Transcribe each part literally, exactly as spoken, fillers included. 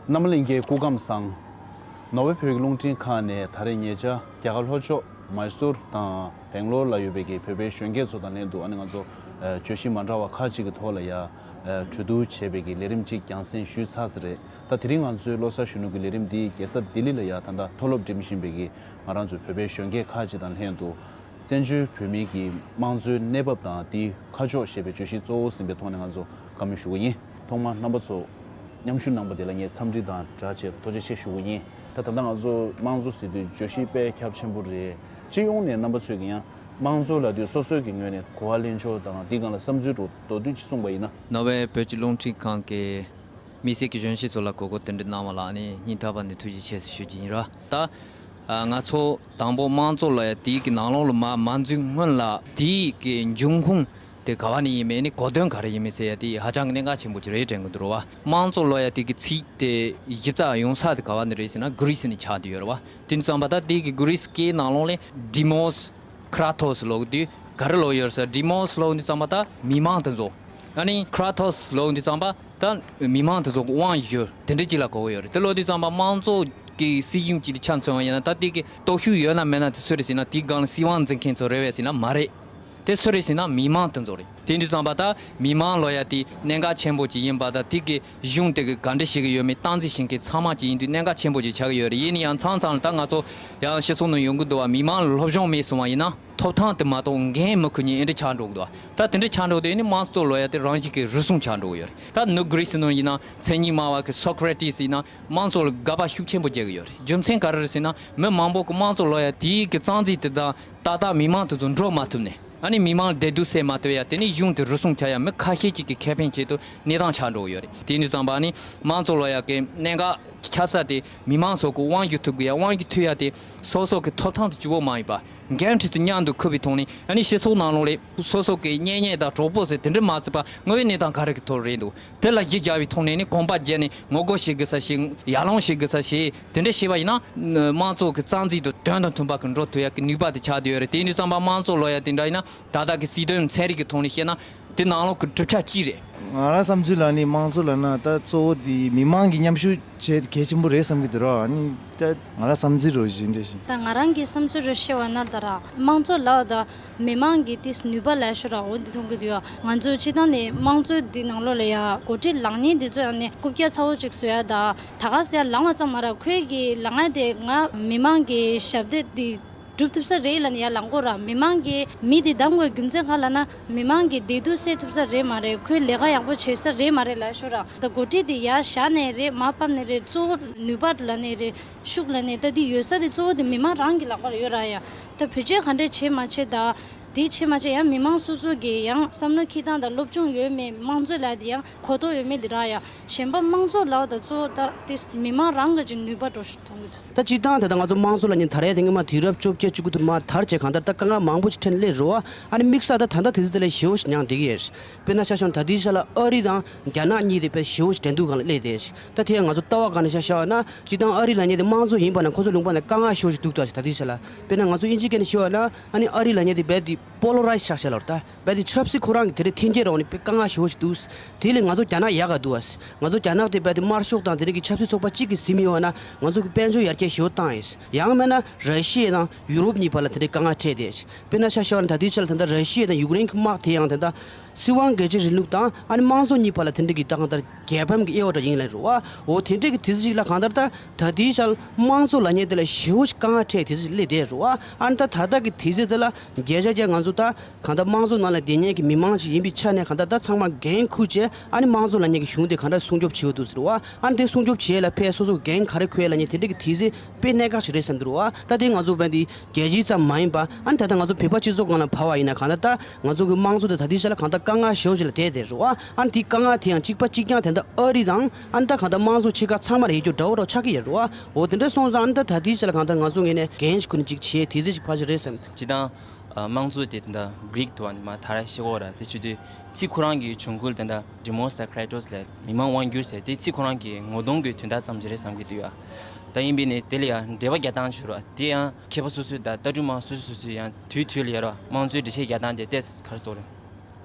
རྣམ་པ་ལྷན་རྒྱས་སྐུ་ཁམས་བཟང་། ནོར་ཝེ་བོད་ཀྱི་རླུང་འཕྲིན་ཁང་ནས་ད་རེས་ཉེ་ཆར་རྒྱ་གར་ལྷོ་ཕྱོགས་མཱི་སུར་དང་སྦེང་ལོར་ལ་ཡོད་པའི་གི་བོད་པའི་གཞོན་སྐྱེས་ཚོ་དང་ལྷན་དུ་ཨ་ནི་ང་ཚོ་ཨ་བརྗོད་གཞི་མ་འདྲ་བ་ཁག་ཅིག་གི་ཐོག་ལ་ཡ་ཨ་གྲོས་བསྡུར་བྱས་པའི་གི་ལས་རིམ་ཅིག་རྒྱང་སྲིང་ཞུས་ཚར་ས་རེད། ད་དེ་རིང་ང་ཚོའི་བློ་གསར་གཞོན་ནུ་གི་ལས་རིམ་འདི་རྒྱལ་ས་ལྡི་ལི་ལ་ཡ་ད་ལྟ་མཐོ་སློབ་འགྲིམ་བཞིན་པའི་གི་ང་རང་ཚོའི་བོད་པའི་གཞོན་སྐྱེས་ཁག་ཅིག་དང་ལྷན་དུ། བཙན་བྱོལ་བོད་མིའི་གི་དམངས་གཙོའི་གནས་བབ་དང་དེའི་ཁ་ཕྱོགས་ཞེས་པའི་བརྗོད་གཞི་གཙོ་བོ་ཟིན་པའི་ཐོག་ནས་ང་ཚོ་བཀའ་མོལ་ཞུ་གི་ཡིན། ཐོག་མར་རྣམ་པ་ཚོ་མཉམ་ཞུགས་གནང་པ་དེ་ལ་ངས་འཚམས་འདྲི་དང་སྦྲགས་བྱས་ཐུགས་རྗེ་ཆེ་ཞུ་གི་ཡིན། ད་ད་ལྟ་ང་ཚོ་དམངས་གཙོ་ཟེར་དུས་བརྗོད་གཞི་དཔེ་ཁྱབ་ཆེན་པོ་རེད། སྤྱི་ཡོངས་ནས་རྣམ་པ་ཚོས་ཀྱི་ཡང་དམངས་གཙོ་ལབ་དུས་སོ་སོའི་གི་ངོས་ནས་གོ་བ་ལེན་ཕྱོགས་དང་དེའི་སྒང་ལ་བསམ་ཚུལ་འགྲོ་མདོར་བསྡུས་ཅིག་གསུངས་པ་ཡིན་ན། ནོར་ཝེ་བོད་ཀྱི་རླུང་འཕྲིན་ཁང་གི་དམིགས་བསལ་གྱི་གཞོན་སྐྱེས་ཚོ་ལ་གོ་སྐབས་དེ་འདྲ་གནང་བ་ལ་ནི་སྙིང་ཐག་པ་ནས་ཐུགས་རྗེ་ཆེ་ཞུ་རྒྱུ་ཡིན་ར། ད་ང་ཚོ་དང་པོ་དམངས་གཙོ་ལབ་ཡ་དེའི་གི་ནང་ལོགས་ལ་མ་མ་འཛུལ་སྔོན་ལ་དེའི་གི་འབྱུང་ཁུངས་དེ་ག་བ་ནས་ཡིན་མིན་ནི་གོ་དོན་ག་རེ་ཡིན་མིན་ཟེར་ཡ་དེ་ཧ་ཅང་གི་གནད་འགག་ཆེན་པོ་ཅིག་རེད་དྲན་གི་འདུག་ར་བ། དམངས་གཙོ་ལབ་ཡ་དེ་གི་ཚིག་དེ་གཞི་རྩ་ཡོང་ས་དེ་ག་བ་ནས་རེད་ཟེར་ན་གྷི་རི་སི་ནས་ཆགས་བསྡད་ཡོད་ར་བ། དེ་ནས་བརྩམས་པ་ད་དེའི་གི་གྷི་རི་སི་སྐད་ནང་ལོགས་ལ་ཌི་མོས་ཀྲ་ཐོས་ལབ་དུས་ག་རེ་ལབ་ཡོད་ཟེར། ཌི་མོས་ལབ་དུས་ཙམ་པ་ད་མི་མང་དེ་ཚོ། ཨ་ནི་ཀྲ་ཐོས་ལབ་དུས་ཙམ་པ་ད་མི་མང་དེ་ཚོ་གི་དབང་ཡོད་དེ་འདྲ་ཅིག་ལ་གོ་གི་ཡོད་རེད། དེ་ལབ་དུས་ཙམ་པ་དམངས་གཙོ་གི་སྲིད་གཞུང་ཅིག་ལ་ཆ་མཚོན་པ་ཡིན་ན་ད་དེ་གི་སྟོབས་ཤུགས་ཡོད་ན་མེད་ན་དེ་སུ་རེད་ཟེར་ན་དེའི་སྒང་ལ་སྲིད་དབང་འཛིན་མཁན་ཚོ་རེད་བས་ཟེར་ན་མ་རེད། དེ་སུ་རེད་ཟེར་ན་མི་མང་དེ་ཚོ་རེད། དེ་འདྲ་ཙམ་པ་ད་མི་མང་ལབ་ཡ་དེ་གནད་འགག་ཆེན་པོ་ཅིག་ཡིན་པ་དང་དེ་གི་གཞུང་དེ་གི་ག་འདྲ་བྱེད་ཀྱི་ཡོད་མེད་སྟངས་འཛིན་བྱེད་མཁན་ཚང་མ་ཅིག་ཡིན་དུས་གནད་འགག་ཆེན་པོ་ཅིག་ཆགས་ཀྱི་ཡོད་རེད། ཡིན་ན་ཡང་མཚམས་མཚམས་ལ་ད་ང་ཚོ་ཡང་སྤྱི་ཚོགས་ནང་ཡོང་གི་འདུག་བ། མི་མང་ལ་སློབ་སྦྱོང་མེད་སོང་བ་ཡིན་ན་ཐོབ་ཐང་དེ་མ་གཏོགས་འགན་མི་འཁུར་མཁན་ཨེ་འདྲ་ཆགས་འགྲོ་གི་འདུག་བ། ད་དེ་འདྲ་ཆགས་འགྲོ་དུས་ནི་དམངས་གཙོ་ལབ་ཡ་དེ་རང་བཞིན་གྱིས་རུལ་སུངས་ཆགས་འགྲོ་གི་ཡོད་རེད། ད་ནུབ་གྷི་རི་སི་ནང་ཡིན་ན་མཚན་ཉིད་སྨྲ་བ་གི་སོ་ཀྲ་ཏི་སི་ཡིན་ན་དམངས་གཙོ་ལ་དགག་པ་ཤུགས་ཆེན་པོ་བྱེད་ཀྱི་ཡོད་རེད། རྒྱུ་མཚན་ག་རེ་རེད་ཟེར་ན་མི་མང་པོ་གི་དམངས་གཙོ་ལབ་ཡ་དེའི་གི་རྩ་འཛིན་དེ་དང་ཏག་ཏག་མི་མང་དེ་ཚོ་འགྲོ་མ་ཐུབ་ནས། ཨ་ནི་མི་མང་ལ་བདེ་སྡུག་སེལ་མ་ཐུབ་ཡ་དེ་ནི་གཞུང་དེ་རུལ་སུངས་ཆགས་ཡ་མི་ཁ་ཤས་ཅིག་གི་ཁེ་ཕན་ཆེད་དུ་གནས་སྟངས་ཆགས་འགྲོ་གི་ཡོད་རེད། དེ་ཡིན་དུས་ཙམ་པ་ནི་དམངས་གཙོ་ལབ་ཡ་གི་གནད་འགག་ཁྱབ་ས་དེ་མི་མང་ཚོ་གི་དབང་སྒྱུར་ཐུབ་དགོས་ཡ། དབང་སྒྱུར་ཐུབ་ཡ་དེ་སོ་སོ་གི་ཐོབ་ཐང་དང་གཅིག་པོ་མ་ཡིན་པ་འགན་འཁྲི་དང་མཉམ་དུ་འཁུར་བའི་ཐོག་ནས་ཨ་ནི་སྤྱི་ཚོགས་ནང་ལོགས་ལ་སོ་སོ་གི་གཉེན་ཉེ་དང་གྲོགས་པོ་ཟེར་དེ་འདྲ་མ་བརྩིས་པ་དངོས་ཡོད་གནས་སྟངས་ག་རེ་གི་ཐོག་རེད་འདུག་དེ་ལ་གཞི་བཞག་པའི་ཐོག་ནས་ནི་གོམ་པ་བརྒྱབ་ནས་ངོ་རྒོལ་བྱེད་དགོས་ས་ཞིག་ཡར་ལངས་བྱེད་དགོས་ས་ཞིག་དེ་འདྲ་བྱས་པ་ཡིན་ན་དམངས་གཙོ་གི་རྩ་འཛིན་དང་དོན་དང་མཐུན་པ་གི་འགྲོ་ཐུབ་ཡ་གི་ནུས་པ་དེ་ཆགས་བསྡད་ཡོད་རེད། དེ་ཡིན་དུས་ཙམ་པ་དམངས་གཙོ་ལབ་ཡ་དེ་འདྲ་ཡིན་ན་ད་ལྟ་གི་སྲིད་དོན་ཚན་རིག་གི་ཐོག་ནས་བཤད་ན་དེ་ནང་ལོགས་གི་གྲུབ་ཆ་གཅིག་རེད། ང་རང་བསམ་ཚུལ་ལ་ནི་དམངས་གཙོ་ལབ་ན་ད་གཙོ་བོ་དེ་མི་མང་གི་མཉམ་ཞུགས་བྱེད་གལ་ཆེན་པོ་རེད་བསམ་གྱི་འདུག་ར། ཨ་ནི་ད་ང་རང་བསམ་ཚུལ་རོ་བཞིན་འདྲ་ཞིག་ད་ང་རང་གི་བསམ་ཚུལ་རེ་བཤད་པ་ན་ད་ར་དམངས་གཙོ་ལབ་ད་མི་མང་གི་དེ་ནུས་པ་ལ་ཤོར་ར་འོ་འདི་མཐོང་གི་འདུག་ཡ། ང་ཚོ་སྤྱི་བཏང་ནས་དམངས་གཙོའི་འདི་ནང་ལོགས་ལ་ཡ་འགོ་ཁྲིད་ལངས་མཁན་འདི་ཚོ་ཡང་ནས་རྐུབ་བཀྱག་ཚ་བོ་ཅིག་བཟོ་ཡ་ད་ད་ག་ཟེ་ཡ་ལངས་པ་ཙམ་མ་ར་ཁོས་གི་ལངས་ཡ་དེ་ང་མི་མང་གི་ཞབས་འདེགས་འདི་སྒྲུབ་ཐུབ་ས་རེད་ལབ་ནས་ཡ་ལངས་གོ་ར། མི་མང་གི་མི་དེ་བདམས་དགོས་རྒྱུ་མཚན་ག་ལབ་ན་མི་མང་གི་བདེ་སྡུག་སེལ་ཐུབ་ས་རེད་མ་རེད། ཁོས་ལས་ཀ་ཡག་པོ་བྱེད་ས་རེད་མ་རེད་ལབ་ཤོར་ར། ད་འགོ་ཁྲིད་དེ་ཡ་བཞག་ནས་རེད་མ་ཕབ་ནས་རེད་གཙོ་བོ་ནུས་པ་ལབ་ནས་རེད། ཤུགས་ལ་ནས་ད་འདི་ཡོད་ས་དེ་གཙོ་བོ་དེ་མི་མང་རང་གི་ལག་པར་ཡོད་ར་ཡ། ད་བེད་སྤྱོད་ག་འདྲས་བྱེད་མ་བྱེད་ད། དེ་བྱེད་མ་བྱེད་ཡང་མི་མང་སོ་སོ་གི་ཡང་བསམ་བློ་འཁྱེར་སྟངས་དང་སློབ་སྦྱོང་ཡོད་མེད་དམངས་གཙོ་ལ་དེ་ཡང་གོ་རྟོགས་ཡོད་མེད་དེ་ར་ཡ། གཞན་པ་དམངས་གཙོ་ལབ་ད་གཙོ་བོ་ད་དེ་མི་མང་རང་གི་ཅིག་ནུས་པ་འགྲོ་ཞིག་མཐོང་གི་འདུག་ད་སྤྱིར་བཏང་ད་ལྟ་ང་ཚོ་དམངས་གཙོ་ལབ་མཁན་ད་རེས་དེ་སྔོན་མ་དུས་རབས་བཅོ་བརྒྱད་བཅུ་དགུ་དུ་མ་དར་བྱས་གང་ལྟར་ད་དཀའ་ངལ་མང་པོ་ཞིག་འཕྲད་ནས་སླེབས་རེད་བ། ཨ་ནི་དམིགས་བསལ་ད་ད་ལྟ་དུས་ཚོད་དེ་ལས་ཞེ་པོ་ཞིག་མྱངས་བསྡད་ཀྱི་ཡོད། དཔེར་ན་ཆ་བཞག་ན་ད་ལྟའི་ཆ་ལ་ཨ་རི་དང་རྒྱ་ནག་གཉིས་དེ་དཔེ་ཞེ་པོ་ཞིག་འགྲན་བསྡུར་སྒང་ལ་སླེབས་བསྡད། ད་དེ་ཡང་ང་ཚོ་ལྟ་བ་སྒང་ནས་ཆ་བཞག་ན་སྤྱིར་བཏང་ཨ་རི་ལབ་མཁན་དེ་དམངས་གཙོ་ཡིན་པ་ན་ཁོ་ཚོ་ལུང་པ་ནས་དཀའ་ངལ་ཞེ་པོ་ཞིག་འདུག་ད་ད་ལྟའི་ཆ་ལ་དཔེར་ན་ང་ཚོ་དབྱིན་ཇི་སྐད་ནས་བཤད་པ་ན་ཨ་ནི་ཨ་རི་ལབ་མཁན་དེ་རྦད་དེ་པོ་ལོ་རའི་ཛི་ཆགས་བྱས་ལ་རེད། ད་རྦད་དེ་ཆབ་སྲིད་ཁོ་རང་གི་དེ་འདྲའི་འཐེན་འཁྱེར་འོག་ནས་དཔེ་དཀའ་ངལ་ཞེ་པོ་ཞིག་འདུག་དེ་ལས་ང་ཚོ་རྒྱ་ནག་ཡག་ག་འདུག་ཨ། ང་ཚོ་རྒྱ་ནག་དེ་རྦད་དེ་དམར་ཤོག་དང་དེ་འདྲ་གི་ཆབ་སྲིད་ཚོགས་པ་གཅིག་གིས་ཟིན་ཡོད་ན་ང་ཚོ་གི་དཔལ་འབྱོར་ཡར་རྒྱས་ཞེ་པོ་བཏང་ཡིན། ཡང་མིན་ན་ར་ཤི་ཡ་དང་ཡུ་རོབ་གཉིས་བར་ལ་དེ་འདྲའི་དཀའ་ངལ་འཕྲད་བསྡད། དཔེར་ན་ཆ་བཞག་ན་ད་ལྟའི་ཆ་ལ་ད་ལྟ་ར་ཤི་ཡ་དང་ཡུཀ་རེན་གྱི་དམག་དེ་ཡང་ད་ལྟ་སྲིད་དབང་སྒེར་གཅོད་རིང་ལུགས་དང་ཨ་ནི་དམངས་གཙོ་གཉིས་བར་ལ་དེ་འདྲ་གི་ད་གང་ལྟར་རྒྱལ་ཕམ་གྱི་དབྱེ་བ་འདྲ་ཡིན་ལ་རེད་བ། འོ་དེ་འདྲའི་གི་དུས་ཚོད་ཅིག་ལ་གང་ལྟར་ད་ད་ལྟའི་ཆ་ལ་དམངས་གཙོ་ལབ་མཁན་དེ་ལ་ཞེ་པོ་ཞིག་དཀའ་ངལ་འཕྲད་དུས་ཚོད་ཅིག་སླེབས་བསྡད་རེད་བ། ཨ་ནི་ད་ད་ལྟ་གི་དུས་ཚོད་དེ་ལ་བརྒྱ་ཆ་བརྒྱ་ང་ཚོ་ད་གང་ལྟར་དམངས་གཙོ་ནང་ལ་བསྡད་མཁན་གྱི་མི་མང་ཞིག་ཡིན་པའི་ཆ་ནས་གང་ལྟར་ད་ཚང་མ་འགན་འཁུར་བྱས་ཨ་ནི་དམངས་གཙོ་ལབ་མཁན་གྱི་གཞུང་དེ་གང་འདྲ་སྲུང་སྐྱོབ་བྱེད་དགོས་འདུག་ཟེར་བ། ཨ་ནི་དེ་སྲུང་སྐྱོབ་བྱེད་ཡས་ལ་ཕར་སོ་སོ་འགན་ག་རེ་འཁུར་ཡས་ལབ་མཁན་དེ་འདྲ་གི་དུས་ཚོད་དཔེ་གནད་འགག་ཞིག་རེད་བསམ་འདུག་བ། ད་དེ་ང་ཚོ་བན་དེ་རྒྱལ་སྤྱི་ཙམ་མ་ཡིན་པ་ཨ་ནི་ད་ལྟ་ང་ཚོ་བོད་པ་སྤྱི་ཚོགས་སྒང་ལ་བབས་པ་ཡིན་ན་གང་ལྟར་ད་ང་ཚོ་གི་དམངས་གཙོ་དེ་ད་ལྟའི་ཆ་ལ་གང་ལྟར་དཀའ་ངལ་ཞེ་པོ་ཞིག་ལ་བསྡད་བསྡད་རེད་བ། ཨ་ནི་དེའི་དཀའ་ངལ་དེ་ཡང་གཅིག་པ་གཅིག་རྐྱང་དེ་འདྲ་ཨ་རི་དང་ཨ་ནི་ད་གང་ལྟར་དམངས་གཙོ་ཆེ་ཁག་ཚང་མ་ལ་ཡིད་སྐྱོ་འདྲ་བོ་འདྲ་ཆགས་ཀྱི་ཡོད་རེད་བ། འོ་དེ་འདྲ་སོང་ཙང་ཨ་ནི་ད་ད་ལྟའི་ཆ་ལ་གང་ལྟར་ང་ཚོ་ངོས་ནས་འགན་ཞིག་ཁུར་ནས་ཅིག་བྱེད་དུས་ཚོད་ཅིག་ཕལ་ཆེར་རེད་བསམ། སྤྱིར་བཏང་། ཨ། དམངས་གཙོ་དེ་ད་ལྟ་གྷི་རིག་ཐོག་ནས་མར་དར་ཤེས་ཀྱི་ཡོད་རེད། དེ་བྱེད་དུས་ཚིག་ཁོ་རང་གི་གཞུང་ཁུལ་དེ་འདྲ་ཌི་མོས་དང་ཀྲའི་ཊོས་ལབ་མི་མང་དབང་སྒྱུར་ཟེར་དེ་ཚིག་ཁོ་རང་གི་ངོ་གདོང་གི་དོན་དག་ཙམ་ཞིག་རེད་བསམ་གྱི་འདུག་ཡ། ད་ཡིན་པས་ནས་དེ་ལ་ཡང་འགྲེལ་པ་རྒྱག་སྟངས་བྱོས་རོགས། དེ་ཡང་མཁས་པ་སོ་སོས་ད་ལྟ་གྲུབ་མང་སོ་སོ་སོ་སོས་ཡང་དུས་དུས་ལ་ཡ་རོགས་དམངས་གཙོའི་འགྲེལ་བཤད་རྒྱག་སྟངས་དེ་ཏོག་ཙམ་ག་རེ་ཟེར་དགོས་རེད།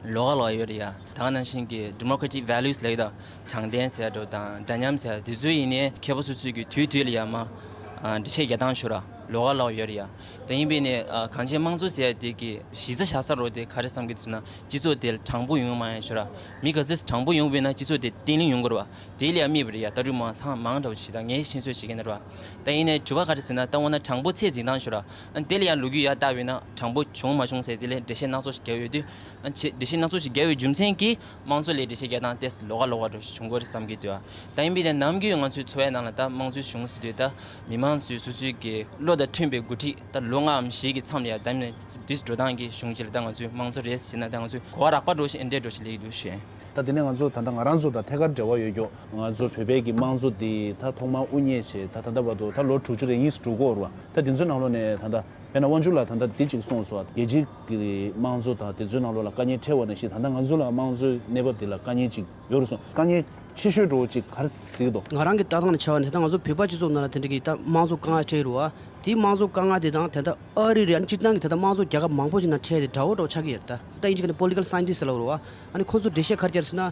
ལོགས་ཀ་ལོགས་ཡོད་རེད་ཡ། ད་ག་ནང་བཞིན་གྱི་democratic values ལབ་ཡོད་ད། དྲང་བདེན་ཟེར་འགྲོ་དང་འདྲ་མཉམ་ཟེར་དེ་ཚོ་ཡིན་ནའི་མཁས་པ་སོ་སོའི་གི་དུས་དུས་ལ་ཡ་མ་འགྲེལ་བཤད་རྒྱག་སྟངས་ཤོར་ར་ལོགས་ཀ་ལོགས་ཡོད་རེད་ཡ། ད་ཡིན་པས་ནས་གངས་ཅན་དམངས་གཙོ་ཟེར་དེ་གི་གཞི་རྩ་བཞག་ས་རོ་དེ་ག་རེ་བསམ་གི་འདུག་ཟེར་ན། སྤྱི་ཚོགས་དེ་དྲང་པོ་ཡོང་མ་ཡིན་ཤོར་ར། མི་ག་ཚོད་དྲང་པོ་ཡོང་བས་ན་སྤྱི་ཚོགས་དེ་བརྟན་ལྷིང་ཡོང་གི་རེད་བ། དེ་ལས་དམིགས་པ་རེད་ཡ། ལྟ་གྲུབ་མང་ཚང་མང་འདྲ་བོ་ཞིག་ད་ངས་ཤེས་ཚོད་བྱེད་ཀྱི་ན་རེད་བ། ད་ཡིན་ནའི་དྲི་བ་ག་རེ་ཟེར་ན། ད་འོ་ན་དྲང་པོ་ཚད་འཛིན་སྟངས་ཤོར་ར། ཨ་དེ་ལ་ཡང་ལོ་རྒྱུས་ཡར་བལྟ་བས་ན་དྲང་པོ་བྱུང་མ་བྱུང་ཟེར་དེ་ལས་འགྲེལ་བཤད་སྣ་ཚོགས་ཤིག་རྒྱག་ཡོད་དུས། ཨ་ཆེ་འགྲེལ་བཤད་སྣ་ཚོགས་ཤིག་རྒྱག་པའི་རྒྱུ་མཚན་གྱིས་དམངས་གཙོ་ལ་འགྲེལ་བཤད་རྒྱག་སྟངས་ཏོག་ཙམ་ལོགས་ཀ་ལོགས་ཀ་འདྲ་བྱུང་གི་རེད་བསམ་གྱི་འདུག་ད་ཡིན་པས་ན་ནམ་རྒྱུན་ང་ཚོའི་འཚོ་བའི་ནང་ལ་ད་དམངས་གཙོའི་གཞུང་ཟེར་དུས་ད་མི་མང་ཚོས་སོ་སོའི་གི་བློ་དང་མཐུན་པའི་འགོ་ཁྲིད་ད་ལོ་ལྔའམ་བཞི་གི་མཚམས་ལ་ཡང་བདམས་ནས་དུས་འགྲོ་སྟངས་ཀྱི་གཞུང་ཅིག་ལ་ད་ང་ཚོའི་དམངས་གཙོ་རེད་ཟེར་ན། ད་ང་ཚོས་གོ་བ་རགས་པ་འདྲ་ཞིག་ཨེ་འདྲས་འདྲ་ཞིག་སླེབས་ཀྱི་འདུག་ཞུ། ད་དེ་ནས་ང་ཚོ་ད་ལྟ་ང་རང་ཚོ་དང་ཐད་ཀར་འབྲེལ་བ་ཡོད་མཁན་ང་ཚོ་བོད་པའི་གི་དམངས་གཙོ་འདི་ད་ཐོག་མར་དབུ་བརྙེས་བྱས་ད་ད་ལྟ་བར་དུ་ད་ལོ་དྲུག་ཅུ་རེ་གཉིས་སུ་འགྲོ་གི་ཡོད་རེད་བ། ད་དེ་ཚོའི་ནང་ལོགས་ནས་ད་ལྟ་དཔེར་ན་དབང་ཕྱུག་ལགས་ད་ལྟ་འདི་གཅིག་གསུངས་སོང་བ། རྒྱལ་སྤྱིའི་གི་དམངས་གཙོ་དང་དེ་ཚོའི་ནང་ལོགས་ལ་དཀའ་ངལ་འཕྲད་པ་ནང་བཞིན་ད་ལྟ་ང་ཚོ་ལ་དམངས་གཙོའི་གནས་བབ་འདི་ལ་དཀའ་ངལ་ཅིག་ཡོད་རེད་གསུངས། དཀའ་ངལ་ཆེ་ཤོས་འདྲ་བོ་ཅིག་ག་རེ་གཟིགས་འདུག་ང་རང་གི་ལྟ་སྟངས་ནས་ཆ་བ་ནས་ད་ལྟ་ང་ཚོ་བོད་པ་སྤྱི་ཚོགས་ནང་ལ་དེ་འདྲ་གི་ད་དམངས་གཙོ་དཀའ་ངལ་འཕྲད་ཡོད་རེད་བ། དེའི་དམངས་གཙོ་དཀའ་ངལ་དེ་དང་ད་ལྟ་ཨ་རི་རེད། ཨ་ནི་སྤྱིར་བཏང་གི་ད་ལྟ་དམངས་གཙོ་རྒྱལ་ཁབ་མང་པོ་ཞིག་ནང་འཕྲད་དེ་འདྲ་བོ་འདྲ་བོ་ཆགས་ཀྱི་ཡོད་རེད། ད་ད་ཨིན་ཇི་སྐད་ནས་political scientist ལབ་རེད་བ། ཨ་ནི་ཁོ་ཚོ་འགྲེལ་བཤད་ག་རེ་རྒྱག་རེད་ཟེར་ན།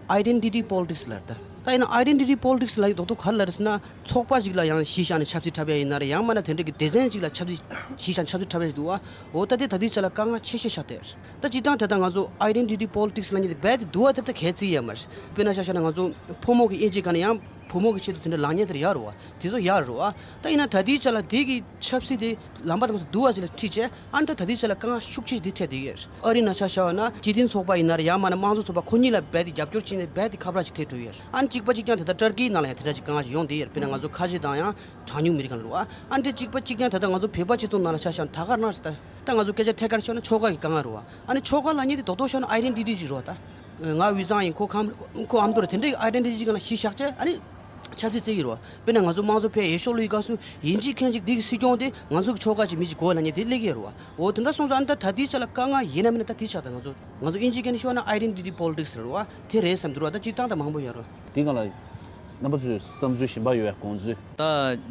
identity politics ལབ་རེད་ད། ད་ཡིན་ན་identity politics ལབ་ཡག་རྡོག་རྡོག་ག་རེ་ལབ་རེད་ཟེར་ན། ཚོགས་པ་ཞིག་ལ་ཡང་གཞི་བཞག་ནས་ཆབ་སྲིད་འཁྲབ་ཡ་ཡིན་ན་རེད། ཡང་མིན་ན་དེ་འདྲ་གི་སྡེ་ཚན་ཞིག་ལ་ཆབ་སྲིད་གཞི་བཞག་ནས་ཆབ་སྲིད་འཁྲབ་ཡ་ཞིག་འདུག་བ། འོ་ད་དེ་ད་ལྟའི་ཆ་ལ་དཀའ་ངལ་ཆེ་ཤོས་ཆགས་བསྡད་རེད། ད་སྤྱིར་བཏང་དེ་ལྟ་ང་ཚོ་identity politics ལབ་མཁན་དེ་རྦད་དེ་འདུག་བ། དེ་ལྟ་གལ་ཆེ་ཡ་མ་རེད། དཔེར་ན་ཆ་བཞག་ན་ང་ཚོ་ཕོ་མོ་གི་དབྱེ་འབྱེད་ག་ནས་ཡང་ཕོ་མོ་གི་ཆེད་དུ་དེ་འདྲ་ལངས་མཁན་དེ་ཡོད་རེད་བ། དེ་ཚོ་ཡོད་རེད་བ། ད་ཡིན་ན་ད་ལྟའི་ཆ་ལ་དེ་གི་ཆབ་སྲིད་དེ་ལམ་པ་དེ་མ་ཚོ་འདུག་བ་ཞིག་ལ་ཁྲིད་བྱས། ཨ་ནི་ད་ད་ལྟའི་ཆ་ལ་དཀའ་ངལ་ཤུགས་ཆེ་ཞིག་དེ་འཕྲད་བསྡད་ཡོད་རེད། ཨ་རིའི་ནང་ཆ་བཞག་ན་སྤྱི་མཐུན་ཚོགས་པ་ཡིན་ན་རེད། ཡང་མིན་ན་དམངས་གཙོ་ཚོགས་པ་ཁོ་གཉིས་ལ་རྦད་དེ་རྒྱབ་སྐྱོར་བྱས་ནས་རྦད་དེ་ཁ་བྲལ་ཞིག་ཐེབས་འགྲོ་ཡོད་རེད། ཨ་ནི་གཅིག་པ་གཅིག་རྐྱང་དེ་ལྟ་ཏར་ཀིའི་ནང་ལ་ཡང་དེ་འདྲ་ཅིག་དཀའ་ངལ་ཞིག་ཡོང་བསྡད་ཡོད་རེད། དཔེར་ན་ང་ཚོ་ཁ་ཆེ་དང་ཡང་གྲངས་ཉུང་མི་རིགས་སྒང་ལ་རེད་བ། ཨ་ནི་དེ་གཅིག་པ་གཅིག་རྐྱང་ད་ལྟ་ང་ཚོ་བོད་པ་སྤྱི་ཚོགས་ནང་ལ་ཆ་བཞག་ན་ད་ག་རང་རེད། ད་ད་ང་ཚོ་སྐད་ཆ་ཐད་ཀར་ཤོད་ན་ཆོལ་ཁ་གི་དཀའ་ངལ་རེད་བ། ཨ་ནི་ཆོལ་ཁ་ལབ་མཁན་དེ་རྡོག་རྡོག་ཤོད་ན་ཨའི་ཌེན་ཊི་ཊི་ཅིག་རེད་བ། ད་ང་དབུས་གཙང་ཡིན། ཁོ་ཁམས་ཁོ་ཨ་མདོ་རེད། དེ་འདྲའི་ཨའི་ཌེན་ཊི་ཊི་ཅིག་སྒང་ལ་གཞི་བཞག་བྱས་ཨ་ནི་ཆབ་སྲིད་བརྩི་གི་རེད་བ། དཔེར་ན་ང་ཚོ་དམངས་གཙོ་ཕར་འོས་ཤོག་བླུགས་པའི་སྐབས་སུ་ཡིན་གཅིག་མིན་གཅིག་འདི་གི་སྲིད་སྐྱོང་དེ་ང་ཚོ་གི་ཆོལ་ཁ་གི་མི་གཅིག་དགོས་ལབ་མཁན་དེ་སླེབས་ཀྱི་ཡོད་རེད་བ། འོ་དེ་འདྲ་སོང་ཙང་ཨ་ནི་ད་ད་ལྟའི་ཆ་ལ་དཀའ་ངལ་ཡིན་ན་མིན་ན་ད་དེ་ཆགས། ད་ང་ཚོ་ང་ཚོ་དབྱིན་ཇིའི་སྐད་ནས་ཤོད་ན་ཨའི་ཌེན་ཊི་ཊི་པོ་ལི་ཊིག་སི་རེད་བ། དེ་རེད་བསམ་འདུག་ར། ད་སྤྱིར་བཏང་ད་མང་པོ་ཡོད་རེད། དེ་སྒང་ལ་རྣམ་པ་ཚོས་བསམ་ཚུལ་གཞན་པ་ཡོད་པའི་དགོངས་ཚུལ། ད་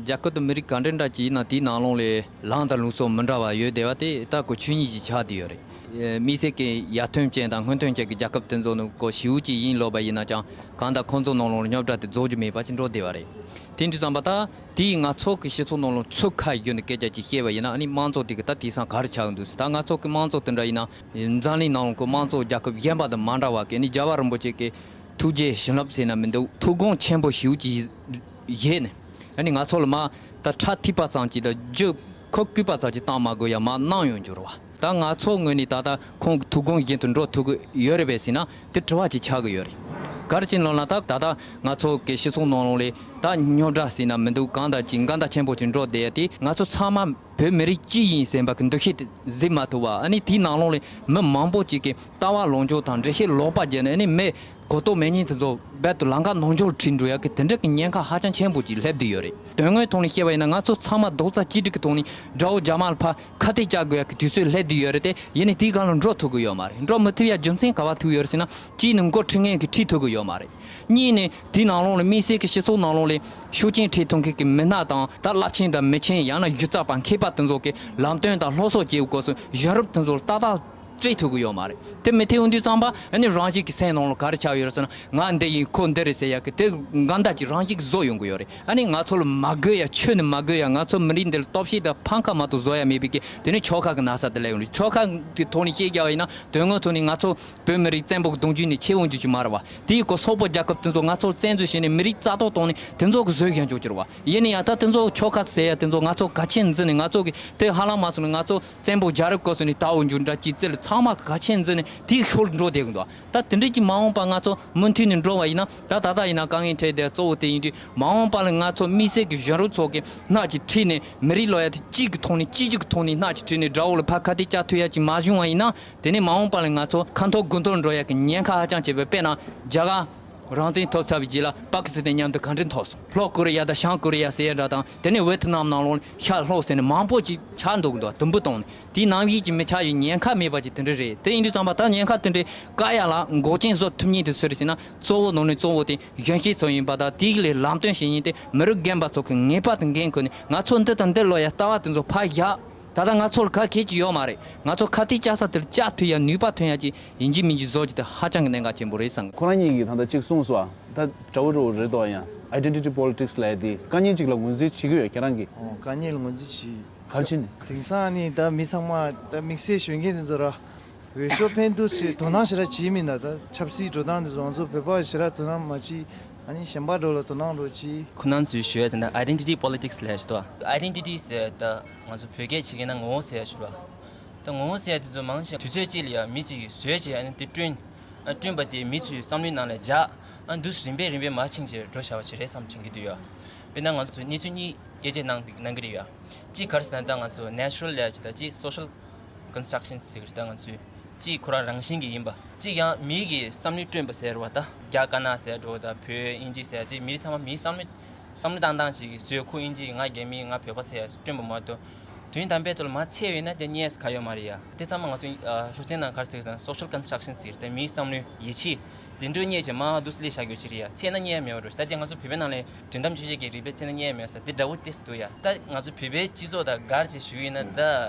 རྒྱལ་ཁབ་དང་མི་རིགས་ག་འདྲ་འདྲ་ཅིག་ཡིན་ན་དེའི་ནང་ལོགས་ལ་ལངས་དང་ལུགས་སྲོལ་མི་འདྲ་བ་ཡོད་བསྡད་པ་དེ་ད་གོ་ཆོས་ཉིད་ཅིག་ཆགས་བསྡད་ཡོད་རེད། དམིགས་བསལ་གྱི་ཡར་ཐོན་ཅན་དང་སྔོན་ཐོན་ཅན་གྱི་རྒྱལ་ཁབ་དེ་ཚོ་ནི་གོ་ཞེ་པོ་ཅིག་ཡིན་ལབ་པ་ཡིན་ན་ཀྱང་གང་ལྟར་ཁོང་ཚོ་ནང་ལོགས་ལ་རྙོག་དྲ་དེ་རྫོགས་རྒྱུ་མེད་པ་ཅིག་འགྲོ་བསྡད་པ་རེད། དེ་འདྲ་སོང་ཙང་ད་དེས་ང་ཚོ་གི་སྤྱི་ཚོགས་ནང་ལོགས་ཚུར་ཁ་གཞུག་ནས་སྐད་ཆ་ཅིག་བཤད་པ་ཡིན་ན། ཨ་ནི་དམངས་གཙོ་དེ་གི་ད་དེང་སང་ག་རེ་ཆགས་འདུག་ཟེར། ད་ང་ཚོ་གི་དམངས་གཙོ་དེ་འདྲ་ཡིན་ན་འཛམ་གླིང་ནང་ལོགས་གི་དམངས་གཙོ་རྒྱལ་ཁབ་གཞན་པ་དང་མ་འདྲ་བ་གི་ནི་རྒྱལ་བ་རིན་པོ་ཆེ་གི་ཐུགས་རྗེ་བྱིན་རླབས་ཟེར་ན་མི་འདུག་ཐུགས་དགོངས་ཆེན་པོ་ཞེ་པོ་ཅིག་བཞེས་ནས། ཨ་ནི་ང་ཚོ་ལ་མར་ད་ཁྲག་ཐིགས་པ་ཙམ་ཅིག་དང་རྒྱུ་ཁོག་བསྐུས་པ་ཙམ་ཅིག་བཏང་མ་དགོས་ཡ་མར་གནང་ཡོང་རྒྱུ་རེད་བ། ད་ང་ཚོ་ངོས་ནས་ད་ལྟ་ཁོང་གི་ཐུགས་དགོངས་བཞིན་དུ་འགྲོ་ཐུབ་ཀྱི་ཡོད་རེད་པས་ཟེར་ན་དེ་དྲི་བ་ཅིག་ཆགས་ཀྱི་ཡོད་རེད། ག་རེ་བྱས་ནས་ལབ་ན་ད་ད་ལྟ་ང་ཚོ་གི་སྤྱི་ཚོགས་ནང་ལོགས་ལ་ད་རྙོག་དྲ་ཟེར་ན་མི་འདུག་གང་ལྟར་ཅིག་འགལ་ཟླ་ཆེན་པོ་ཅིག་འགྲོ་བསྡད་ཡ་དེ་ང་ཚོ་ཚང་མ་བོད་མི་རིགས་གཅིག་ཡིན་ཟེར་བ་གི་འདུ་ཤེས་དེ་གཟིགས་མ་ཐུབ་པ། ཨ་ནི་དེའི་ནང་ལོགས་ལ་མི་མང་པོ་ཅིག་གིས་ལྟ་བ་ལོག་འཇོག་དང་འགྲེལ་བཤད་ལོག་པ་བརྒྱབ་ནས། ཨ་ནི་མི་གོ་རྟོགས་མེད་མཁན་དེ་ཚོ་རྦད་དེ་ལམ་ཁ་ནང་འཇོག་ཁྲིད་འགྲོ་ཡ་གི་དེ་འདྲ་གི་ཉེན་ཁ་ཧ་ཅང་ཆེན་པོ་ཅིག་སླེབས་བསྡད་ཡོད་རེད། དོན་དངོས་ཐོག་ནས་བཤད་པ་ཡིན་ན་ང་ཚོ་ཚང་མ་རྡོག་རྩ་གཅིག་སྒྲིལ་གི་ཐོག་ནས་དགྲ་བོ་རྒྱ་དམར་ལ་ཕར་ཁ་གཏད་བཅག་དགོས་ཡ་གི་དུས་ཚོད་སླེབས་བསྡད་ཡོད་རེད་དེ། ཡིན་ནའི་དེའི་སྒང་ལ་འགྲོ་ཐུབ་ཀྱི་ཡོད་མ་རེད། འགྲོ་མི་ཐུབ་ཡ་རྒྱུ་མཚན་ག་པར་ཐུག་ཡོད་རེད་ཟེར་ན། གཅིག་ནི་འགོ་ཁྲིད་མཁན་གྱིས་ཁྲིད་ཐུབ་ཀྱི་ཡོད་མ་རེད། གཉིས་ནི་དེའི་ནང་ལོགས་ལ་དམིགས་བསལ་གྱི་སྤྱི་ཚོགས་ནང་ལོགས་ལ་ཤུགས་རྐྱེན་ཐེབས་ཐུབ་མཁན་གྱི་མི་སྣ་དང་ད་རླབས་ཆེན་དང་མི་ཆེན་ཡང་ན་གཞི་རྩ་པ་མཁས་པ་དེ་ཚོ་གིས་ལམ་སྟོན་དང་སློབ་གསོ་བྱེད་པའི་སྐབས་སུ་གཞོན་རབས་དེ་ཚོ་ལ་ཏག་ཏག་སྤྲད་ཐུབ་ཀྱི་ཡོད་མ་རེད། དེ་མི་ཐེབས་ཡོང་དུས་ཙམ་པ་ཨ་ནི་རང་བཞིན་གྱི་སེམས་ནང་ལ་ག་རེ་ཆགས་ཡོད་རེད་ཟེར་ན། ང་འདི་ཡིན་ཁོ་འདི་རེད་ཟེར་ཡ་གི་དེ་འགལ་ཟླ་ཅིག་རང་བཞིན་གྱིས་བཟོ་ཡོང་གི་ཡོད་རེད། ཨ་ནི་ང་ཚོ་ལ་མ་དགོས་ཡ་ཁྱོན་ནས་མ་དགོས་ཡ་ང་ཚོ་མི་རིགས་འདི་ལ་སྟོབས་ཤུགས་དང་ཕམ་ཁ་མ་གཏོགས་བཟོ་ཡ་མེད་པའི་གི་དེ་ནི་ཆོལ་ཁ་གི་ན་ཚ་དེ་སླེབས་ཡོང་རེད། ཆོལ་ཁ་གི་ཐོག་ནས་བཤད་རྒྱུ་ཡིན་ན་དོན་དངོས་ཐོག་ནས་ང་ཚོ་བོད་མི་རིགས་བཙན་པོ་གི་གདུང་རྒྱུད་ནས་ཆད་ཡོང་རྒྱུ་ཅིག་མ་རེད་བ། དེའི་སྐོར་སོག་པོ་རྒྱལ་ཁབ་དེ་ཚོ་ང་ཚོ་བཙན་འཛུལ་བྱས་ནས་མི་རིགས་རྩ་གཏོར་བཏང་ནས་དེ་ཚོ་གི་བཟོས་བཞག་འཇོག་གི་རེད་བ། ཡིན་ན་ཡང་ད་དེ་ཚོ་ཆོལ་ཁ་ཟེར་ཡ་དེ་ཚོ་ང་ཚོ་ག་ཆེན་འཛིན་ནས་ང་ཚོ་གི་དེ་ཧ་ལམ་མ་སོང་ནས་ང་ཚོ་བཙན་པོ་རྒྱལ་རབས་སྐབས་སུ་ནས་ད་འོ་འཇུ་འདྲ་ཅིག་རྩི་ལ་ཚང་མ་ག་ཆེན་འཛིན་ནས་དེའི་ཤོར་འགྲོ་བསྡད་གི་འདུག་ད་དེ་འདྲ་ཅིག་མ་འོངས་པ་ང་ཚོ་མུ་མཐུད་ནས་འགྲོ་བ་ཡིན་ན། ད་ད་ལྟ་ཡིན་ན་དཀའ་ངལ་འཕྲད་བསྡད་གཙོ་བོ་དེ་ཡིན་དུས། མ་འོངས་པ་ལ་ང་ཚོ་དམིགས་བསལ་གྱི་གཞོན་རབས་ཚོ་གིས་སྣེ་གཅིག་ཁྲིད་ནས་མི་རིགས་ལབ་ཡ་དེ་གཅིག་གི་ཐོག་ནས་གཅིག་གྱུར་གྱི་ཐོག་ནས་སྣེ་གཅིག་ཁྲིད་ནས་དགྲ་བོ་ལ་ཕར་ཁ་གཏད་བཅག་ཐུབ་ཡ་ཅིག་མ་བྱུང་བ་ཡིན་ན། དེ་ནས་མ་འོངས་པ་ལ་ང་ཚོ་ཁ་འཐོར་དགུ་འཐོར་འགྲོ་ཡ་གི་ཉེན་ཁ་ཧ་ཅང་ཆེ་བས། དཔེར་ན་རྒྱ་གར་རང་བཙན་ཐོབ་ཚར་བའི་རྗེས་ལ་པ་ཀི་སི་ཐན་མཉམ་དུ་ག་འདྲ་འཐོར་སོང་། ལྷོ་ཀོ་རི་ཡ་དང་བྱང་ཀོ་རི་ཡ་ཟེར་ཡ་འདྲ་དང་། དེ་ནས་ཝེ་ཐི་ནམ་ནང་ལོགས་ཤར་ལྷོ་ཟེར་ནས་མང་པོ་ཅིག་ཆགས་འདུག་འདུག་དུམ་བུ་བཏང་ནས་དེའི་ནང་བཞིན་གྱི་མི་ཆགས་ཡོད་ཉེན་ཁ་མེད་པ་ཅིག་དེ་འདྲ་རེད། དེ་ཡིན་དུས་ཙམ་པ་ད་ཉེན་ཁ་དེ་འདྲའི་བཀག་ཡ་ལ་འགོག་རྐྱེན་བཟོ་ཐུབ་མཁན་དེ་སུ་རེད་ཟེར་ན། གཙོ་བོ་ནང་ནས་གཙོ་བོ་དེ་གཞོན་སྐྱེས་ཚོ་ཡིན་པ་དང་། དེའི་ལས་ལམ་སྟོན་བྱེད་མཁན་དེ་མི་རབས་རྒན་པ་ཚོ་གི་ངེས་པར་དུ་འགན་ཁུར་ནས་ང་ཚོ་འདི་དང་འདི་ལབ་ཡ་ལྟ་བ་དེ་ཚོ་ཕར་བཞག་ད་ལྟ་ང་ཚོར་ག་གེ་ཅིག་ཡོད་མ་རེད། ང་ཚོ་ཁ་གཏད་བཅག་ས་དེར་བཅག་ཐུབ་ཡ་ནུས་པ་ཐོན་ཡ་ཅིག་ཡིན་གཅིག་མིན་གཅིག་བཟོ་རྒྱུ་དེ་ཧ་ཅང་གི་གནད་འགག་ཆེན་པོ་རེད་བསམ་གི། ཁོ་རང་ཉིད་ཀྱིས་ད་ལྟ་གཅིག་གསུངས་སོང་། ད་དགྲ་བོ་འདྲ་བོ་རེད་དོ། ཡང་ཨའི་ཌེན་ཊི་ཊི་པོ་ལི་ཊིག་སི་ལབ་ཡ་དེ་དཀའ་ངལ་ཅིག་ལ་ངོས་འཛིན་བྱེད་ཀྱི་ཡོད། ཁྱེད་རང་གིས། ཨོ། དཀའ་ངལ་ལ་ངོས་འཛིན་བྱེད། ག་རེ་བྱས་ནས། དེང་སང་ནི་ད་མི་ཚང་མ་ད་དམིགས་བསལ་གཞོན་སྐྱེས་དེ་ཚོ་ར། འོས་ཤོག་འཕེན་དུས་ཚེ་དོ་སྣང་ཞེ་དྲག་བྱེད་མི་འདུག་ད་ཆབ་སྲིད་འགྲོ་སྟངས་དེ་ཚོ་ང་ཚོ་བོད་པ་ཞེ་དྲག་དོ་སྣང་མ་བྱེད། ཨ་ནི་གཞན་པ་འགྲོ་ལ་དོ་སྣང་འགྲོ་བྱེད། ཁོ་རང་ཚོས་ཞུ་ཡ་དེ་འདྲ་ཨའི་ཌེན་ཊི་ཊི་པོ་ལི་ཊིག་སི་ལབ་ཞིག་འདུག་ཨའི་ཌེན་ཊི་ཊི་ཟེར་ད་ང་ཚོ་བོད་སྐད་བྱེད་མཁན་ན་ངོ་བོ་ཟེར་ཡ་ཞིག་རེད་བ། ད་ངོ་བོ་ཟེར་ཡ་དེ་ཚོ་མང་ཆེ་དུས་ཚོད་གཅིག་ལ་ཡ་མི་གཅིག་གིས་བཟོས་བྱས་ཨ་ནི་དེ་བསྐྲུན། ཨ་བསྐྲུན་པ་དེ་མི་ཚོའི་བསམ་བློའི་ནང་ལ་འཇགས། ཨ་འདུག་རིམ་པས་རིམ་པས་མར་ཕྱིན་བྱས་འགྲོ་བྱ་བ་ཞིག་རེད་བསམ་དྲན་གྱི་འདུག་ཡ། དཔེར་ན་ང་ཚོས་གནས་ཚུལ་གཉིས་དབྱེ་འབྱེད་གནང་གནང་གི་རེད་ཡ། གཅིག་ག་རེ་ཟེར་ན་ད་ང་ཚོ་ནེ་ཅུ་རལ་ལབ་ཡ་ཅིག་དང་གཅིག་སོ་ཤལ་ཀོན་སི་ཊྲག་ཤན་ཟེར་གི་རེད། ད་ང་ཚོས་གཅིག་ཁོ་རང་རང་བཞིན་གྱིས་ཡིན་པ། གཅིག་ཡང་མི་གི་བསམ་བློས་བསྐྲུན་པ་ཟེར་བ། ད་རྒྱ་དཀར་ནག་ཟེར་འགྲོ། ད་བོད་དབྱིན་ཇི་ཟེར་དེ་མི་རིགས་ཚང་མ་མིའི་བསམ་བློ་བསམ་བློ་བཏང་སྟངས་ཅིག་གིས་བཟོས། ཁོ་དབྱིན་ཇི་ང་རྒྱ་མི་ང་བོད་པ་ཟེར་བསྐྲུན་པ་མ་གཏོགས། དུས་ཡུན་དམ་པའི་ཐོག་ལ་མར་ཚད་པས་ན་དེ་རྙེད་ས་ག་ཡོད་མ་རེད་ཡ། དེ་ཚང་མ་ང་ཚོ་ཨ་སློབ་ཚན་ནང་ག་རེ་ཟེར་ན་སོ་ཤལ་ཀོན་སི་ཊྲག་ཤན་ཟེར། དེ་མིའི་བསམ་བློའི་ཡིད་ཆེས་དེ་འདྲ་རྙེད་བྱས་མར་འདུག་སེ་སླེབས་བཞག་རྒྱུ་ཅིག་རེད་ཡ། ཚད་ན་རྙེད་ཡ་མེད་པ་འགྲོ། ད་དེ་ང་ཚོ་བོད་པའི་ནང་ལ་དོན་དམ་ཆོས་བཤད་ཀྱི་རིག་པའི་ཚད་ན་རྙེད་ཡ་མེད་ས་དེ་འདྲ་བོ་ཏོག་ཙམ་འདུག་ཡ། ད་ང་ཚོ་བོད་པའི་སྤྱི་ཚོགས་དང་སྒར་བྱས་ཞུ་ཡིན་ན། ད་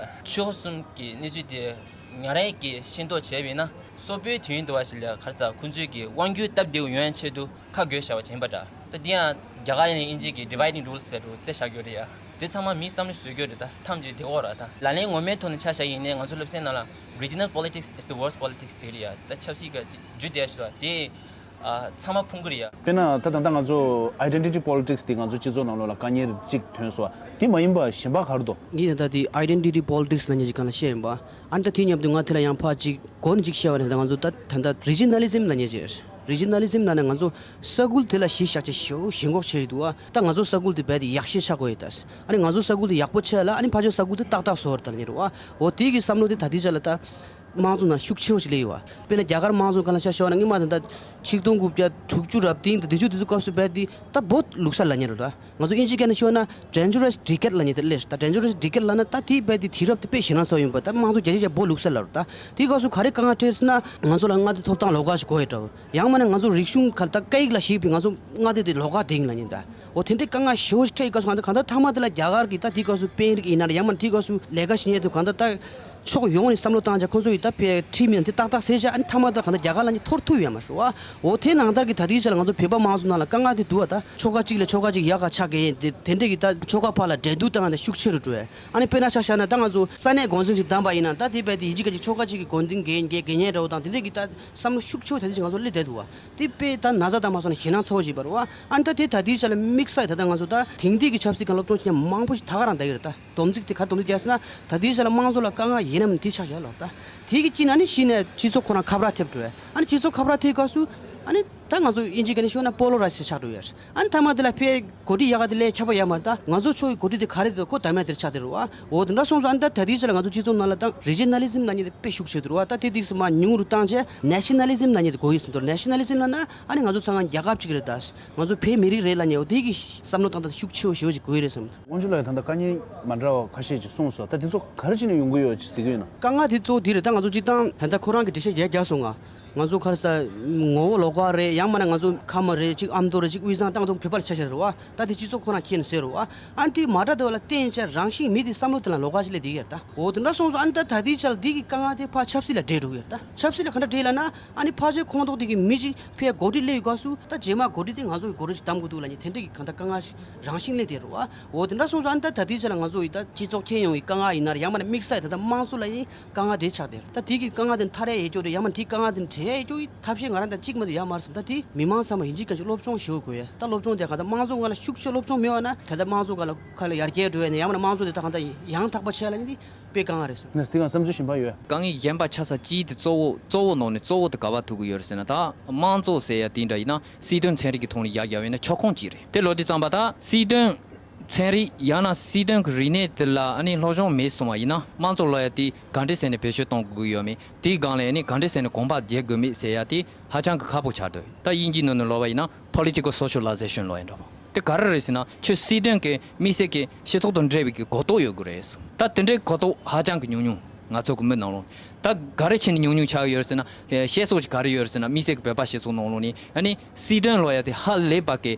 ཆོལ་ཁ་གསུམ་གྱི་གནས་ཚུལ་དེ་ང་རང་གིས་ཤེས་རྟོགས་བྱས་པ་ཡིན་ན། སོག་པོའི་དུས་ཡུན་དུ་བ་ཞིག་ལ་ག་རེ་ཟེར་ཁོང་ཚོས་ཀྱི་དབང་སྒྱུར་སྟབས་བདེ་བོ་ཡོང་ཡ་ཆེད་དུ་ཁ་བགོས་བྱ་བ་བྱིན་པ་འདྲ། ད་འདི་ཡང་རྒྱ་གར་ཡིན་ན་དབྱིན་ཇི་གི་ཌི་ཝའི་ཌིང་རུལ་ཟེར་འགྲོ་རྩི་བཞག་རྒྱུ་རེད་ཡ། དེ་ཚང་མ་མིའི་བསམ་བློ་བཟོ་རྒྱུ་རེད། ད་ཐམས་ཅད་དེ་འོག་ར། ད་ལག་ལེན་ངོ་མའི་ཐོག་ནས་ཆ་བཞག་ཡིན་ནའི་ང་ཚོ་སློབ་ཚན་ནང་ལ་regional politics is the worst politics ཟེར་གྱི་རེད་ཡ། ད་ཆབ་སྲིད་ཀྱི་རྒྱུ་དེ་ཞིག་ད་དེ་ཨ་ཚང་མ་ཕུང་གི་རེད་ཡ། དཔེར་ན་ད་ད་ལྟ་ང་ཚོ་ཨའི་ཌེན་ཊི་ཊི་པོ་ལི་ཊིག་སི་དེ་ང་ཚོ་སྤྱི་ཚོགས་ནང་ལོགས་ལ་དཀའ་ངལ་གཅིག་ཐོན་སོང་བ། དེ་མ་ཡིན་པ་གཞན་པ་ག་རེ་འདུག་ངས་ད་ལྟ་དེ་ཨའི་ཌེན་ཊི་ཊི་པོ་ལི་ཊིག་སི་ལབ་མཁན་ཅིག་སྒང་ལ་བཤད་ཡིན་པ། ཨ་ནི་ད་དེའི་མཉམ་དུ་ང་དེ་ལ་ཡང་ཕར་ཅིག་འགོ་ནས་ཅིག་བཤད་པ་ནི། ད་ང་ཚོ་ད་ད་ལྟ་རི་ཇི་ནལ་ལི་ཛིམ་ལབ་མཁན་ཅིག་རི་ཇི་ནལ་ལི་ཛིམ་ལབ་ན་ང་ཚོ་ས་ཁུལ་དེ་ལ་གཞི་བཞག་བྱས་ཞེ་པོ་ཞེན་ཁོག་བྱས་ཡོད་འདུག་བ། ད་ང་ཚོ་ས་ཁུལ་དེ་རྦད་དེ་ཡག་ཤོས་ཆགས་དགོས་ཡོད་ད། ཨ་ནི་ང་ཚོ་ས་ཁུལ་དེ་ཡག་པོ་ཆགས་ལ་ཨ་ནི་ཕར་ཕྱོགས་ས་ཁུལ་དེ་ཏག་ཏག་བཟོ་བར་ད་ལ་ཉེ་རུ་བ། འོ་དེ་གི་བསམ་བློ་དེ་ད་ལྟའི་ཆ་ལ་ད་དམངས་གཙོ་ནང་ཤུགས་ཆེ་བོ་ཞིག་སླེབས་ཡོད་བ། དཔེར་ན་རྒྱ་གར་དམངས་གཙོ་སྒང་ལ་ཆ་བཞག་ན་སྔོན་མ་ད་ད་ཆིག་སྟོང་དགུ་བརྒྱ་དྲུག་ཅུ་རབ་བརྟན་དང་དེ་ཚོ་དེ་ཚོ་སྐབས་སུ་རྦད་དེ་ད་བོད་ལུགས་ས་ལ་ཉེ་རུ་ད། ང་ཚོ་དབྱིན་ཇི་སྐད་ནང་ཞུས་ན་ཌེན་ཇེ་རས་ཌི་ཀེཌ་ལབ་མཁན་དེ་སླེབས། ད་ཌེན་ཇེ་རས་ཌི་ཀེཌ་ལབ་ན་ད་དེའི་རྦད་དེ་དུས་རབས་དེ་དཔེ་ཞེད་སྣང་ཚ་བོ་ཡིན་པ། ད་དམངས་གཙོ་རྒྱ་ཆེ་ཆེ་བོད་ལུགས་ས་ལབ་རེད། ད་དེའི་སྐབས་སུ་ག་རེ་དཀའ་ངལ་འཕྲད་ཟེར་ན་ང་ཚོ་ལ་མངའ་སྡེ་ཐོབ་ཐང་ལོགས་ཀ་ཞིག་དགོས་ཡོད་འདྲ་བོ། ཡང་མིན་ན་ང་ཚོ་རིག་གཞུང་ག་ད་སྐད་ཡིག་ལ་གཞིགས་པའི་ང་ཚོ་མངའ་སྡེ་དེ་ལོགས་ཀ་དེ་ཡིན་ལབ་མཁན་ད། འོ་དེ་འདྲའི་དཀའ་ངལ་ཞེ་པོ་ཞིག་འཕྲད་ཡོད་སྐབས་སུ་གང་ལྟར་གང་ལྟར་མཐའ་མ་དེ་ལ་རྒྱ་གར་གྱི་ད་དེའི་སྐབས་སུ་དཔོན་རིགས་ཡིན་ན་རེད། ཡང་མིན་ན་དེའི་སྐབས་སུ་ལས་ཀ་བྱེད་མཁན་དེ་གང་ལྟར་ད། ཕྱོགས་ཡོངས་ནས་བསམ་བློ་བཏང་བྱས་ཁོང་ཚོ་ཡི་ད་ཕའི་ཁྲིམས་ཡང་དེ་ཏག་ཏག་བཟོས་བྱས། ཨ་ནི་མཐའ་མ་ད་གང་ལྟར་རྒྱ་གར་ལ་ནི་འཐོར་ཐུབ་ཡོད་མ་རེད་བ། འོ་དེ་ནང་ལྟར་གྱི་ད་ལྟའི་ཆ་ལ་ང་ཚོ་བོད་པ་དམངས་གཙོ་ནང་ལ་དཀའ་ངལ་དེ་འདུག་བ། ད་ཆོལ་ཁ་གཅིག་ལས་ཆོལ་ཁ་གཅིག་ཡག་ག་ཆགས་གི་ཡིན། དེ་དེ་འདྲས་ཀྱི་ད་ཆོལ་ཁ་བར་ལ་འགྲན་བསྡུར་བཏང་ནས་ཤུགས་ཆེ་རུ་འགྲོ་བས། ཨ་ནི་དཔེར་ན་ཆ་བཞག་ན་ད་ང་ཚོ་ས་གནས་འགོ་འཛིན་ཞིག་བདམས་པ་ཡིན་ན་ད་དེ་རྦད་དེ་ཡིན་གཅིག་ག་གཅིག་ཆོལ་ཁ་གཅིག་གི་འགོ་འཛིན་འགན་འགན་འགན་ཉེ་འདྲ་བོ་དང་དེ་འདྲས་ཀྱི་ད་བསམ་བློ་ཤུགས་ཆེ་བོ་ད་ལྟའི་ཆ་ང་ཚོ་སླེབས་བསྡད་འདུག་བ། དེ་དཔེ་ད་ན་ཚ་དང་མ་སོང་ན་ཞེད་སྣང་ཚ་བོ་ཞིག་འབར་བ། ཨ་ནི་ད་དེ་ད་ལྟའི་ཆ་ལ་དམིགས་བསལ་ད་ལྟ་ང་ཚོ་ད་དེང་དུས་ཀྱི་ཆབ་སྲིད་ཁང་སློབ་སྦྱོང་བྱེད་མཁན་མང་པོ་ཞིག་ད་ག་རང་བསྡད་ཡོད་རེད། ད་སྡོམ་རྩིས་དེ་ག་སྡོམ་རྩིས་བརྒྱབ་ཟེར་ན་ད་ལྟའི་ཆ་ལ་དམངས་གཙོ་ལ་དཀའ་ངལ་ཡིན་ནམ་དེ་ཆགས་བཞག་ལོ། ད་དེ་གི་དཀྱིལ་ན་ནི་གཞི་ནས་སྤྱི་ཚོགས་ཁོ་རང་ཁ་བརྡ་ཐེབས་འགྲོ་བས། ཨ་ནི་སྤྱི་ཚོགས་ཁ་བརྡ་ཐེབས་སྐབས་སུ་ཨ་ནི་ད་ང་ཚོ་དབྱིན་ཇིའི་སྐད་ནས་ཞུས་ན་པོ་ལོ་རའི་ཛི་ཆགས་འགྲོ་ཡོད་རེད། ཨ་ནི་མཐའ་མ་དེ་ལ་ཕའི་འགོ་ཁྲིད་ཡག་ག་དེ་ལས་ཁྱབ་པ་ཡོད་མ་རེད། ད་ང་ཚོ་ཕྱོགས་ཀྱི་འགོ་ཁྲིད་དེ་ག་རེ་དེ་ཁོ་དམ་ཡག་དེར་ཆགས་བསྡད་རེད་བ། འོ་དེ་འདྲ་སོང་ཙང་ཨ་ནི་ད་ད་ལྟའི་ཆ་ལ་ང་ཚོ་སྤྱི་ཚོགས་ནང་ལ་ད་རི་ཇི་ནལ་ལི་ཛིམ་ལབ་མཁན་དེ་དཔེ་ཤུགས་ཆེ་འདུག་རེད་བ། ད་དེ་དུས་སུ་མར་ཉུང་རུ་བཏང་བྱས་ནེ་ཤ་ནལ་ལི་ཛིམ་ལབ་མཁན་དེ་དགོས་ཡོད་བསམ་འདུག་ནེ་ཤ་ནལ་ལི་ཛིམ་ལབ་ན་ཨ་ནི་ང་ཚོ་ཚང་མ་རྒྱལ་ཁབ་གཅིག་རེད། ད་ང་ཚོ་བོད་མི་རིགས་རེད་ལབ་མཁན་འོ་དེ་གི་བསམ་བློ་བཏང་སྟངས་དེ་ཤུགས་ཆེ་བོ་ཞེ་པོ་ཅིག་དགོས་ཡོད་རེད་བསམ་འདུག་དབང་ཕྱུག་ལགས་ད་ལྟ་དཀའ་ངལ་མ་འདྲ་བ་ཁ་ཤས་ཅིག་གསུངས་སོང་། ད་དེ་ཚོ་ག་རེ་བྱས་ནས་ཡོང་གི་ཡོད་ཅེས་ཟེར་གི་ཡོད་ན། དཀའ་ངལ་དེ་གཙོ་བོ་དེ་རེད། ད་ང་ཚོ་སྤྱིར་བཏང་ད་ལྟ་ཁོ་རང་གི་འགྲེལ་བཤད་རྒྱག་རྒྱག་སོང་ང་། ང་ཚོ་ག་རེ་ཟེར་ངོ་བོ་ལོགས་ཀ་རེད། ཡང་མིན་ན་ང་ཚོ་ཁམས་རེད། གཅིག་ཨ་མདོ་རེད། གཅིག་དབུས་གཙང་། ད་ང་ཚོ་བོད་པ་ལ་ཆ་བཞག་རེད་བ། ད་དེ་སྤྱི་ཚོགས་ཁོ་རང་ཁྱེར་ནས་ཟེར་རེད་བ། ཨ་ནི་དེ་མ་འདྲ་དེ་བ་ལ་བརྟེན་བྱས་རང་བཞིན་མི་དེ་བསམ་བློ་དེ་ལ་ལོགས་ཀ་ཞིག་སླེབས་བསྡད་ཡོད་ད། འོ་དེ་འདྲ་སོང་ཙང་ཨ་ནི་ད་ད་ལྟའི་ཆ་ལ་དེ་གི་དཀའ་ངལ་དེ་ཕར་ཆབ་སྲིད་ལ་འདྲེས་འགྲོ་གི་ཡོད་ད། ཆབ་སྲིད་ལ་ག་འདྲ་འདྲེས་ལབ་ན། ཨ་ནི་ཕལ་ཆེར་ཁོངས་གཏོགས་དེ་གི་མི་གཅིག་ཕའི་འགོ་ཁྲིད་སླེབས་ཡོད་སྐབས་སུ་ད་རྗེས་མ་འགོ་ཁྲིད་དེ་ང་ཚོ་གི་འགོ་ཁྲིད་ཅིག་བདམས་དགོས་འདུག་ལབ་མཁན་དེ་འདྲ་གི་གང་ལྟར་དཀའ་ངལ་ཞིག་རང་བཞིན་སླེབས་བསྡད་རེད་བ། འོ་དེ་འདྲ་སོང་ཙང་ཨ་ནི་ད་ད་ལྟའི་ཆ་ལ་ང་ཚོ་ཡི་ད་སྤྱི་ཚོགས་ཁྱོན་ཡོངས་ཀྱི་དཀའ་ངལ་ཡིན་ན་རེད། ཡང་མིན་ན་དམིགས་བསལ་ད་ལྟ་དམངས་གཙོ་ལ་ཡིན་དཀའ་ངལ་དེ་ཆགས་བསྡད་རེད། ད་དེ་གི་དཀའ་ངལ་དེ་མཐར་ཡས་ཡོད་རྒྱུ་རེད། ཡང་མིན་ན་དེའི་དཀའ་ངལ་དེ་འཕྲད་ཡས་ཡོད་རྒྱུ་ཡི་ཐབས་ཤེས་ང་རང་ད་གཅིག་མ་གཏོགས་ཡོད་མ་རེད་བསམ། ད་དེ་མི་མང་ཚང་མ་ཡིན་གཅིག་མིན་གཅིག་སློབ་སྦྱོང་ཞེ་པོ་དགོས་ཡ། ད་སློབ་སྦྱོང་དེ་གང་ལྟར་དམངས་གཙོ་སྒང་ལ་ཤུགས་ཆེ་སློབ་སྦྱོང་མེད་པ་ན་ད་ལྟ་དམངས་གཙོ་སྒང་ལ་ཁ་ལ་ཡར་རྒྱས་འགྲོ་ཡ་ནས་ཡང་མིན་ན་དམངས་གཙོ་དེ་ད་གང་ལྟར་ཡང་དག་པ་བྱས་ལ་ནི་དེ་དཔེ་དཀའ་ངལ་རེད་བསམ། ནས་དེ་ག་བསམ་ཚུལ་གཞན་པ་ཡོད། དཀའ་ངལ་གཞན་པ་ཆགས་ས་གཅིག་དེ་གཙོ་བོ་གཙོ་བོ་ནང་ནས་གཙོ་བོ་དེ་ག་པར་ཐུག་གི་ཡོད་རེད་ཟེར་ན། ད་དམངས་གཙོ་ཟེར་ཡ་དེ་འདྲ་ཡིན་ན་སྲིད་དོན་ཚན་རིག་གི་ཐོག་ནས་ཡར་རྒྱས་པ་ཡིན་ན་ཁྱབ་ཁོངས་གཅིག་རེད། དེ་ལོ་དེ་ཙམ་པ་ད་སྲིད་དོན་ཚན་རིག་ཡང་ན་སྲིད་དོན་གྱི་རིག་གནས་དེ་ལ་ཨ་ནི་སློབ་སྦྱོང་མེད་སོང་བ་ཡིན་ན་དམངས་གཙོ་ལབ་ཡ་དེ་ག་འདྲས་ཟེར་ནས་བེད་སྤྱོད་གཏོང་དགོས་ཀྱི་ཡོད་མེད། དེའི་སྒང་ལ་ཨ་ནི་ག་འདྲས་ཟེར་ནས་གོམ་པ་རྒྱག་དགོས་མེད་ཟེར་ཡ་དེ་ཧ་ཅང་གི་ཁག་པོ་ཆགས་འདུག་ད་དབྱིན་ཇིའི་ནང་ནས་ལབ་པ་ཡིན་ན་political socialization ལབ་ཡ་འདྲ་པོ། དེ་ག་རེ་རེད་ཟེར་ན་ཁྱོད་སྲིད་དོན་གྱི་དམིགས་བསལ་གྱི་སྤྱི་ཚོགས་དང་འབྲེལ་བའི་གི་གོ་རྟོགས་ཡོད་དགོས་རེད། ད་དེ་འདྲའི་གོ་རྟོགས་ཧ་ཅང་གི་ཉུང་ཉུང་། ང་ཚོ་གི་མི་ནང་ལོགས་ད་ག་རེ་བྱས་ནས་ཉུང་ཉུང་ཆགས་ཡོད་རེད་ཟེར་ན། བཤད་སྲོལ་ཅིག་ག་རེ་ཡོད་རེད་ཟེར་ན། དམིགས་བསལ་གྱི་བོད་པ་སྤྱི་ཚོགས་ནང་ལོགས་ནས་ཨ་ནི་སྲིད་དོན་ལབ་ཡ་དེ་ཧ་ལས་པ་གི་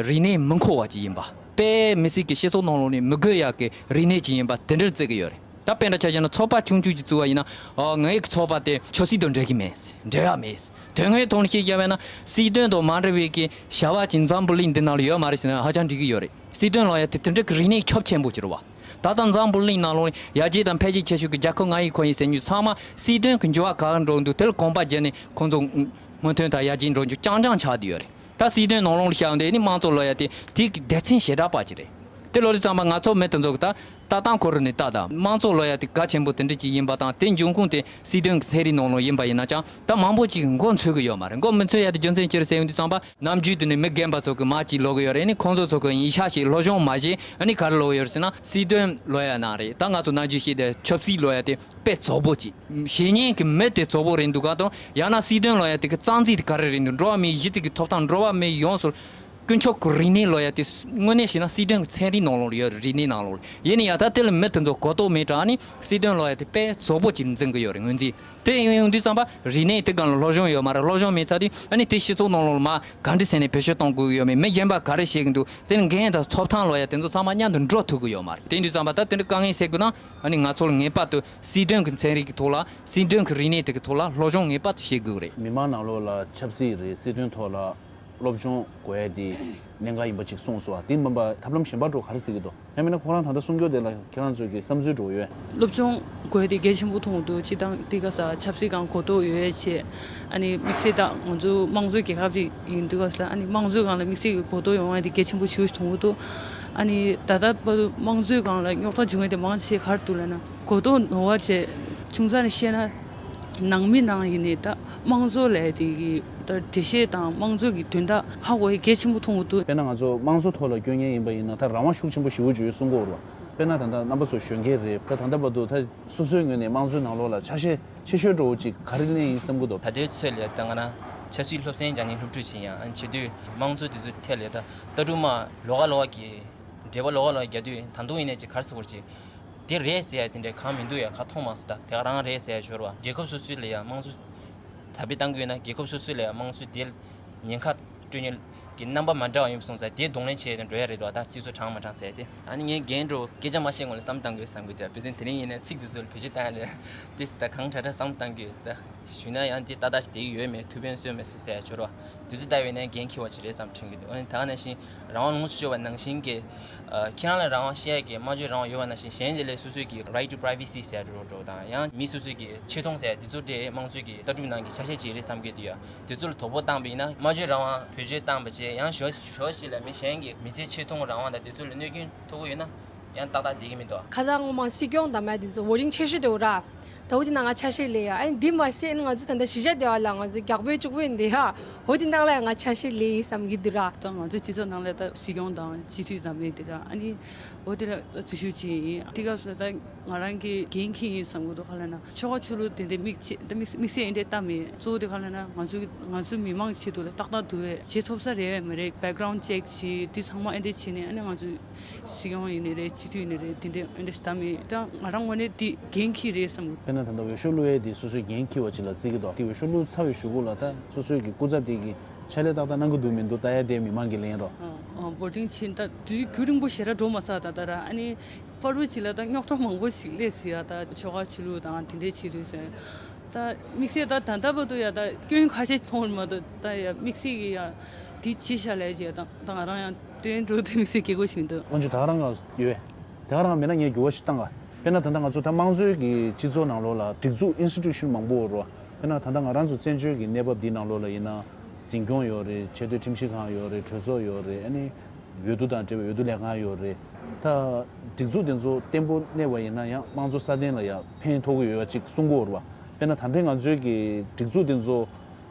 རིག་གནས་མི་མཁོ་བ་ཅིག་ཡིན་པ། དཔེ་མི་སྲིད་ཀྱི་སྤྱི་ཚོགས་ནང་ལོགས་ནས་མི་དགོས་ཡ་གི་རིག་གནས་ཅིག་ཡིན་པ་དེ་འདྲར་བརྩི་གི་ཡོད་རེད། ད་དཔེ་འདྲ་ཆ་བཞག་ན་ཚོགས་པ་ཆུང་ཆུང་ཅིག་བཙུགས་པ་ཡིན་ན། ཨོ་ངའི་ཚོགས་པ་དེ་ཆབ་སྲིད་དང་འབྲེལ་གྱི་མེད། འབྲེལ་བ་མེད། དོན་དངོས་ཐོག་ནས་བཤད་རྒྱུ་ཡིན་ན་སྲིད་དོན་དང་མ་འབྲེལ་བའི་གི་བྱ་བ་ཅིག་འཛམ་བུ་གླིང་འདི་ནང་ལ་ཡོད་མ་རེད་ཟེར་ན་ཧ་ཅང་འགྲིག་གི་ཡོད་རེད། སྲིད་དོན་ལབ་ཡ་དེ་དེ་འདྲ་གི་རིག་གནས་ཁྱབ་ཆེན་པོ་ཅིག་རེད་བ། ད་ལྟ་འཛམ་བུ་གླིང་ནང་ལོགས་ནས་ཡར་རྒྱས་དང་འཕེལ་རྒྱས་ཆེ་ཤོས་ཀྱི་རྒྱལ་ཁབ་ལྔ་ཡི་ཁོར་ཡུག་ཟེར་རྒྱུ་ཚང་མ་སྲིད་དོན་གྱི་འགྱུར་བ་ག་རེ་འགྲོ་འདུག་དེ་ལ་དགོངས་པ་བརྒྱབ་ནས་ཁོང་ཚོ་སྔོན་ཐོན་དང་ཡར་རྒྱས་འགྲོ་རྒྱུ་རྐྱང་རྐྱང་ཆགས་བསྡད་ཡོད་རེད། ད་སྲིད་དོན་ནང་ལོགས་ལ་བཞག་འདི་ནི་དམངས་གཙོ་ལབ་ཡ་དེ་དེ་གི་སྡེ་ཚན་ཞེ་དྲག་པ་ཅིག་རེད། དེ་ལོ་རེ་ཙམ་པ་ང་ཚོ་མི་དེ་ཚོ་གི་ད་ལྟ་སྟངས་ཁོ་རང་ནས་ལྟ་དང་དམངས་གཙོ་ལབ་ཡ་དེ་གལ་ཆེན་པོ་དེ་འདྲ་ཅིག་ཡིན་པ་དང་དེ་འབྱུང་ཁུངས་དེ་སྲིད་དོན་གྱི་ཚན་རིག་ནང་ལོགས་ཡིན་པ་ཡིན་ན་ཅང་ད་མང་པོ་ཅིག་མགོ་འཚོས་གི་ཡོད་མ་རེད། མགོ་མི་འཚོས་ཡ་དེ་རྒྱུ་མཚན་ཅི་རེད་ཟེར་ཡོང་དུས་ཙམ་པ་ནམ་རྒྱུན་དུ་ནས་མི་རྒན་པ་ཚོ་གི་མར་ཅིག་ལོག་གི་ཡོད་རེད། ཨ་ནི་ཁོང་ཚོ་ཚོ་གི་ཡིག་ཆ་ཞིག་སློབ་སྦྱོང་མ་བྱས་ཨ་ནི་ག་རེ་ལོག་གི་ཡོད་རེད་ཟེར་ན་སྲིད་དོན་ལབ་ཡ་ནང་རེད། ད་ང་ཚོ་ནམ་རྒྱུན་བཤད་དེ་ཆབ་སྲིད་ལབ་ཡ་དེ་དཔེ་བཙོག་པོ་ཅིག་བཤད་ཉན་གི་མི་དེ་བཙོག་པོ་རེད་འདུག་ག་དང་ཡང་ན་སྲིད་དོན་ལབ་ཡ་དེ་གི་རྩ་འཛིན་དེ་ག་རེ་རེད་འདུག་འགྲོ་བ་མིའི་གཞི་རྩའི་གི་ཐོབ་ཐང་འགྲོ་བ་མི་ཡོངས་སུ་དཀོན་མཆོག་གི་རིག་གནས་ལབ་ཡ་དེ་དངོས་གནས་བཤད་ན་སྲིད་དོན་གི་ཚན་རིག་ནང་ལོགས་ལ་ཡོད་རེད། རིག་གནས་ནང་ལོགས་ལ་ཡིན་ན་ཡང་ད་དེ་ལ་མི་དེ་ཚོ་གོ་རྟོགས་མེད་དྲ་ཨ་ནི་སྲིད་དོན་ལབ་ཡ་དེ་དཔེ་བཙོག་པོ་ཅིག་འཛིན་གི་ཡོད་རེད་ངོས་འཛིན། དེ་ཡིན་ཡོང་དུས་ཙམ་པ་རིག་གནས་དེ་སྒང་ལ་སློབ་སྦྱོང་ཡོད་མ་རེད། སློབ་སྦྱོང་མེད་ཚར་དུས་ཨ་ནི་དེ་སྤྱི་ཚོགས་ནང་ལོགས་ལ་མར་ག་འདྲ་ཟེར་ནས་བེད་སྤྱོད་གཏོང་དགོས་ཀྱི་ཡོད་མེད། མི་གཞན་པ་ག་རེ་བཤད་ཀྱི་འདུག་དེ་ནི་འགན་དང་ཐོབ་ཐང་ལབ་ཡ་དེ་ཚོ་ཚང་མ་མཉམ་དུ་འགྲོ་ཐུབ་ཀྱི་ཡོད་མ་རེད། དེ་ཡིན་དུས་ཙམ་པ་ད་དེ་འདྲ་དཀའ་ངལ་སེལ་དགོས་ན་ཨ་ནི་ང་ཚོ་ལ་ངེས་པར་དུ་སྲིད་དོན་གྱི་ཚན་རིག་གི་ཐོག་ལ་སྲིད་དོན་གྱི་རིག་གནས་དེ་གི་ཐོག་ལ་སློབ་སྦྱོང་ངེས་པར་དུ་བྱེད་དགོས་རེད། མི་མང་ནང་ལོགས་ལ་ཆབ་སྲིད་རེད་སྲིད་དོན་ཐོག་ལ་སློབ་སྦྱོང་དགོས་ཡ་དེ་གནད་འགག་ཡིན་པ་ཅིག་གསུངས་སོང་བ། དེ་མིན་པ་ཐབས་ལམ་གཞན་པ་འགྲོ་ག་རེ་ཟེར་གྱི་འདུག་ཡང་མིན་ན་ཁོ་རང་ད་ལྟ་གསུང་རྒྱུ་དེ་ལ་ཁྱེད་རང་ཚོས་ཀྱི་བསམ་ཚུལ་འགྲོ་ཡོད། སློབ་སྦྱོང་དགོས་དེ་གལ་ཆེན་པོ་མཐོང་འདུག་སྤྱིར་བཏང་དེ་ག་ས་ཆབ་སྲིད་སྒང་གོ་རྟོགས་ཡོད་ཅེས། ཨ་ནི་དམིགས་བསལ་ད་ང་ཚོ་དམངས་གཙོའི་རྒྱལ་ཁབ་ཅིག་ཡིན་དུས་ག་ས་ཨ་ནི་དམངས་གཙོའི་སྒང་ལ་དམིགས་བསལ་གྱི་གོ་རྟོགས་ཡོང་བ་དེ་གལ་ཆེན་པོ་ཞིག་མཐོང་གི་འདུག་ཨ་ནི་ད་ལྟ་བར་དུ་དམངས་གཙོའི་སྒང་ལ་རྙོག་དྲ་འབྱུང་ཡ་དེ་མང་ཆེ་ག་རེ་འདུག་ལབ་ན་གོ་རྟོགས་ནོར་བ་བྱས། ཆུང་ཙག་ནས་བཤད་ན་ནང་མི་ནང་ཡིན་ནའི་ད་དམངས་གཙོ་ལབ་ཡ་དེ་གི་ད་འགྲེལ་བཤད་དང་དམངས་གཙོ་གི་དོན་དག་ཧ་གོ་ཡ་གལ་ཆེན་པོ་མཐོང་གི་འདུག་དཔེར་ན་ང་ཚོ་དམངས་གཙོ་ཐོག་ལ་སྐྱོན་ཉེན་ཡིན་པ་ཡིན་ན་ད་རང་དབང་ཤུགས་ཆེན་པོ་ཞེ་པོ་ཅིག་ཡོད་གསུང་གི་ཡོད་རེད་བ། དཔེར་ན་ད་ལྟ་རྣམ་པ་ཚོ་གཞོན་སྐྱེས་རེད། ད་ད་ལྟ་བར་དུ་ད་སོ་སོའི་ངོས་ནས་དམངས་གཙོའི་ནང་ལོགས་ལ་ཆ་ཤས་ཆེ་ཤོས་འདྲ་བོ་ཅིག་ག་རེ་ལེན་ཡིན་བསམ་གྱི་འདུག་ད་ལྟའི་ཚོད་ལ་ད་ང་རང་ཆབ་སྲིད་སློབ་ཚན་སྦྱང་མཁན་སློབ་ཕྲུག་ཅིག་ཡིན། ཨ་ནི་བྱེད་དུས་དམངས་གཙོ་དེ་ཚོའི་ཐད་ལ་ད་ལྟ་དུ་མ་ལོགས་ཀ་ལོགས་ཀ་གི་འགྲེལ་པ་ལོགས་ཀ་ལོགས་ཀ་རྒྱག་དུས་ད་དུང་ཡིན་ནའི་ཅིག་ག་རེ་ཟེར་དགོས་རེད་ཅིག་དེ་རེད་ཟེར་ཡ་དེ་འདྲ་གང་མི་འདུག་ཡ། ག་མཐོང་མ་སོང་། ད་དེ་ག་རང་རེད་ཟེར་ཡ་ཞོར་བ་རྒྱལ་ཁབ་སོ་སོའི་ལ་ཡ་དམངས་གཙོ་དར་སྤེལ་གཏང་དགོས་ན་རྒྱལ་ཁབ་སོ་སོའི་ལ་ཡ་དམངས་གཙོ་དེ་ཉེན་ཁ་སྤྲོད་ཉེན་གྱི་རྣམ་པ་མ་འདྲ་བ་ཡོད་པ་སོང་ཙང་དེ་གདོང་ལེན་བྱས་ནས་འགྲོ་ཡ་རེད་འདུག་ད་སྤྱི་ཚོགས་དྲང་མ་དྲང་ཟེར་ཡ་དེ་ཨ་ནི་ངས་རྒན་འགྲོ་སྐད་ཆ་མ་བཤད་སྔོན་ལ་བསམ་བཏང་དགོས་བསམ་གི་འདུག་བེ་ཚན་དེ་རིང་ཡིན་ན་ཚིག་དེ་ཚོ་ལ་བེད་སྤྱོད་བཏང་ཡ་ལས་དེ་ད་གང་དྲག་དྲག་བསམ་བཏང་གི་ཡོད། ད་ཞུས་ན་ཡང་དེ་ཏག་ཏག་ཅིག་བསྡད་ཀྱི་ཡོད་མེད་ཐུགས་ཕན་གསོས་མེད་ཟེར་ཟེར་ཡ་ཞོར་བ། དུས་ཚོད་ལྟ་བས་ནས་འགན་འཁྱེར་བ་ཅིག་རེད་བསམ་དྲན་གྱི་འདུག་ཨ་ནི་ད་ག་ནང་བཞིན་རང་དབང་ལོངས་སུ་སྤྱོད་པ་ནང་བཞིན་གྱི་ཨ་ཁྱེད་རང་ལ་རང་དབང་བཤད་ཡ་གི་སྨྲ་བརྗོད་རང་དབང་ཡོད་པ་ནང་བཞིན་གཞན་དེ་ལས་སོ་སོའི་གི་right to privacy ཟེར་ཡ་འགྲོ་འགྲོ་དང་ཡང་མི་སོ་སོའི་གི་ཆེ་མཐོང་ཟེར་ཡ་དེ་ཚོ་དེ་དམངས་གཙོའི་གི་ལྟ་གྲུབ་ནང་གི་ཆ་ཤས་ཅིག་རེད་བསམ་གྱི་འདུག་ཡ། དེ་ཚོ་ལ་དོ་ཕོག་བཏང་བ་ཡིན་ན་སྨྲ་བརྗོད་རང་དབང་བེད་སྤྱོད་བཏང་བ་བྱས་ཡང་ཞོ་ཞོ་ཞིག་ལ་མི་གཞན་གྱི་མི་ཚེའི་ཆེ་མཐོང་རང་དབང་དང་དེ་ཚོ་ལ་གནོད་སྐྱོན་ཐུག་གི་ཡོད་ན་ཡང་ཏག་ཏག་བསྡད་ཀྱི་མི་འདུག་ཁ་སང་སྔོན་མ་སྲིད་སྐྱོང་དང་མ་དེ་ཚོ་voting ཆེ་ཤོས་དེ་འོ་ར། ད་འོ་དེ་ནང་ང་ཆ་ཤས་ལེན་ཡ། ཨ་ནི་འདི་མ་ཟད་ང་ཚོ་ད་ལྟ་གཞིས་ཆགས་སྡེ་བ་ལ་ང་ཚོ་རྒྱག་པོའི་གཅིག་པོ་ཡིན་དེ་ཡ། འོ་དེ་ནང་ལ་ཡང་ང་ཆ་ཤས་ལེན་ཡིན་བསམ་གྱི་འདུག་ར། ད་ང་ཚོའི་སྤྱི་ཚོགས་ནང་ལ་ད་སྲིད་སྐྱོང་དང་སྤྱི་འཐུས་དང་མེད་དེ་ར། ཨ་ནི་འོ་དེ་ལ་ད་འཛུལ་ཞུགས་བྱས་ཡིན། དེ་སྐབས་སུ་ད་ང་རང་གི་འགན་འཁྱེར་ཡིན་བསམ་གྱི་འདུག་ག་ལ་ན་ཆོལ་ཁ་ཆོས་ལུགས་དེ་འདྲའི་དམིགས་ཆེ་ད་དམིགས་དམིགས་བསལ་ཡིན་དེ་ལྟ་མེད། གཙོ་བོ་དེ་ག་ལ་ན་ང་ཚོ་ང་ཚོའི་མི་མང་གི་ཆེད་དུ་ལ་ཏག་ཏག་འདུག་བས་བྱེད་ཐུབ་ས་རེད་བས་མ་རེད། background check བྱས་དེ་ཚང་མ་ཨེ་འདྲ་བྱས་ནས་ཨ་ནི་ང་ཚོའི་སྲིད་སྐྱོང་ཡིན་ནི་རེད། སྤྱི་འཐུས་ཡིན་ནི་རེད། དེ་འདྲའི་ཨེ་འདྲ་ཞིག་ད་མེད། ད་ང་རང་ངོས་ནས་དེ་འགན་འཁྱེར་རེད་བསམ་གི། དཔེར་ན་ད་ལྟ་འོས་ཤོག་བླུག་ཡས་དེ་སོ་སོའི་འགན་འཁྱེར་བ་ཅིག་ལ་བརྩི་གི་འདུག་དེ་འོས་ཤོག་བླུག་ཚར་བའི་གཞུག་གུ་ལ་ད་སོ་སོའི་གི་སྐུ་ཚབ་དེ་གི་ཕྱག་ལས་ཏག་ཏག་གནང་གི་འདུག་མི་འདུག་ལྟ་ཡས་དེ་མི་མང་གིས་ལན་རོ། ཨ་ཨ་voting ཕྱིན་ད་དུས་རྒྱུན་རིང་པོ་ཞེ་དྲག་འགྲོ་མ་ཚར། ད་ད་ར་ཨ་ནི་པར་བུ་ཅིག་ལ་ད་རྙོག་དྲ་མང་པོ་ཞིག་སླེབས་ཟིན་ཡ། ད་ཆོལ་ཁ་ཆོས་ལུགས་དང་དེ་འདྲའི་ཆེད་དུ་ཟེར། ད་དམིགས་བསལ་ད་ད་ལྟ་བར་དུ་ཡ་ད་སྐྱོན་ཁ་ཤས་ཚོང་མ་གཏོགས་ད་ཡ་དམིགས་བསལ་གྱི་ཡ་དེ་ཅི་བྱ་ལས་ཀྱི་ཡ་ད་ད་ང་རང་ཡང་སྟོན་འགྲོ་དུས་དམིགས་བསལ་གྱི་གོ་ཞིག་འདུག་དཀོན་མཆོག་ད་ག་རང་ག་ཡོད། ད་ག་རང་མེད་ན་ངས་འགྱུར་བ་ཞིག་བཏང་ག་དཔེར་ན་ད་ལྟ་ང་ཚོ་ད་དམངས་གཙོའི་གི་སྤྱི་ཚོགས་ནང་ལོགས་ལ་སྒྲིག་འཛུགས་institution མང་པོ་ཡོད་རེད་བ། དཔེར་ན་ད་ལྟ་ང་རང་ཚོ་བཙན་བྱོལ་གི་གནས་བབ་འདིའི་ནང་ལོགས་ལ་ཡིན་ན་འཛིན་སྐྱོང་ཡོད་རེད། ཆེས་མཐོའི་ཁྲིམས་ཞིབ་ཁང་ཡོད་རེད། གྲོས་ཚོགས་ཡོད་རེད། ཨ་ནི་འོས་བསྡུ་དང་འབྲེལ་བའི་འོས་བསྡུ་ལས་ཁང་ཡོད་རེད། ད་སྒྲིག་འཛུགས་དེ་ཚོ་བརྟན་པོ་གནས་པ་ཡིན་ན་ཡང་དམངས་གཙོ་སྲ་བརྟན་ལ་ཡང་ཕན་ཐོགས་ཀྱི་ཡོད་པ་ཅིག་གསུང་གི་ཡོད་རེད་བ། དཔེར་ན་ད་ལྟའི་ང་ཚོའི་གི་སྒྲིག་འཛུགས་དེ་ཚོ་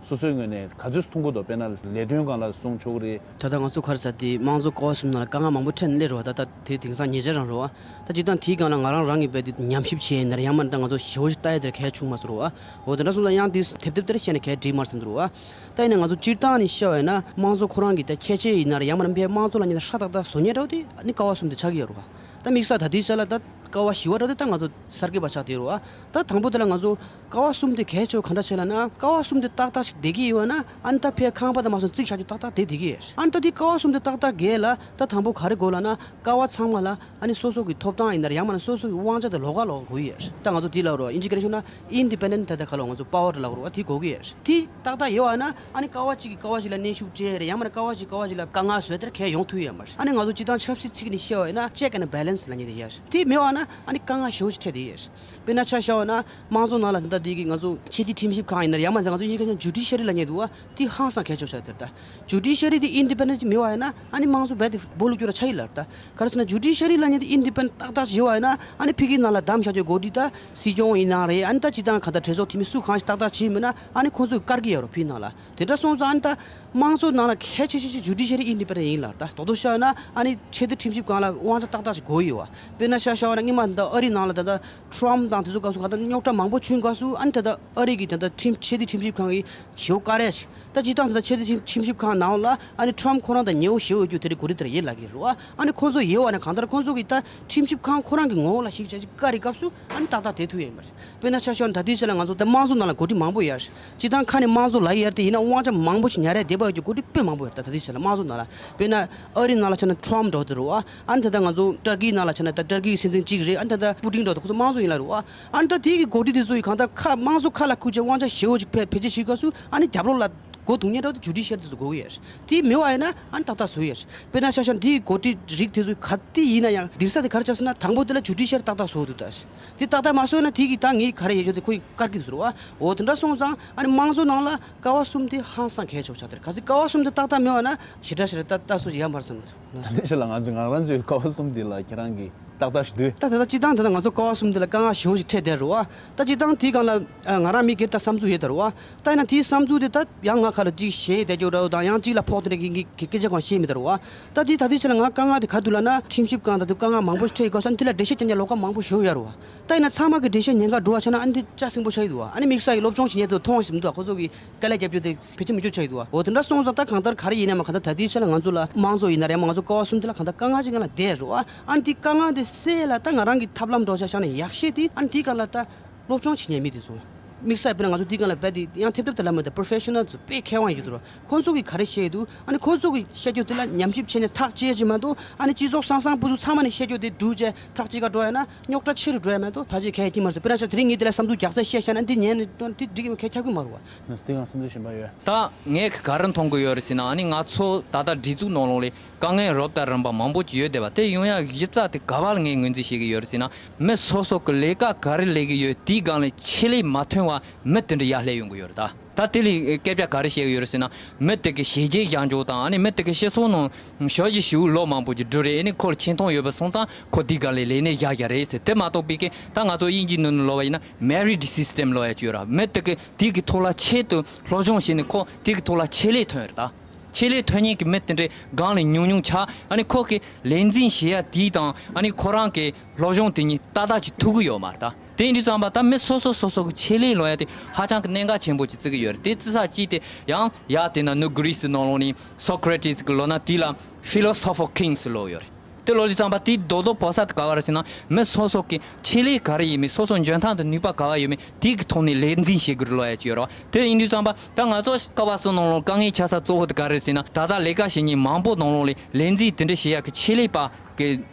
སོ་སོའི་ངོས་ནས་ག་ཚོད་མཐོང་གི་འདུག་དཔེར་ན་ལས་དོན་སྒང་ལ་གསུང་ཆོག་གི་རེད། ད་ལྟ་ང་ཚོ་ག་རེ་ཟེར་དེ་དམངས་གཙོ་ཀ་བ་གསུམ་ནང་ལ་དཀའ་ངལ་མང་པོ་འཕྲད་ནས་སླེབས་རེད་བ། ད་ལྟ་དེ་དེང་སང་ཉེ་ཆར་རང་རེད་བ། ད་སྤྱིར་བཏང་དེའི་སྒང་ལ་ང་རང་རང་གི་དཔེ་དེ་ཉམས་ཞིབ་བྱས་ཡིན་ན་ར་ཡང་མིན་ན་ད་ང་ཚོ་ཞེ་པོ་ཞིག་ལྟ་ཡ་དེ་གལ་བྱུང་མ་སོང་རེད་བ། འོ་དེ་འདྲ་སོང་ཙང་ཡང་དེ་དེབ་དེབ་དེར་བཤད་ནས་གལ་འགྲིག་མ་རེད་བསམ་འདུག་རེད་བ། ད་ཡིན་ན་ང་ཚོ་སྤྱིར་བཏང་ནས་བཤད་པ་ཡིན་ན་དམངས་གཙོ་ཁོ་རང་གི་ད་ཁྱད་ཆོས་ཡིན་ན་ར་ཡང་མིན་ན་དམངས་གཙོ་ལབ་མཁན་ཧྲ་ཏག་ཏག་བཟོ་མཁན་འདྲ་བོ་དེ་ནི་ཀ་བ་གསུམ་དེ་ཆགས་ཀྱི་ཡོད་རེད་བ། ད་དམིགས་བསལ་ད་ལྟའི་ཆ་ལ་ད་ ཀ་བ་བཞི་བ་འདྲ་དེ་ད་ང་ཚོ་གསར་འགོད་པ་ཆགས་བསྡད་རེད་བ། ད་དང་པོ་དེ་ལ་ང་ཚོ་ཀ་བ་གསུམ་དེ་གལ་ཆེ་བ་ག་འདྲ་བྱས་ལབ་ན། ཀ་བ་གསུམ་དེ་ཏག་ཏག་ཅིག་བསྡད་ཀྱི་ཡོད་ན། ཨ་ནི་ད་ཕའི་ཁང་པ་དང་མ་སོང་རྩིག་བཞག་རྒྱུ་ཏག་ཏག་བསྡད་བསྡད་ཀྱི་ཡོད། ཨ་ནི་ད་དེ་ཀ་བ་གསུམ་དེ་ཏག་ཏག་བསྡད་ལ། ད་དང་པོ་ག་རེ་དགོས་ལབ་ན། ཀ་བ་ཚང་མ་ལ་ཨ་ནི་སོ་སོ་གི་ཐོབ་ཐང་ཡིན་ན་རེད། ཡང་མིན་ན་སོ་སོ་གི་དབང་ཆ་དང་ལོགས་ཀ་ལོགས་ཀ་དགོས་ཡོད། ད་ང་ཚོ་དེ་ལབ་རོགས། ཨིན་ཇི་སྐད་ནས་ཤོད་ན་ཨིན་ཌི་པེན་ཌེན་ཊི། ད་ལྟ་ཁ་ལོ་ང་ཚོ་པ་ཝར་ལབ་རོགས། དེ་དགོས་ཀྱི་ཡོད། དེ་ཏག་ཏག་ཡོད་ཨ་ན། ཨ་ནི་ཀ་བ་གཅིག་གིས་ཀ་བ་གཅིག་ལ་གནོན་ཤུགས་སྤྲད་རེད། ཡང་མིན་ན་ཀ་བ་གཅིག་ཀ་བ་གཅིག་ལ་དཀའ་ངལ་བཟོས་དེར་གལ་ཡོང་ཐུབ་ཡོད་མ་རེད། ཨ་ནི་ང་ཚོ་སྤྱི་བཏང་ཆབ་སྲིད་ཚིག་ནས་བཤད་པ་ཡིན་ན་ཅེག་ཨེན་ཌི་བྷེ་ལེན་སི་ལབ་མཁན་དེ་ཡོད། དེ་མེད་པ་ན་ཨ་ནི་དཀའ་ངལ་ཞེ་པོ་ཅིག་འཕྲད་བསྡད་ཡོད། དཔེར་ན་ཆ་བཞག་པ་ན་དམངས་གཙོ་ནང་ལ་ད་ལྟ་དེ་གི་ང་ཚོ་ཆེས་མཐོའི་ཁྲིམས་ཞིབ་ཁང་ཡིན་ན་རེད། ཡང་མིན་ན་ང་ཚོ་ཨིན་ཇི་སྐད་ནས་ཇུ་ཌི་ཤ་རི་ལབ་མཁན་འདུག་བ། དེ་ཧང་སང་གལ་ཆེ་ཤོས་དེ་རེད། ད་ཇུ་ཌི་ཤ་རི་དེ་ཨིན་ཌི་པེན་ཌེན་ཊི་ཅིག་མེད་པ་ཡིན་ན་ཨ་ནི་དམངས་གཙོ་རྦད་དེ་སྦོ་ལུག་སྐྱོ་ར་ཆགས་ཀྱི་ལབ་རེད། ད་ག་རེ་ཟེར་ན་ཇུ་ཌི་ཤ་རི་ལབ་མཁན་དེ་ཨིན་ཌི་པེན་ཌེན་ཊི་ཏག་ཏག་ཅིག་ཡོད་པ་ཡིན་ན། ཨ་ནི་ཕ་གིའི་ནང་ལ་བདམས་བཞག་རྒྱུའི་འགོ་ཁྲིད་ད་སྲིད་སྐྱོང་ཡིན་ན་རེད། ཨ་ནི་ད་སྤྱི་བཏང་གང་ལྟར་གྲོས་ཚོགས་འཐུས་མི་སུ་གང་ཞིག་ཏག་ཏག་ཅིག་མིན་ན་ཨ་ནི་ཁོང་ཚོས་བཀར་གྱི་ཡོད་རེད་ཕ་གིའི་ནང་ལ། དེ་འདྲ་སོང་ཙང་ཨ་ནི་ད་དམངས་གཙོ་ནང་ལ་གལ་ཆེ་ཤོས་ཤིག་ཇུ་ཌི་ཤ་རི་ཨིན་ཌི་པེན་ཌེན་ཊི་ཡིན་ལབ་རེད། ད་རྡོག་རྡོག་བཤད་ན་ཨ་ནི་ཆེས་མཐོའི་ཁྲིམས་ཞིབ་ཁང་ལ་དབང་ཆ་ཏག་ཏག་ཅིག་དགོས་ཡོད་བ། དཔེར་ན་ཆ་བཞག་པ་ན་སྔོན་མ་ད་ལྟ་ཨ་རིའི་ནང་ལ་ད་ལྟ་ཊམ་ཕི་དང་དེ་ཚོ་སྐབས་སུ་གང་ལྟར་རྙོག་དྲ་མང་པོ་བྱུང་སྐབས་སུ། ཨ་ནི་ད་ལྟ་ཨ་རི་གི་ད་ལྟ་ཁྲིམས་ཆེས་མཐོའི་ཁྲིམས་ཞིབ་ཁང་གི་ཞེ་པོ་བཀའ་རེད། ད་སྤྱིར་བཏང་ད་ལྟ་ཆེས་མཐོའི་ཁྲིམས་ཞིབ་ཁང་ནང་ལ་ཨ་ནི་ཊམ་ཕི་ཁོ་རང་དང་ཉེ་བོ་ཞེ་པོ་ཡོད་རྒྱུ་དེ་འདྲའི་འགོ་ཁྲིད་དེ་འདྲ་ཡོད་ལབ་ཀྱི་རེད་བ། ཨ་ནི་ཁོ་ཚོ་ཡོད་པ་ན་གང་ལྟར་ཁོ་ཚོ་གི་ད་ཁྲིམས་ཞིབ་ཁང་ཁོ་རང་གི་ངོ་བོ་ལ་གཞིགས་བྱས་ཅིག་བཀའ་རེད་སྐབས་སུ་ཨ་ནི་ཏག་ཏག་བསྡད་ཐུབ་ཡོད་མ་རེད། དཔེར་ན་ཆ་བཞག་ན་ད་ལྟའི་ཆ་ལ་ང་ཚོ་ད་དམངས་གཙོ་ནང་ལ་འགོ་ཁྲིད་མང་པོ་ཡོད། སྤྱིར་བཏང་ཁ་ནས་དམངས་གཙོ་ལབ་ཡ་དེ་ཡིན་ན་དབང་ཆ་མང་པོ་ཞིག་ཉར་ཡ་བསྡད་པ་ཡོད་རྒྱུ་འགོ་ཁྲིད་དཔེ་མང་པོ་ཡོད། ད་ད་ལྟའི་ཆ་ལ་དམངས་གཙོ་ནང་ལ་དཔེར་ན་ཨ་རི་ནང་ལ་ཆ་ན་ཊམ་ཕི་འདྲ་བོ་དེ་རེད་བ། ཨ་ནི་ད་ལྟ་ང་ཚོ་ཏར་ཀི་ནང་ལ་ཆ་ན་ད་ཏར་ཀི་གི་སྲིད་འཛིན་གཅིག་རེད། ཨ་ནི་ད་ལྟ་པུ་ཏིན་འདྲ་བོ་དེ་ཁོ་ཚོ་དམངས་གཙོ་ཡིན་ལབ་རེད་བ། ཨ་ནི་ད་དེ་གི་འགོ་ཁྲིད་དེ་ཚོ་ཡིས་གང་ལྟར་ཁ་དམངས་གཙོ་ཁ་ལ་ཁུར་བྱས་དབང་ཆ་ཞེ་པོ་ཅིག་བེད་བེད་སྤྱོད་བྱེད་སྐབས་སུ་ཨ་ནི་རྒྱབ་ལོགས་ལ་སྒོ་རྡུང་མཁན་འདྲ་བོ་དེ་ཇུ་ཌི་ཤ་རི་དེ་ཚོ་དགོས་ཀྱི་ཡོད། དེ་མེད་པ་ཡིན་ན་ཨ་ནི་ཏག་ཏག་བཟོ་ཡ་རེད། དཔེར་ན་ཆ་བཞག་ན་དེའི་འགོ་ཁྲིད་རིགས་དེ་ཚོ་ག་དེ་ཡིན་ན་ཡང་འདིར་ས་དེ་ག་རེ་ཆགས་ཟེར་ན། དང་པོ་དེ་ལ་ཇུ་ཌི་ཤ་རི་ཏག་ཏག་བཟོ་འདུག་ད། དེ་ཏག་ཏག་མ་བཟོས་ན་དེ་གིས་ད་ངས་ག་རེ་ཡོད་ཡོད་དེ་ཁོ་ཡིས་བཀར་གྱི་འདུག་ཟེར་བ། འོ་དེ་འདྲ་སོང་ཙང་ཨ་ནི་དམངས་གཙོ་ནང་ལ་ཀ་བ་གསུམ་དེ་ཧང་སང་གལ་ཆེ་བ་ཆགས་བསྡད་རེད། གལ་སྲིད་ཀ་བ་གསུམ་དེ་ཏག་ཏག་མེད་པ་ན་ཞེ་དྲག་ཞེ་དྲག་ད་ལྟ་སུ་ཡ་མར་སོང་ལ། ད་ལྟའི་ཆ་ལ་ང་ཚོས་ང་རང་ཚོའི་ཀ་བ་གསུམ་དེ་ལ་ཁྱེད་རང་གིས་ཏག་ཏག་ཞིག་འདུག་ད་ད་ལྟ་སྤྱིར་བཏང་ད་ལྟ་ང་ཚོ་ཀ་བ་གསུམ་དེ་ལ་དཀའ་ངལ་ཞེ་པོ་ཞིག་འཕྲད་བསྡད་རེད་བ། ད་སྤྱིར་བཏང་དེའི་སྒང་ལ་ཨ་ང་རང་མི་སྒེར་ད་བསམ་ཚུལ་ཡོད་ད་རེད་བ། ད་ཡིན་ན་དེའི་བསམ་ཚུལ་དེ་ད་ཡང་ང་ཁ་ལ་ཅིག་བཤད་བསྡད་རྒྱུ་འདྲ་བོ་དང་། ཡང་ཅིག་ལ་ཕོག་དེ་འདྲ་གི་གི་སྐད་ཆ་གང་བཤད་མི་ད་རེད་བ། ད་དེ་ད་ལྟའི་ཆ་ལ་ང་དཀའ་ངལ་དེ་ག་འདུག་ལབ་ན། ཁྲིམས་ཞིབ་ཁང་ད་དུང་དཀའ་ངལ་མང་པོ་ཞིག་འཕྲད་ཡོད་སྐབས་སུ་ཨ་ནི་དེ་ལ་འགྲེལ་བཤད་རྒྱག་མཁན་ལོགས་ཀ་མང་པོ་ཞིག་ཡོད་རེད་བ། ད་ཡིན་ན་ཚང་མ་གི་འགྲེལ་བཤད་ཉན་ག་འགྲོ་བ་ཆ་ན་ཨ་ནི་དེ་ལྕགས་སྲིན་པོ་ཆགས་ཀྱི་འདུག་བ། ཨ་ནི་དམིགས་བསལ་གྱི་སློབ་སྦྱོང་བྱེད་མཁན་ཚོ་མཐོང་བ་ཞིག་མི་འདུག་བ། ཁོ་ཚོ་གི་དཀའ་ལས་རྒྱབ་རྒྱུ་དེ་བེད་སྤྱོད་མི་སྤྱོད་ཆགས་ཀྱི་འདུག་བ། འོ་དེ་འདྲ་སོང་ཙང་ད་གང་ལྟར་ག་རེ་ཡིན་ན་མ་གང་ལྟར་ད་ལྟའི་ཆ་ལ་ང་ཚོ་ལ་དམངས་གཙོ་ཡིན་ན་རེད། ང་ཚོ་ཀ་བ་གསུམ་དེ་ལ་གང་ལྟར་དཀའ་ངལ་ཅིག་སྒང་ལ་བསྡད་རེད་བ། ཨ་ནི་དེ་དཀའ་ངལ་དེ་སེལ་ལ་ད་ང་རང་གི་ཐབས་ལམ་འདྲ་བོ་ཆ་བཞག་ན་ཡག་ཤོས་དེ་ཨ་ནི་དེའི་སྒང་ལ་ད་སློབ་སྦྱོང་བྱེད་མཁན་མི་དེ་ཚོ། དམིགས་བསལ་དཔེར་ན་ང་ཚོ་འདི་སྒང་ལ་རྦད་དེ་ཡང་ཐེབས་ཐེབས་དེ་ལ་མ་དེ་པོ་རོ་ཕེ་ཤ་ནལ་ཚོ་དཔེ་མཁས་དབང་ཡོད་དུ་རོ། ཁོང་ཚོ་གིས་ག་རེ་བཤད་འདུག་ཨ་ནི་ཁོང་ཚོ་གིས་བཤད་རྒྱུ་དེ་ལ་ཉམས་ཞིབ་བྱས་ནས་ཐག་བཅད་ཅིག་མ་གཏོགས། ཨ་ནི་སྤྱི་ཚོགས་སང་སང་ཕུ་ཚུགས་ཚང་མ་ནས་བཤད་རྒྱུ་དེ་སྒྲུག་བྱས་ཐག་གཅིག་ག་འགྲོ་ཡ་ན་རྙོག་དྲ་ཆེ་རུ་འགྲོ་ཡ་མ་གཏོགས་ཕལ་ཆེར་གང་ཡང་ཐིག་མ་སོང་། དཔེར་ན་ཆ་དེ་རིང་ངས་དེ་ལ་བསམ་ཚུལ་རྒྱག་ས་བཤད་བཞག་ན་འདི་ཉན་ནས་དེ་འགྲིག་གི་མ་ཁྱབ་ཁྱབ་གི་མ་རེད་བ། ང་ཚོ་དེ་གང་བསམ་ཚུལ་གཞན་པ་ཡོད། ད་ངས་ག་རེ་མཐོང་གི་ཡོད་རེད་ཟེར་ན། ཨ་ནི་ང་ཚོ་ད་ལྟ་སྒྲིག་འཛུགས་ནང་ལོགས་ལ་དཀའ་ངལ་རབ་དང་རིམ་པ་མང་པོ་ཅིག་ཡོད་བསྡད་པ་དེ་ཡོང་ཡ་གཞི་རྩ་དེ་ག་བ་ལ་ངས་ངོས་འཛིན་བྱེད་ཀྱི་ཡོད་རེད་ཟེར་ན། མི་སོ་སོ་གི་ལས་ཀ་ག་རེ་ལས་ཀྱི་ཡོད་དེའི་སྒང་ལ་ཆེད་ལས་མ་ཐོན་པར་མི་དེ་འདྲ་ཡར་སླེབས་ཡོང་གི་ཡོད་རེད། ད་ད་དེ་ལ་སྐད་ཆ་ག་རེ་བཤད་ཀྱི་ཡོད་རེད་ཟེར་ན། མི་དེ་གི་བྱས་རྗེས་བཞག་འཇོག་དང་། ཨ་ནི་མི་དེ་གི་སྤྱི་ཚོགས་ནང་ཞབས་ཕྱི་ཞེ་པོ་ལོ་མང་པོ་ཅིག་བསྒྲུབས་རེད། ཨ་ནི་ཁོ་ལ་ཆེ་མཐོང་ཡོད་པ་སོང་ཙང་ཁོ་དེའི་སྒང་ལ་ལས་གནས་བཞག་བཞག་རེད་ཟེར། དེ་མ་གཏོགས་པའི་གི་ད་ང་ཚོ་དབྱིན་ཇིའི་ནང་ནས་ལབ་པ་ཡིན་ན་མེ་རིཊ་སི་སི་ཊམ་ལབ་ཡ་ཅིག་ཡོད་རེད། མི་དེ་གི་དེ་གི་ཐོག་ལ་ཆེད་དུ་སློབ་སྦྱོང་བྱས་ནས་ཁོ་དེ་གི་ཐོག་ལ་ཆེད་ལས་ཐོན་ཡོད་རེད། ད་ཆེད་ལས་ཐོན་མཁན་གྱི་མི་དེ་འདྲའི་སྒང་ལ་ཉུང་ཉུང་ཆགས། ཨ་ནི་ཁོ་གི་ལས་འཛིན་བྱེད་ཡ་དེ་དང་ཨ་ནི་ཁོ་རང་གི་སློབ་སྦྱོང་དེ་གཉིས་ཏག་ཏག་ཅིག་ཐུག་གི་ཡོད་མ་རེད། ད་དེ་ཡིན་དུས་ཙམ་པ་ད་མི་སོ་སོ་སོ་སོ་གི་ཆེད་ལས་ལབ་ཡ་དེ་ཧ་ཅང་གི་གནད་འགག་ཆེན་པོ་ཅིག་བརྩི་གི་ཡོད་རེད། དེ་བརྩི་ས་གཅིག་དེ་ཡང་ཡ་དེ་ན་ནུབ་གྷི་རི་སི་ནང་ལོགས་ནས་སོ་ཀྲེ་ཊི་སི་གི་ལབ་ན་དེ་ལ་ཕི་ལོ་སོ་ཕི་ཀལ་ཀིང་སི་ལབ་ཡོད་རེད། དེ་ལབ་དུས་ཙམ་པ་དེའི་རྡོག་རྡོག་པོ་ས་དེ་ག་བ་རེད་ཟེར་ན། མི་སོ་སོ་གི་ཆེད་ལས་ག་རེ་ཡིན་མིན། སོ་སོ་འཇོན་ཐང་དང་ནུས་པ་ག་བ་ཡོད་མིན་དེ་གི་ཐོག་ནས་ལས་འཛིན་བྱེད་དགོས་རེད་ལབ་ཡ་ཅིག་ཡོད་རེད་བ། དེ་ཡིན་དུས་ཙམ་པ་ད་ང་ཚོ་ཀ་བ་གསུམ་ནང་ལོགས་དཀའ་ངལ་ཆགས་ས་གཙོ་བོ་དེ་ག་རེ་རེད་ཟེར་ན། ད་ལྟ་ལས་ཀ་བྱེད་མཁན་མང་པོ་ནང་ལོགས་ལ་ལས་འཛིན་དེ་འདྲ་བྱེད་ཡ་གི་ཆེད་ལས་པ་གི་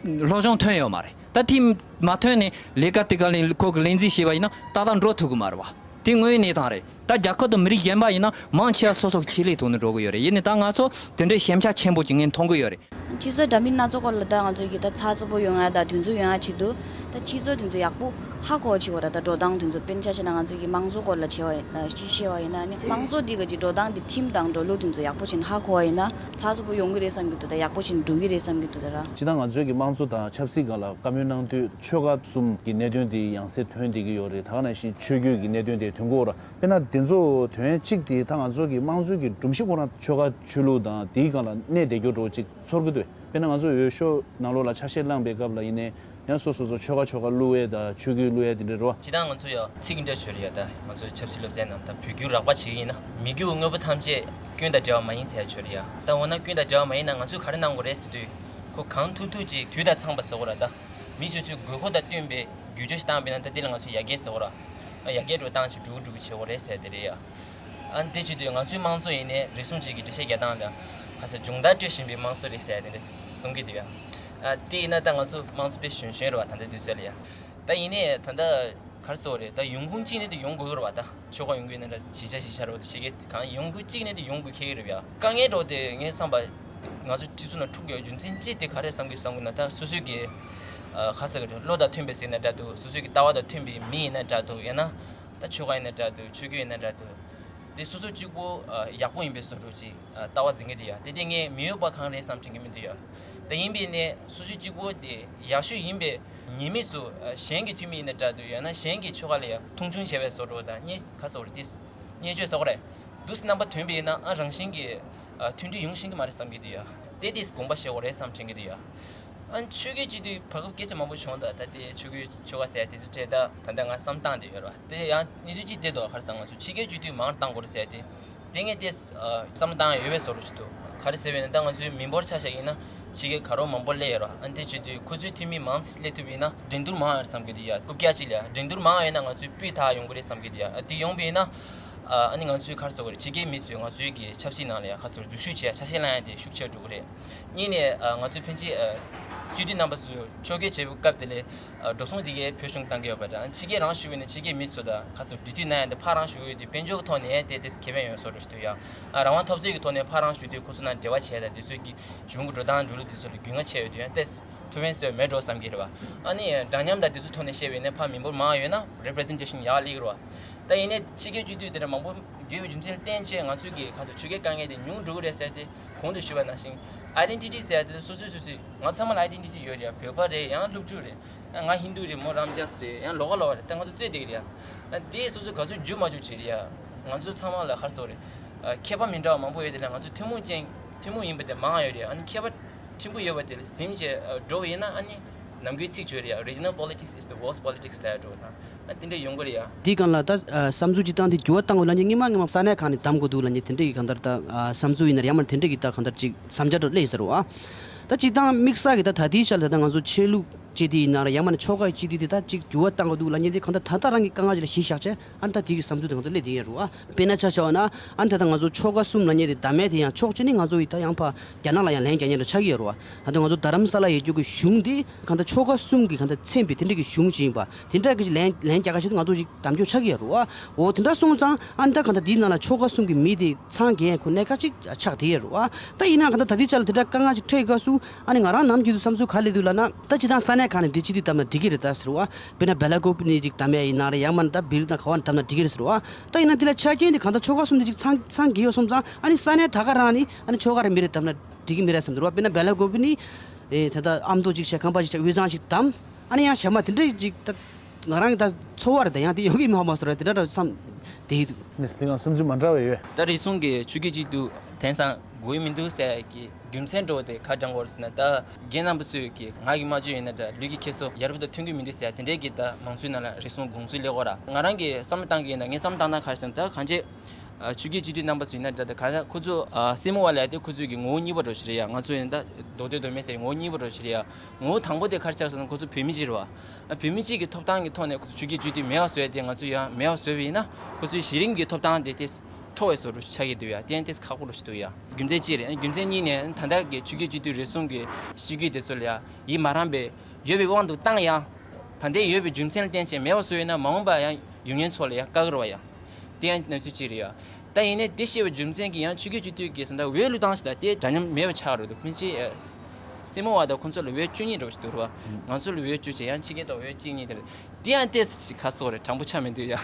སློབ་སྦྱོང་ཐོན་ཡོད་མ་རེད། ད་དེ་མ་ཐོན་ནས་ལས་ཀ་དེ་ག་ལ་ཁོ་གི་ལས་འཛིན་བྱས་པ་ཡིན་ན་ཏག་ཏག་འགྲོ་ཐུབ་གི་མ་རེད་བ། དེ་དངོས་ཡོད་གནས་སྟངས་རེད། ད་རྒྱལ་ཁབ་དང་མི་རིགས་གཞན་པ་ཡིན་ན་མང་ཆེ་བ་སོ་སོ་གི་ཆེད་ལས་ཐོག་ནས་འགྲོ་གི་ཡོད་རེད། ཡིན་ནའི་ད་ང་ཚོ་དེ་འདྲའི་ཞན་ཆ་ཆེན་པོ་ཅིག་ངས་མཐོང་གི་ཡོད་རེད། སྤྱི་ཚོགས་འདྲ་མིན་སྣ་ཚོགས་སྐོར་ལ་ད་ང་ཚོ་གི་ད་ཚགས་ཚུད་པོ་ཡོང་ཡ་ད་དུས་ཚོད་ཡོང་ཡ་ཆེད་དུ་ད་སྤྱི་ཚོགས་དེ་ཚོ་ཡག་པོ་ཧ་གོ་བ་ཆེད་དུ་ད་ད་འགྲོ་སྟངས་དེ་ཚོ། དཔེར་ན་ཆ་བཞག་ན་ང་ཚོ་གི་དམངས་གཙོ་སྐོར་ལ་བྱས་པ་ཡིན་ན་ཅིག་བཤད་པ་ཡིན་ན་ནི་དམངས་གཙོ་འདི་ག་ཅིག་འགྲོ་སྟངས་འདི་ཁྲིམས་དང་འགྲོ་ལུགས་དེ་ཚོ་ཡག་པོ་ཞིག་ཧ་གོ་བ་ཡིན་ན་ཚགས་ཚུད་པོ་ཡོང་གི་རེད་བསམ་གྱི་འདུག་ད་ཡག་པོ་ཞིག་འགྲོ་གི་རེད་བསམ་གྱི་འདུག་ད་ར། སྤྱིར་བཏང་ང་ཚོའི་གི་དམངས་གཙོ་དང་ཆབ་སྲིད་སྒང་ལ་བཀའ་མོལ་གནང་དུས་ཆོལ་ཁ་གསུམ་གྱི་གནད་དོན་དེ་ཡང་སེ་ཐོན་བསྡད་ཀྱི་ཡོད་རེད། ད་ག་ནང་བཞིན་ཆོས་བརྒྱུད་ཀྱི་གནད་དོན་དེ་ཐོན་གྱི་ཡོད་རེད། དཔེར་ན་དེ་ཚོ་དོན་གཅིག་དེ་ད་ང་ཚོ་གི་དམངས་གཙོའི་གི་སྒྲོམ་གཞི་ཁོ་རང་ཆོལ་ཁ་ཆོས་ལུགས་དང་དེའི་སྒང་ལ་གནས་བསྡད་རྒྱུ་འདྲ་བོ་ཅིག་ཚོར་གྱི་འདུག་དཔེར་ན་ང་ཚོ་འོས་ཤོག་ནང་ལོགས་ལ་ཆ་ཤས་བླངས་པའི་སྐབས་ལ་ཡིན་ནའི་ཡང་སོ་སོ་སོ་ཆོལ་ཁ་ཆོལ་ཁ་བླུག་ཡས་དང་ཆོས་བརྒྱུད་བླུག་ཡས་དེ་འདྲ་རེད་བ། སྤྱིར་བཏང་ང་ཚོ་ཡང་ཚིག་འདྲ་ཤོད་རེད་ཡ། ད་ང་ཚོ་ཆབ་སྲིད་སློབ་ཚན་ནང་ད་བོད་བརྒྱུད་རགས་པ་བྱེད་ཀྱི་ཡིན་ན་མི་རྒྱུ་དངོས་པོ་ཐམས་ཅད་སྐྱོན་དང་བྲལ་བ་མ་ཡིན་ཟེར་ཡ་ཤོད་རེད་ཡ། ད་འོ་ན་སྐྱོན་དང་བྲལ་བ་མ་ཡིན་ན་ང་ཚོས་ག་རེ་གནང་དགོས་རེད་ཟེར་དུས་ཁོ་གང་ཐུབ་ཐུབ་ཅིག་དུས་དང་འཚམས་པ་ཟེར་དགོས་རེད་ད། མི་སོ་སོའི་དགོས་མཁོ་དང་བསྟུན་པའི་བསྒྱུར་བཅོས་ཤིག་བཏང་པ་ཡིན་ན། ད་དེ་ལ་ང་ཚོས་ཡར་རྒྱས་ཟེར་བ་ར། ཡར་རྒྱས་འགྲོ་སྟངས་ཤིག་འགྲོ་གི་འགྲོ་གི་བྱེད་དགོས་རེད་ཟེར་དེ་རེད་ཡ། ཨ་ནི་དེ་བྱེད་དུས་ང་ཚོའི་དམངས་གཙོ་ཡིན་ནའི་རེ་ཟུང་གཅིག་གི་འགྲེལ་བཤད་རྒྱག་སྟངས་དང་། ག་ས་སྦྱོང་བརྡར་སྤྲོད་བཞིན་པའི་དམངས་གཙོ་རེད་ཟེར་དེ་འདྲ་གསུང་གི་འདུག་ཡ། ཨ་དེ་ཡིན་ན་ད་ང་ཚོ་དམངས་གཙོ་དཔེ་གཞོན་གཞོན་རེད་བ། ད་ལྟ་དུས་ཚོད་ལ་ཡ། ད་ཡིན་ནའི་ད་ལྟ་ག་རེ་ཟེར་དགོས་རེད། ད་ཡོང་ཁུངས་གཅིག་ནས་དེ་ཡོང་དགོས་ཀྱི་རེད་བ། ད་ཆོལ་ཁ་ཡོང་གི་ཡོད་ན་འདྲ། གཞིས་ཆགས་གཞིས་ཆགས་རེད་བ། ད་གཞིས་ཀ་གང་ཡོང་ཁུངས་གཅིག་ནས་དེ་ཡོང་དགོས་ཁེལ་གི་རེད་བ་ཡ། དཀའ་ངལ་འདྲ་བོ་དེ་ངའི་བསམ་པ་ང་ཚོ་སྤྱི་ཚོགས་ནང་འཁྲུག་དགོས་རྒྱུ་མཚན་གཅིག་དེ་ག་རེ་བསམ་གི་བསམ་གི་ན། ད་སོ་སོའི་གི་ཨ་ག་ཟེར་གི་རེད། བློ་དང་མཐུན་པའི་ཟེར་ན་འདྲ་འདུག་སོ་སོའི་གི་ལྟ་བ་དང་མཐུན་པའི་མི་ཡིན་ན་འདྲ་འདུག་ཡང་ན་ད་ཆོལ་ཁ་ཡིན་ན་འདྲ་འདུག་ཆོས་བརྒྱུད་ཡིན་ན་འདྲ་འདུག་དེ་སོ་སོ་གཅིག་པོ་ཨ་ཡག་པོ་ཡིན་པའི་བཟོ་འདྲ་ཅིག་ཨ་ལྟ་བ་འཛིན་གི་འདུག་ཡ། དེ་དེ་ངས་མི་འོས་པ་གང་རེད་བསམ་དྲན་གི་མི་འདུག་ཡ། དེ་ཡིན་པས་ནས་སོ་སོ་གཅིག་པོ་དེ་ཡག་ཤོས་ཡིན་པའི་ཉེས་དམིགས་སུ་ཨ་གཞན་གྱི་འཐུས་མི་ཡིན་ན་འདྲ་འདུག་ཡང་ན་གཞན་གྱི་ཆོལ་ཁ་ལ་ཡ་མཐོང་ཆུང་བྱས་པའི་བཟོ་འདྲ་དང་། བརྙས་ག་ཟེར་དགོས་རེད། དེ་བརྙས་བཅོས་ཟེར་དགོས་རེད། འདུག་སེ་རྣམ་པ་ཐོན་པ་ཡིན་ན་ཨ་རང་བཞིན་གྱིས་ཨ་མཐུན་སྒྲིལ་ཡོང་ཤེས་ཀྱི་མ་རེད་བསམ་གྱི་འདུག་ཡ། དེ་དེས་དགོངས་པ་བཞེས་དགོས་རེད་བསམ་དྲན་གྱི་འདུག་ཡ། ཨ་ཆོས་བརྒྱུད་སྤྱི་འཐུས་བར་སྐབས་སྐད་ཆ་མང་པོ་བྱུང་། ད་ད་དེ་ཆོས་བརྒྱུད་ཆོལ་ཁ་ཟེར་ཡ་དེ་ཚོ་འཕྲད། ད་ད་ལྟ་ང་བསམ་བཏང་བསྡད་ཡོད་རེད་བ། དེ་ཡང་གནས་ཚུལ་གཅིག་དེ་འདུག་ག་རེ་ཟེར། ང་ཚོ་ཕྱི་རྒྱལ་སྤྱི་འཐུས་མང་བཏང་དགོས་རེད་ཟེར་ཡ་དེ། དེ་ངས་དེ་ཨ་བསམ་བློ་བཏང་ཡ་ཡོད་པའི་བཟོ་འདྲ་ཞིག་འདུག་ག་རེ་ཟེར་བས་ན་ད་ང་ཚོའི་མི་འབོར་ཆ་བཞག་ཡིན་ན་ཕྱི་རྒྱལ་ག་རོ་མང་པོ་སླེབས་ཡོད་རེད་བ། ཨ་འདི་བྱེད་དུས་ཁོ་ཚོའི་འཐུས་མི་མང་ཙམ་སླེབས་ཐུབ་ཡིན་ན་འགྲན་བསྡུར་མང་ཡོད་རེད་བསམ་གྱི་འདུག་ཡ། རྐུབ་བཀྱག་ཅིག་ལ་ཡ་འགྲན་བསྡུར་མང་ཡོད་ན་ང་ཚོའི་སྤུས་དག་ཡོང་གི་རེད་བསམ་གྱི་འདུག་ཡ། ཨ་དེ་ཡོང་པ་ཡིན་ན་ཨ་ནི་ང་ཚོའི་ག་རེ་ཟེར་དགོས་རེད། ཕྱི་རྒྱལ་མི་ཚོས་ང་ཚོའི་གི་ཆབ་སྲིད་ནང་ལ་ཡ་ག་རེ་ཟེར་དགོས་རེད། འཛུལ་ཞུགས་བྱེད་ཡ་ཆ་ཤས་བླངས་ཡ་དེ་ཤུགས་ཆེར་འགྲོ་གི་རེད། གཉིས་ནས་ཨ་ང་ཚོའི་ཕན་ཆད་ཨ་སྤྱི་འཐུས་རྣམ་པ་ཚོས་ཕྱོགས་འགལ་བྱེད་པའི་སྐབས་དེ་ལ་ཨ་འགྲོ་སོང་དེ་གའི་བེད་སྤྱོད་བཏང་གི་ཡོད་པ་དང་། ཕྱི་རྒྱལ་རང་བཞུགས་ཡོད་ན་ཕྱི་རྒྱལ་མི་ཚོ་དང་ག་རེ་ཟེར་འབྲེལ་མཐུད་གནང་ཡ་དེ་ཕར་རང་བཞུགས་ཡོད་དུས་དཔལ་འབྱོར་གྱི་ཐོག་ནས་དེ་དེ་ཁེ་ཕན་ཡོད་བཟོ་འདྲ་ཞིག་འདུག་ཡ། ཨ་རང་དབང་འཐབ་རྩོད་ཀྱི་ཐོག་ནས་ཕར་རང་བཞུགས་དུས་ཁོ་ཚོ་ནང་འབྲེལ་བ་བྱས་དང་དེ་ཚོའི་གི་གཞུང་གི་འགྲོ་སྟངས་འགྲོ་ལུགས་དེ་ཚོ་ལ་རྒྱུས་མངའ་ཆེ་ཡོད་དུས་ཡང་ཏོག་ཙམ་ཐུགས་ཕན་གསོས་མེད་འགྲོ་བསམ་གྱི་རེད་བ། ཨ་ནི་འདྲ་མཉམ་དང་དེ་ཚོའི་ཐོག་ནས་བཤད་པ་ཡིན་ན་ཕར་མི་འབོར་མང་བ་ཡོད་ན་རེ་པི་རི་ཛེན་ཊེ་ཤན་ཡག་སླེབས་ཀྱི་རེད་བ། ད་ཡིན་ནའི་ཕྱི་རྒྱལ་སྤྱི་འཐུས་དེ་འདྲ་མང་པོ་ཡོད་པའི་རྒྱུ་མཚན་ལ་བརྟེན་བྱས་ང་ཚོའི་གི་ག་རེ་ཟེར་ཆོལ་ཁའི་དཀའ་ངལ་དེ་ཉུང་འགྲོ་གི་རེད་ཟེར་ཏེ། གོང་དུ་ཞུས་པ་ནང་བཞིན་ཨའི་ཌེན་ཊི་ཊི་ཟེར་ཡ་དེ་སོ་སོའི་སོ་སོའི་ང་ཚང་མ་ལ་ཨའི་ཌེན་ཊི་ཊི་ཡོད་རེད་ཡ། བོད་པ་རེད། ཡང་སློབ་ཕྲུག་རེད། ཡང་ང་ཧིན་དུ་རེད། མོ་རམ་ཛཱས་རེད། ཡང་ལོགས་ཀ་ལོགས་ཀ་རེད། ད་ང་ཚོ་རྩོད་བསྡད་ཀྱི་རེད་ཡ། དེ་སོ་སོ་ག་ཚོད་འཇུ་མ་འཇུ་བྱེད་རེད་ཡ། ང་ཚོ་ཚང་མ་ལ་ག་རེ་ཟེར་དགོས་རེད། ཁྱད་པར་མི་འདྲ་བ་མང་པོ་ཡོད་དེ་ལ་ང་ཚོ་ཐུན་མོང་ཅན་ཐུན་མོང་ཡིན་པ་དེ་མང་ཡོད་རེད་ཡ། ཨ་ནི་ཁྱད་པར་ཕྲན་བུ་ཡོད་པ་དེ་ལ་ཟིན་བྱས་འགྲོ་བ་ཡིན་ན་ཨ་ནི་ནམ་རྒྱུན་ཚིག་བརྗོད་རེད་ཡ། Regional politics is the worst politics ལབ་ཡ་འགྲོ་བ་དང་། ཨ་དེ་འདྲ་ཡོང་གི་རེད་ཡ། དེའི་སྒང་ལ་ད་ཨ་བསམ་ཚུལ་ཅིག་བཏང་སྟེ་འགྱུར་བ་གཏང་དགོས་ལབ་མཁན་སྔོན་མ་སྔོན་མ་ས་གནས་ཁག་ནས་གདམ་དགོས་འདུག་ལབ་མཁན་དེ་འདྲ་གི་གང་ལྟར་ད་ཨ་བསམ་ཚུལ་ཡིན་ན་ཡང་མ་དེ་འདྲ་གི་ད་གང་ལྟར་ཅིག་བསམ་འཆར་འདྲ་སླེབས་ཡོད་ས་རེད་བ། ད་སྤྱིར་བཏང་དམིགས་བསལ་གྱི་ད་ད་ལྟའི་ཆར་ལ་ད་ང་ཚོ་ཆོས་ལུགས་སྤྱི་འཐུས་ཡིན་ན་ར་ཡང་མ་ནས་ཆོལ་ཁ་གི་སྤྱི་འཐུས་དེ་ད་ཅིག་འགྱུར་བ་གཏང་དགོས་འདུག་ལབ་མཁན་དེ་གང་ལྟར་ད་ལྟ་རང་གི་དཀའ་ངལ་ཅིག་ལ་གཞི་བཞག་བྱས་ཨ་ནི་ད་དེ་གི་བསམ་ཚུལ་དེ་གང་ལྟར་སླེབས་བསྡད་ཡོད་རེད་བ། དཔེར་ན་ཆ་བཞག་ན་ཨ་ནི་ད་ལྟ་ང་ཚོ་ཆོལ་ཁ་གསུམ་ལབ་མཁན་དེ་བདམས་ཡ་དེ་ཡང་ཕྱོགས་གཅིག་ནས་ང་ཚོ་ཡི་ད་ཡང་ཕ་རྒྱ་ནག་ལ་ཡང་ལན་རྒྱག་མཁན་འདྲ་ཆགས་ཀྱི་ཡོད་རེད་བ། ད་ལྟ་ང་ཚོ་རྡ་རམ་ས་ལ་ཡོད་རྒྱུ་གི་གཞུང་དེ་གང་ལྟར་ཆོལ་ཁ་གསུམ་གྱི་གང་ལྟར་མཚན་པའི་དེ་འདྲ་གི་གཞུང་ཅིག་ཡིན་པ། དེ་འདྲ་གི་ལན་ལན་རྒྱག་ག་ཞིག་ང་ཚོ་ཞིག་གདམ་སྐྱོར་ཆགས་ཀྱི་ཡོད་རེད་བ། འོ་དེ་འདྲ་སོང་ཙང་ཨ་ནི་ད་གང་ལྟར་དེའི་ནང་ལ་ཆོལ་ཁ་གསུམ་གྱི་མི་དེ་ཚང་རྒྱན་ཁོ་གནད་འགག་ཅིག་ཆགས་བསྡད་ཡོད་རེད་བ། ད་ཡིན་ན་གང་ལྟར་ད་ལྟའི་ཆ་ལ་དེ་འདྲ་དཀའ་ངལ་ཅིག་འཕྲད་སྐབས་སུ་ཨ་ནི་ང་རང་ནམ་རྒྱུན་དུ་བསམ་ཚུལ་ག་རེ་སླེབས་འདུག་ལབ་ན། ད་སྤྱིར་བཏང་ས་གནས་ཁག་ནས་དེ་སྤྱི་འཐུས་བདམས་ན་འགྲིག་གི་རེད་ད་ཟེར་བ། དཔེར་ན་སྦེ་ལ་ཀོབ་ནས་ཅིག་བདམས་ཡ་ཡིན་ན་རེད། ཡང་མིན་ན་ད་བིལ་དང་ག་བ་ནས་བདམས་ན་འགྲིག་གི་རེད་ཟེར་བ། ད་ཡིན་ན་དེ་ལ་ཆ་རྐྱེན་དེ་གང་ལྟར་ཆོལ་ཁ་གསུམ་དེ་ཅིག་ཚང་ཚང་གི་ཡོད་སོང་ཙང་ཨ་ནི་ས་གནས་ད་ག་རང་ནི་ཨ་ནི་ཆོལ་ཁ་རེ་མི་རེ་བདམས་ན་འགྲིག་གི་མི་རེད་བསམ་འདུག་རེད་བ། དཔེར་ན་སྦེ་ལ་ཀོབ་ནི་ཨེ་ད་ལྟ་ཨ་མདོ་ཅིག་བྱས། ཁམས་པ་ཅིག་བྱས། དབུས་གཙང་ཅིག་བདམས། ཨ་ནི་ཡང་གཞན་མ་དེ་འདྲ་ཅིག་ད་ང་རང་གི་ད་ཚོར་བ་རེད། ད་ཡང་དེ་ཡོང་གི་མ་མ་སོང་ར། དེ་འདྲ་འདྲ་བསམ་བསྡད་ཀྱི་འདུག་ནས་དེ་གང་བསམ་ཚུལ་མ་འདྲ་བ་ཡོད། ད་རེ་ཟུང་གི་ཆོས་བརྒྱུད་སྤྱི་འཐུས་དེང་སང་དགོས་མི་འདུག་ཟེར་གྱི་རྒྱུ་མཚན་འདྲ་བོ་དེ་ག་དྲངས་དགོས་རེད་ཟེར་ན། ད་རྒན་རྣམ་པ་ཚོས་ཀྱི་ང་གི་སྨྲ་བརྗོད་ཡིན་ན་འདྲ། ལུས་ཀྱི་འཁྱེར་སོ་ཡ་རབས་དང་མཐུན་གྱི་མི་འདུག་ཟེར་དེ་འདྲའི་གི་ད་མང་ཚོགས་ནང་ལ་རེ་ཟུང་དགོངས་ཚུལ་སླེབས་ཀྱི་ཡོད་རེད། ང་རང་གི་བསམ་བློ་བཏང་གི་ཡིན་ན། ངའི་བསམ་བློ་བཏང་སྟངས་ག་རེ་ཟེར་ན། ད་གང་ཅི་ཨ་ཆོས་བརྒྱུད་སྤྱི་འཐུས་རྣམ་པ་ཚོ་ཡིན་ན་འདྲ། ད་གང་ལྟར་ཁོ་ཚོ་ཨ་སྲིང་མོ་བ་ལབ་ཡ་དེ་ཁོ་ཚོའི་གི་ངོ་བོ་གཉིས་པ་འདྲ་བོ་ཞིག་རེད་ཡ། ང་ཚོ་ཡིན་ན་ད་མདོ་སྟོད་མདོ་སྨད་ཟེར་ངོ་བོ་གཉིས་པ་འདྲ་བོ་ཞིག་རེད་ཡ། ངོ་བོ་དང་པོ་དེ་ག་རེ་ཆགས་ཟེར་ན། ཁོ་ཚོ་བོད་མི་གཅིག་རེད་བ། ཨ་བོད་མི་གཅིག་གི་ཐོབ་ཐང་གི་ཐོག་ནས་ཁོ་ཚོ་ཆོས་བརྒྱུད་སྤྱི་འཐུས་མེད་པ་བཟོ་ཡ་དེ་ང་ཚོ་ཡང་མེད་པ་བཟོས་པ་ཡིན་ན། ཁོ་ཚོའི་གཞི་རིམ་གྱི་ཐོབ་ཐང་དེ་ཏོག་ཙམ་འཕྲོག་པའི་བཟོ་འདྲ་ཆགས་ཀྱི་འདུག་ཡ། དེ་ཡང་ཏོག་ཙམ་ཁག་པོ་འདྲ་ཞིག་འདུག་ཡ། རྒྱུ་མཚན་གཅིག་རེད། རྒྱུ་མཚན་གཉིས་ནས་ད་ལྟ་གི་ཆོས་བརྒྱུད་སྤྱི་འཐུས་རེ་ཟུང་གི་གཤིས་རྒྱུད་དེ་ཚོ་ལ་ཡ་ཡིད་མ་རངས་པའི་ཡོད་པའི་དབང་དུ་བཏང་ཡ། ད་ལྟའི་ཡོད་པའི་རྒྱུ་མཚན་ལ་བརྟེན་བྱས་མེད་པ་བཟོས་ཡོད་ན། མ་འོངས་པ་ཡང་ཡུལ་ངན་ཚོ་ལ་ཡང་བཀག་གི་རེད་བ་ཡ། དེ་ཡང་གནས་ཚུལ་གཅིག་རེད་ཡ། ད་ཡིན་ནའི་དེ་བཤད་པའི་རྒྱུ་མཚན་གྱིས་ཡང་ཆོས་བརྒྱུད་སྤྱི་འཐུས་ཀྱི་ད་ལྟ་འོས་བླུག་སྟངས་ཤིག་ད་དེ་འདྲ་མཉམ་མེད་པ་ཆགས་རེད་འདུག་ཕལ་ཆེར་སྲིང་མོ་བ་དང་ཁོང་ཚོ་ལ་འོས་བཅུ་གཉིས་འདྲ་བོ་ཞིག་འདུག་རེད་བ། ང་ཚོ་ལ་འོས་བཅུ་བྱས། ཡང་ཕྱི་རྒྱལ་དུ་འོས་གཅིག་གཉིས་དེ་རེད། དེ་ཡང་ཏོག་ཙམ་ཅིག་ག་རེ་ཟེར་དགོས་རེད། དྲང་པོ་ཆགས་མི་འདུག་ཡ།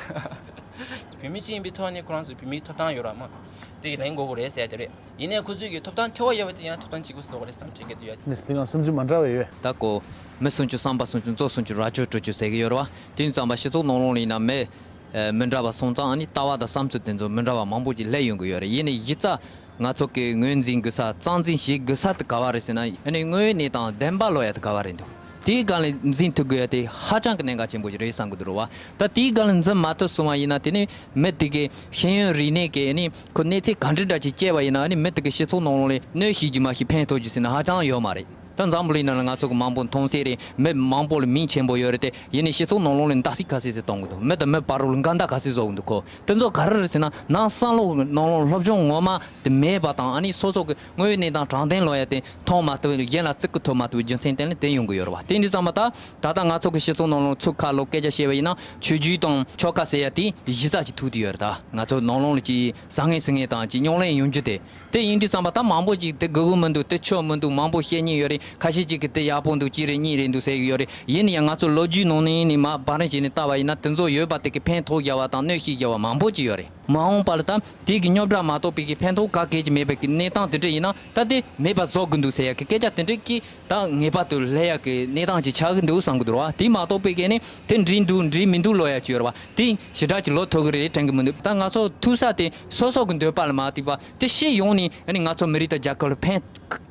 བོད་མི་གཅིག་ཡིན་པའི་ཐོག་ནས་ཁོ་རང་ཚོ་བོད་མིའི་ཐོབ་ཐང་ཡོད་རེད་མ། དེ་གི་ལེན་དགོས་ཀྱི་རེད་ཟེར་དེ་རེད། ཡིན་ནའི་ཁོ་ཚོས་ཀྱི་ཐོབ་ཐང་ཐོབ་པ་ཡོད་པ་དེ་ཡང་ཐོབ་ཐང་གཅིག་པུ་བཟོ་དགོས་རེད་བསམ་དྲན་གྱི་འདུག་ཡ། ནས་དེ་གང་བསམ་ཚུལ་མ་འདྲ་བ་ཡོད། ད་ཀོ། མི་སུམ་ཅུ་བསམ་པ་སུམ་ཅུ། མཛོ་སུམ་ཅུ། རྭ་ཅོ་དྲུག་ཅུ་ཟེར་གྱི་ཡོད་རེད་བ། དེ་ཙམ་པ་སྤྱི་ཚོགས་ནང་ལོགས་ལ་ཡིན་ན་མི་ཨ་མི་འདྲ་བ་སོང་ཙང་ཨ་ནི་ལྟ་བ་དང་བསམ་ཚུལ་དེ་ཚོ་མི་འདྲ་བ་མང་པོ་ཅིག་སླེབས་ཡོང་གི་ཡོད་རེད། ཡིན་ནའི་གཞི་རྩ་ང་ཚོ་གི་ངོས་འཛིན་དགོས་ས། རྩ་འཛིན་བྱེད་དགོས་ས་དེ་ག་བ་རེད་ཟེར་ན། ཨ་ནི་དངོས་ཡོད་གནས་སྟངས་བདེན་པ་ལོག་ཡ་དེ་ག་བ་རེད་འདུག་དེའི་སྒང་ལ་འཛིན་ཐུབ་དགོས་ཡ་དེ་ཧ་ཅང་གི་གནད་འགག་ཆེན་པོ་ཞིག་རེད་བསམ་གི་འདུག་རེད་བ། ད་དེའི་སྒང་ལ་འཛིན་མ་ཐུབ་སོང་བ་ཡིན་ན། དེ་ནི་མི་དེ་གི་ཤེས་ཡོན་རིག་གནས་ཀྱི་ཨ་ནི་ཁོ་གནས་ཚད་ག་འདྲ་འདྲ་ཅིག་སྐྱེས་པ་ཡིན་ན། ཨ་ནི་མི་དེ་གི་སྤྱི་ཚོགས་ནང་ལོགས་ལ་གནོད་བྱེད་རྒྱུ་མ་གཏོགས་ཕན་ཐོགས་རྒྱུ་ཟེར་ན་ཧ་ཅང་ཡོད་མ་རེད། ད་འཛམ་བུ་གླིང་ནང་ལ་ང་ཚོ་གི་མང་པོ་མཐོང་སྲིད་རེད། མི་མང་པོ་ལ་མིང་ཆེན་པོ་ཡོད་རེད་དེ། ཡིན་ནའི་སྤྱི་ཚོགས་ནང་ལོགས་ལ་འདག་སྲིད་ཁ་སྲིད་ཟེར་གཏོང་གི་འདུག་མི་དང་མི་བར་ལ་འགལ་ཟླ་ག་ཚོད་བཟོ་གི་འདུག་གོ། དེ་ཚོ་ག་རེ་རེད་ཟེར་ན། ནང་བསམ་བློ་གི་ནང་ལོགས་སློབ་སྦྱོང་ངོ་མ་དེ་མེད་པ་དང་། ཨ་ནི་སོ་སོ་གི་དངོས་ཡོད་གནས་སྟངས་དྲང་བདེན་ལོ་ཡ་དེ་མཐོང་མ་ཐུབ། གཞན་ལ་བརྩི་བཀུར་ཐོབ་མ་ཐུབ་པའི་རྒྱུ་མཚན་དེ་ལ་དེ་ཡོང་གི་ཡོད་རེད་བ། དེ་འདྲ་ཙམ་པ། ད་ད་ལྟ་ང་ཚོ་གི་སྤྱི་ཚོགས་ནང་ལོགས་ཚུར་ཁ་ལོག་སྐད་ཆ་བཤད་པ་ཡིན་ན། ཆོས་བརྒྱུད་དང་ཆོལ་ཁ་ཟེར་ཡ་དེ་གཞི་རྩ་ཅིག་ཐུག་བསྡད་ཡོད་རེད། ད་ང་ཚོ་ནང་ལོགས་ལ་ཅིག་བཟང་ངན་ཟེར་མཁན་དང་ཅིག་རྙོག་གླེང་ཡོང་རྒྱུ་དེ། དེ་ཡིན་དུས་ཙམ་པ། ད་མང་པོ་ཅིག་དེ་དགོས་ཀྱི་མི་འདུག་དེ་ཆོ་མི་འདུག་མང་པོ་བཤད་མཁན་ཡོད་རེད། ཁ་ཤས་ཅིག་གིས་དེ་ཡག་པོ་འདུག་གཅིག་རེད་གཉིས་རེད་འདུག་ཟེར་གྱི་ཡོད་རེད། ཡིན་ན་ཡང་ང་ཚོ་ལོ་རྒྱུས་ནང་ནས་ནི་མར་བར་བཞིན་ནས་བལྟ་བ་ཡིན་ན། དེ་ཚོ་ཡོད་པ་དེ་གིས་ཕན་ཐོགས་བརྒྱབ་པ་དང་གནོད་བྱེད་བརྒྱབ་པ་མང་པོ་ཅིག་ཡོད་རེད། མ་འོངས་པ་ལ་ད་དེ་གི་རྙོག་དྲ་མ་གཏོགས་པའི་གི་ཕན་ཐོགས་ག་གེ་ཅིག་མེད་པའི་གི་གནས་སྟངས་དེ་འདྲ་ཡིན་ན། ད་དེ་མེད་པ་བཟོ་དགོས་འདུག་ཟེར་ཡ་གི་སྐད་ཆ་དེ་འདྲ་གི་ད་ངེས་པར་དུ་སླེབས་ཡག་གི་གནས་སྟངས་ཅིག་ཆགས་ཀྱི་འདུག་བསམ་གྱི་འདུག་ར། དེ་མ་གཏོགས་པའི་གི་ནི་དེ་འགྲིག་འདུག་འགྲིག་མི་འདུག་ལབ་ཡག་ཅིག་ཡོད་རེད་བ། དེ་ཞེ་དྲག་ཅིག་ལོ་ཐོག་གི་རེད་དྲན་གྱི་མི་འདུག་ད་ང་ཚོ་ཐུག་ས་དེ་སོ་སོ་གི་འདོད་པ་ལ་མ་ཐུག་པ། དེ་སྤྱི་ཡོངས་ནས་ཨ་ནི་ང་ཚོ་མི་རིགས་དང་རྒྱལ་ཁབ་ལ་ཕན་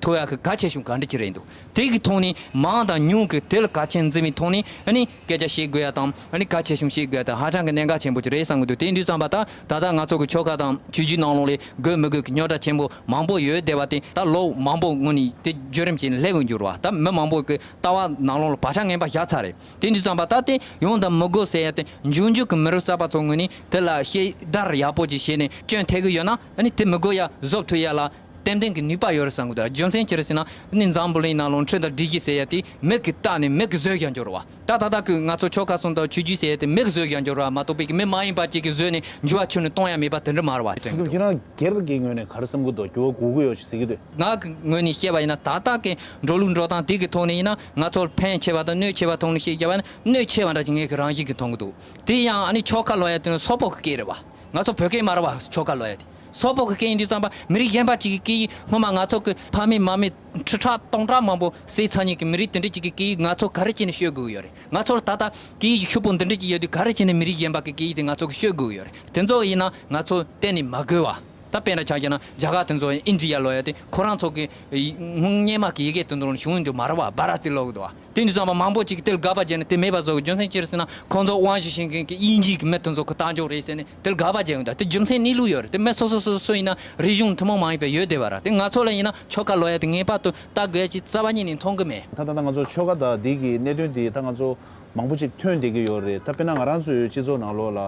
ཐོགས་ཡག་གི་གལ་ཆེ་ཤོས་ག་འདྲ་ཅིག་རེད་འདུག་དེ་གི་ཐོག་ནས་མང་དང་ཉུང་གི་དེ་ལ་གལ་ཆེན་འཛིན་པའི་ཐོག་ནས་ཨ་ནི་སྐད་ཆ་བཤད་དགོས་ཡ་དང་། ཨ་ནི་གལ་ཆེ་ཤོས་བཤད་དགོས་ཡ་དེ་ཧ་ཅང་གི་གནད་འགག་ཆེན་པོ་ཅིག་རེད་བསམ་གྱི་འདུག་དེ་འདྲ་ཙམ་པ། ད་ད་ལྟ་ང་ཚོ་གི་ཆོལ་ཁ་དང་ཆོས་བརྒྱུད་ནང་ལོགས་ལ་དགོས་མི་དགོས་ཀྱི་རྙོག་དྲ་ཆེན་པོ་མང་པོ་ཡོད་བསྡད་པ་དེ། ད་ལོ་མང་པོ་སྔོན་ནས་དེ་བརྒྱུད་རིམ་བྱས་ནས་སླེབས་ཡོང་རྒྱུ་རེད་བ། ད་མི་མང་པོ་གི་ལྟ་བ་ནང་ལོགས་ལ་བག་ཆགས་ངན་པ་བཞག་ཚར་རེད། དེ་འདྲ་ཙམ་པ། ད་དེ་ཡོང་དང་མི་དགོས་ཟེར་ཡ་དེ་འབྱུང་འགྱུར་གྱི་མི་རབས་གསར་པ་ཚོ་ངོས་ནས་དེ་ལ་ཞིབ་བརྡར་ཡག་པོ་ཅིག་བྱས་ནས་སྐྱོན་ཐེབས་ཀྱི་ཡོད་ན། ཨ་ནི་དེ་མི་དགོས་ཡ་བཟོ་ཐུབ་ཡ་ལ་ཏན་ཏན་གྱི་ནུས་པ་ཡོད་རེད་བསམ་གྱི་འདུག་རྒྱུ་མཚན་ཅི་རེད་ཟེར་ན། ཨ་ནི་འཛམ་བུ་གླིང་ནང་ལོགས་འཕྲུལ་དང་སྒྲིག་གཞི་ཟེར་ཡ་དེ་མི་གིས་བཏགས་ནས་མི་གིས་བཟོས་བཞག་རྒྱུ་རེད་བ། ད་ད་ལྟ་གི་ང་ཚོ་ཆོལ་ཁ་གསུམ་དང་ཆོས་བརྒྱུད་ཟེར་ཡ་དེ་མི་གིས་བཟོས་བཞག་རྒྱུ་རེད་བ་མ་གཏོགས་པའི་གི་མི་མ་ཡིན་པ་ཅིག་གིས་བཟོས་ནས་འགྱུར་བ་ཁྱོན་ནས་གཏོང་ཡ་མེད་པ་དེ་འདྲ་མ་རེད་བ། དྲན་གྱི་འདུག་ཁྱེད་རང་སྒེར་གྱི་ངོས་ནས་ག་རེ་བསམ་གྱི་འདུག་འགྱུར་བ་དགོས་ཀྱི་ཡོད་ཅེས་ཟེར་གྱི་འདུག་ང་གི་ངོས་ནས་བཤད་པ་ཡིན་ན། ད་ལྟ་གི་འགྲོ་ལུགས་འགྲོ་སྟངས་དེ་གི་ཐོག་ནས་ཡིན་ན། ང་ཚོར་ཕན་ཆེ་བ་དང་གནོད་ཆེ་བ་ཐོག་ནས་བཤད་རྒྱུ་ཡིན་ན། གནོད་ཆེ་བ་འདྲ་ཅིག་ངས་གི་རང་བཞིན་གྱིས་མཐོང་གི་འདུག་དེ་ཡང་ཨ་ནི་ཆོལ་ཁ་ལབ་ཡ་དེ་ནི་སོག་པོ་གི་སྐད་རེད་བ། ང་ཚོ་བོད་སྐད་མ་རེད་བ། ཆོལ་ཁ་ལབ་ཡ་དེ་སོག་པོ་གི་སྐད་ཡིན་དུས་ཙམ་པ། མི་རིགས་གཞན་པ་ཅིག་གི་སྐད་ཡིག་སྔོན་མ་ང་ཚོ་གི་ཕ་མེས་མ་མེས་ཁྲི་ཕྲག་སྟོང་ཕྲག་མང་པོ་བསྲེས་ཚར་མཁན་གྱི་མི་རིགས་དེ་འདྲ་ཅིག་གི་སྐད་ཡིག་ང་ཚོ་ག་རེ་བྱས་ནས་ཤོད་དགོས་ཀྱི་ཡོད་རེད། ང་ཚོར་ད་ལྟ་སྐད་ཡིག་ཕྱུག་པོ་འདི་འདྲ་ཅིག་ཡོད་དུས། ག་རེ་བྱས་ནས་མི་རིགས་གཞན་པ་གི་སྐད་ཡིག་དེ་ང་ཚོ་གི་ཤོད་དགོས་ཀྱི་ཡོད་རེད། དེ་ཚོ་ཡིན་ན་ང་ཚོ་གཏན་ནས་མ་དགོས་བ། ད་དཔེར་ན་ཆ་བཞག་ན་རྒྱ་གར་དེ་ཚོ་ཨིན་ཌི་ཡ་ལབ་ཡ་དེ་ཁོ་རང་ཚོ་གི་སྔོན་སྔོན་མ་གི་ཡི་གེ་དེ་ཚོ་ལ་བྱུང་ཡོད་འདུག་མ་རེད་བ། བྷ་ར་ཏི་ལབ་གི་འདུག་བ། དེ་འདྲ་ཙམ་པ་མང་པོ་ཅིག་གིས་དེ་ལ་དགག་པ་བརྒྱབ་ནས་དེ་མེད་པ་བཟོ་གི། རྒྱུ་མཚན་ཅི་རེད་ཟེར་ན། ཁོང་ཚོ་དབང་ཞུ་བྱེད་མཁན་གྱི་དབྱིན་ཇིའི་གི་མི་དེ་ཚོ་གི་རྟགས་འཇོག་རེད་ཟེར་ནས་དེ་ལ་དགག་པ་བརྒྱབ་ཡོང་། ད་དེ་རྒྱུ་མཚན་གནས་ལུགས་ཡོད་རེད། དེ་མི་སོ་སོ་སོ་སོ་ཡིན་ན་རིག་གཞུང་ཐུན་མོང་མ་ཡིན་པ་ཡོད་བསྡད་པ་རེད། དེ་ང་ཚོ་ལ་ཡིན་ན་ཆོལ་ཁ་ལབ་ཡ་དེ་ངེས་པར་དུ་ལྟ་དགོས་ཡ་ཅིག་རྩ་བ་ཉིད་ནས་མཐོང་གི་མེད། ད་ད་ལྟ་ང་ཚོ་ཆོལ་ཁ་དང་འདི་གི་གནད་དོན་འདི་ད་ང་ཚོ་མང་པོ་ཅིག་ཐོན་བསྡད་ཀྱི་ཡོད་རེད། ད་དཔེར་ན་ང་རང་ཚོའི་སྤྱི་ཚོགས་ནང་ལོགས་ལ་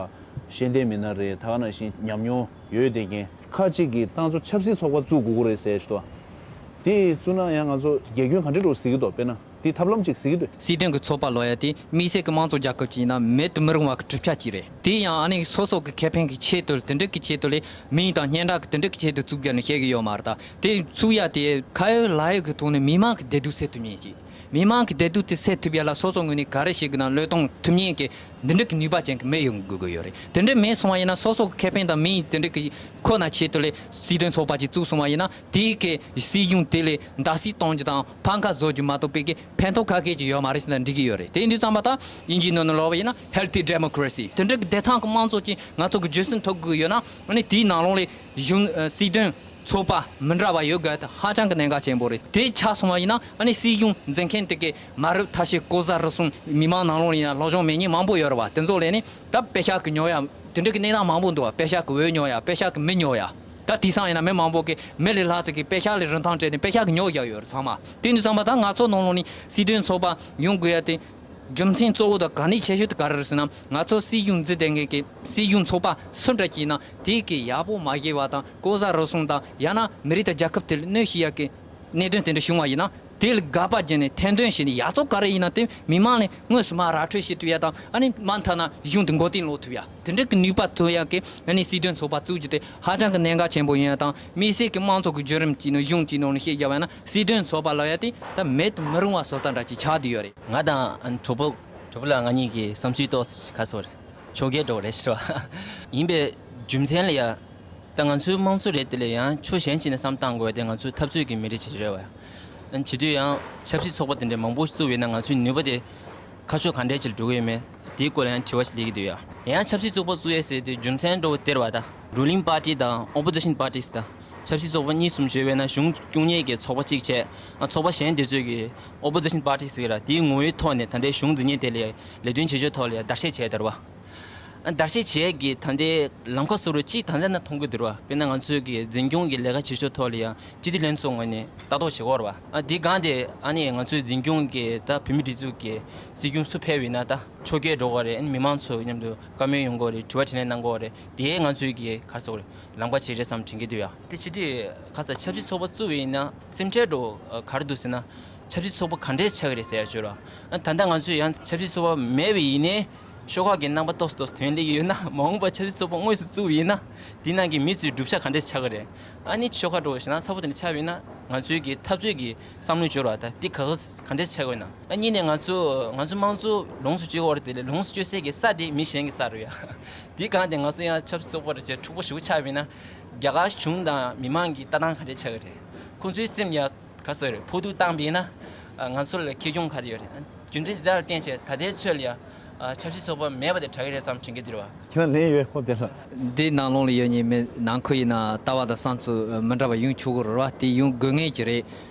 ཤེས་ལྡན་མི་སྣ་རེད། ད་ག་ནང་བཞིན་ཉམས་མྱོང་ཡོད་བསྡད་མཁན་ཁ་ཅིག་གིས་ད་ང་ཚོ་ཆབ་སྲིད་ཚོགས་པ་བཙུགས་དགོས་ཀྱི་རེད་ཟེར་ཞུ་དོ། དེ་བཙུགས་ན་ཡང་ང་ཚོ་རྒྱ་ཁྱོན་ག་འདྲ་འགྲོ་ཟེར་གྱི་འདུག་དཔེར་ན་དེ་ཐབས་ལམ་ཅིག་ཟེར་གྱི་འདུག་སྲིད་དོན་གྱི་ཚོགས་པ་ལབ་ཡ་དེ་དམིགས་བསལ་གྱི་དམངས་གཙོ་རྒྱལ་ཁབ་ཅིག་ཡིན་ན་མེད་དུ་མི་རུང་བ་གི་གྲུབ་ཆ་ཅིག་རེད། དེ་ཡང་ཨ་ནི་སོ་སོ་གི་ཁེ་ཕན་གྱི་ཆེད་དུ། དེ་འདྲ་གི་ཆེད་དུ་ལས། མིང་དང་སྙན་གྲགས་ཀྱི་དེ་འདྲ་གི་ཆེད་དུ་བཙུགས་རྒྱུ་ནི་བཤད་གི་ཡོད་མ་རེད། ད་དེ་བཙུགས་ཡ་དེ་ཁ་ཡོད་ལག་ཡོད་གི་ཐོག་ནས་མི་མང་གི་བདེ་སྡུག་སེལ་ཐུབ་མཁན་ཅིག་མི་མང་གི་བདེ་སྡུག་དེ་སེལ་ཐུབ་ཡ་ལ་སོ་སོ་ངོས་ནས་ག་རེ་བྱེད་དགོས་ན་བློས་གཏོང་ཐུབ་མཁན་གྱི་འདི་འདྲ་གི་ནུས་པ་ཅན་གྱི་མི་ཡོང་དགོས་ཀྱི་ཡོད་རེད། དེ་འདྲ་མེད་སོང་བ་ཡིན་ན་སོ་སོ་གི་ཁེ་ཕན་དང་མིང་དེ་འདྲ་གི་ཁོ་ན་ཆེད་དུ་ལས་སྲིད་དོན་ཚོགས་པ་ཅིག་བཙུགས་སོང་བ་ཡིན་ན། དེའི་གི་སྲིད་གཞུང་དེ་ལས་འདག་སེལ་གཏོང་རྒྱུ་དང་ཕམ་ཁ་བཟོ་རྒྱུ་མ་གཏོགས་པའི་གི་ཕན་ཐོགས་ག་གེ་ཅིག་ཡོད་མ་རེད་ཟེར་ན་འགྲིག་གི་ཡོད་རེད། དེ་ཡིན་དུས་ཙམ་པ་ད་དབྱིན་ཇིའི་ནང་ནས་ལབ་པ་ཡིན་ན་healthy democracy། དེ་འདྲ་གི་བདེ་ཐང་གི་དམངས་གཙོ་ཅིག་ང་ཚོ་གི་རྒྱུན་སྲིང་ཐུབ་དགོས་ཡོད་ན། ཨ་ནི་དེའི་ནང་ལོགས་ལས་གཞུང་ཨ་སྲིད་དོན་ཚོགས་པ་མི་འདྲ་བ་ཡོད་དགོས་དེ་ཧ་ཅང་གི་གནད་འགག་ཆེན་པོ་རེད། དེ་ཆགས་སོང་བ་ཡིན་ན་ཨ་ནི་སྲིད་གཞུང་འཛིན་མཁན་དེ་གའི་མ་རབས་ཐ་ཤལ་ལྐོག་ཟ་རུལ་སུངས་མི་མང་ནང་ལོགས་ལ་ཡིན་ན་སློབ་སྦྱོང་མེད་མཁན་མང་པོ་ཡོད་རེད་བ། དེ་ཚོ་ལས་ནི་ད་པེ་ཤག་གི་ཉོ་ཡ་དེ་འདྲ་གི་གནས་སྟངས་མང་པོ་འདུག་བ། པེ་ཤག་གི་འོས་ཉོ་ཡ། པེ་ཤག་གི་མི་ཉོ་ཡ། ད་དེང་སང་ཡིན་ན་མི་མང་པོ་གིས་མི་ལས་ལྷག་ཙམ་གྱིས་པེ་ཤག་ལ་རིན་ཐང་སྤྲད་ནས་པེ་ཤག་གི་ཉོ་བཞག་ཡོད་རེད་ཚང་མ། དེ་འདྲ་ཙམ་པ་ད་ང་ཚོ་ནང་ལོགས་ནས་སྲིད་དོན་ཚོགས་པ་ཡོང་དགོས་ཡ་དེ། རྒྱུ་མཚན་གཙོ་བོ་དང་གལ་གནད་ཆེ་ཤོས་དེ་ག་རེ་རེད་ཟེར་ན། ང་ཚོ་སྲིད་གཞུང་འཛིན་བསྡད་མཁན་གྱི་སྲིད་གཞུང་ཚོགས་པ་སུ་འདྲ་ཅིག་ཡིན་ན་དེ་གི་ཡག་པོ་མ་ཤེས་པ་དང་། ལྐོག་ཟ་རུལ་སུངས་དང་། ཡང་ན་མི་རིགས་དང་རྒྱལ་ཁབ་དེ་ལ་གནོད་བྱེད་ཡག་གི་གནད་དོན་དེ་འདྲ་བྱུང་བ་ཡིན་ན། དེ་ལ་དགག་པ་བརྒྱབ་ནས་ཐེར་འདོན་བྱས་ནས་ཡག་བཙོག་ག་རེ་ཡིན་ན་དེ་མི་མང་ལ་དངོས་སུ་མར་ར་འཕྲོད་བྱེད་ཐུབ་ཡ་དང་། ཨ་ནི་མ་མཐའ་ན་གཞུང་དེ་མགོ་རྟིང་སློག་ཐུབ་ཡ། དེ་འདྲ་གི་ནུས་པ་ཐོན་ཡག་གི་ཨ་ནི་སྲིད་དོན་ཚོགས་པ་བཙུགས་རྒྱུ་དེ་ཧ་ཅང་གི་གནད་འགག་ཆེན་པོ་ཡིན་ཡ་དང་། དམིགས་བསལ་གྱི་དམངས་གཙོ་གི་བརྒྱུད་རིམ་གྱི་ནང་གཞུང་གི་ནང་ནས་བཤད་རྒྱུ་ཡིན་ན། སྲིད་དོན་ཚོགས་པ་ལབ་ཡ་དེ་ད་མེད་དུ་མི་རུང་བ་བཟོ་ལྟ་འདྲ་ཅིག་ཆགས་བསྡད་ཡོད་རེད། ང་དང་གྲོགས་པོ་གྲོགས་པོ་ལགས་ང་གཉིས་ཀྱི་བསམ་ཚུལ་ཏོག་ཙམ་ཁ་གསོ་རེད། ཆོས་རྒྱལ་འགྲོ་རེད་ཟེར་བ་ཡིན་པའི་རྒྱུ་མཚན་ལ་ཡ། ད་ང་ཚོའི་དམངས་གཙོ་རེད། དེ་ལ་ཡང་ཕྱོགས་གཞན་ཅིག་ནས་བསམ་བཏང་དགོས་དེ་ང་ཚོའི་འཐབ་རྩོད་ཀྱི་མི་རིགས་ཅིག་རེད་བ། བྱེད་དུས་ཡང་ཆབ་སྲིད་ཚོགས་པ་དེ་འདྲ་མང་པོ་བཙུགས་པ་ཡིན་ན་ང་ཚོའི་ནུས་པ་དེ་ཁ་ཕྱོགས་ག་འདྲས་ཅིག་ལ་འགྲོ་གི་ཡོད་མེད་དེའི་སྐོར་ལ་ཡང་དྲི་བ་ཞིག་སླེབས་ཀྱི་འདུག་ཡ། ཡང་ཆབ་སྲིད་ཚོགས་པ་བཙུགས་ཡས་ཟེར་དེ་རྒྱུ་མཚན་འདྲ་བོ་དེ་རེད་བ། ད་རུ་ལིང་པར་ཊི་དང་ཨོ་པོ་ཛི་ཤན་པར་ཊི་ཟེར། ད་ཆབ་སྲིད་ཚོགས་པ་གཉིས་གསུམ་བརྗོད་པས་ན་གཞུང་སྐྱོང་མཁན་གྱི་ཚོགས་པ་གཅིག་བྱས། ཨ་ཚོགས་པ་གཞན་དེ་ཚོས་ཀྱི་ཨོ་པོ་ཛི་ཤན་པར་ཊི་ཟེར་གྱི་ར། དེའི་ངོ་བོའི་ཐོག་ནས་ད་ལྟའི་གཞུང་འཛིན་མཁན་དེ་ལ་ལས་དོན་བྱེད་ཕྱོགས་ཐོག་ལ་བརྡར་ཤ་བྱས་དར་བ། བརྡར་ཤ་བྱེད་ཡས་ཀྱི་ད་ལྟའི་ལམ་ཁ་བཟོ་འདྲ་ཅིག་ད་ལྟ་ན་མཐོང་གི་འདུག་ར། དཔེར་ན་ང་ཚོའི་གི་འཛིན་སྐྱོང་གི་ལས་ཀ་བྱེད་ཕྱོགས་ཐོག་ལ་ཡང་སྤྱི་འཐུས་ལྷན་ཚོགས་ངོས་ནས་ལྟ་རྟོག་བྱེད་ཀྱི་ཡོད་རེད་བ། ཨ་འདི་སྒང་དེ་ཨ་ནི་ང་ཚོའི་འཛིན་སྐྱོང་གི་ད་བོད་མིའི་སྒྲིག་འཛུགས་ཀྱི་སྲིད་སྐྱོང་སུ་ཕེབས་ཡིན་ན་ད་ཕྱོགས་འགལ་འགྲོ་གི་རེད། ཨ་ནི་མི་མང་ཚོ་མཉམ་དུ་བཀའ་མོལ་ཡོང་གི་རེད། དྲི་བ་དྲིས་ལན་གནང་གི་རེད། དེ་ང་ཚོའི་གི་ག་རེ་ཟེར་དགོས་རེད། ལམ་ཁ་ཅིག་རེད་བསམ་དྲན་གྱི་འདུག་ཡ། དེ་བྱེད་དུས་ཁ་ས་ཆབ་སྲིད་ཚོགས་པ་བཙུགས་པ་ཡིན་ན་སེམས་ཁྲལ་འདྲ་ག་རེ་འདུག་ཟེར་ན། ཆབ་སྲིད་ཚོགས་པ་ག་འདྲས་ཆགས་ཀྱི་རེད་ཟེར་ཡ་བྱོས་ར། ཨ་ད་ལྟ་ང་ཚོས་ཡང་ཆབ་སྲིད་ཚོགས་པ་མེད་པ་ཡིན་ནའི་ཤོག་ཁག་གི་རྣམ་པ་ཏོག་ཙམ་ཏོག་ཙམ་ཐོན་སླེབས་ཀྱི་ཡོད་ན། མ་འོངས་པ་ཆབ་སྲིད་ཚོགས་པ་དངོས་སུ་བཙུགས་པ་ཡིན་ན་དེ་ནང་གི་མི་ཚོའི་གྲུབ་ཆ་ག་འདྲས་ཆགས་ཀྱི་རེད། ཨ་ནི་ཤོག་ཁག་འདྲ་བོ་ཞེ་དྲག་ཚ་པོ་དེ་འདྲ་ཆགས་པ་ཡིན་ན་ང་ཚོའི་གི་འཐབ་རྩོད་ཀྱི་བསམ་བློ་འབྱོར་བ་དང་དེ་ག་ག་འདྲས་ཆགས་ཀྱི་ཡོད་ན། ཨ་གཉིས་ནས་ང་ཚོ་ང་ཚོ་དམངས་གཙོ་ལོངས་སུ་སྤྱོད་ཀྱི་ཡོད་རེད། དེ་ལས་ལོངས་སུ་སྤྱོད་སའི་གི་ས་དེ་མི་གཞན་གྱི་ས་རེད་ཡ། དེའི་སྒང་དེ་ང་ཚོ་ཡང་ཆབ་སྲིད་ཚོགས་པ་རེད་ཅེས་འཁྲུག་པོ་ཞེ་པོ་ཆགས་པ་ཡིན་ན། རྒྱ་གར་གཞུང་དང་མི་མང་གི་ལྟ་སྟངས་ག་འདྲས་ཆགས་ཀྱི་རེད། ཁོང་ཚོའི་སེམས་ཡ་ག་ཟེར་རེད། ཕོག་ཐུག་བཏང་པ་ཡིན་ན་ང་ཚོ་ལ་ཁེ་གྱོང་ག་རེ་ཡོད་རེད། རྒྱུ་མཚན་དེ་དག་ལ་བརྟེན་བྱས་ད་ལྟའི་ཚོད་ལ་ཡ་ཆབ་སྲིད་ཚོགས་པ་མེད་པ་དེ་དྲག་གི་རེད་བསམ་དྲན་གྱི་འདུག་ར། ཁྱེད་རང་ལན་ཡོད་ཁོ་དེ་ལ། འདི་ནང་ལོགས་ལ་ཡོད་མཁན་མི་ནང་ཁུལ་ཡིན་ན་ལྟ་བ་དང་བསམ་ཚུལ་མི་འདྲ་བ་ཡོང་ཆོག་གི་རེད་བ། དེ་ཡོང་དགོས་ངེས་ཀྱི་རེད།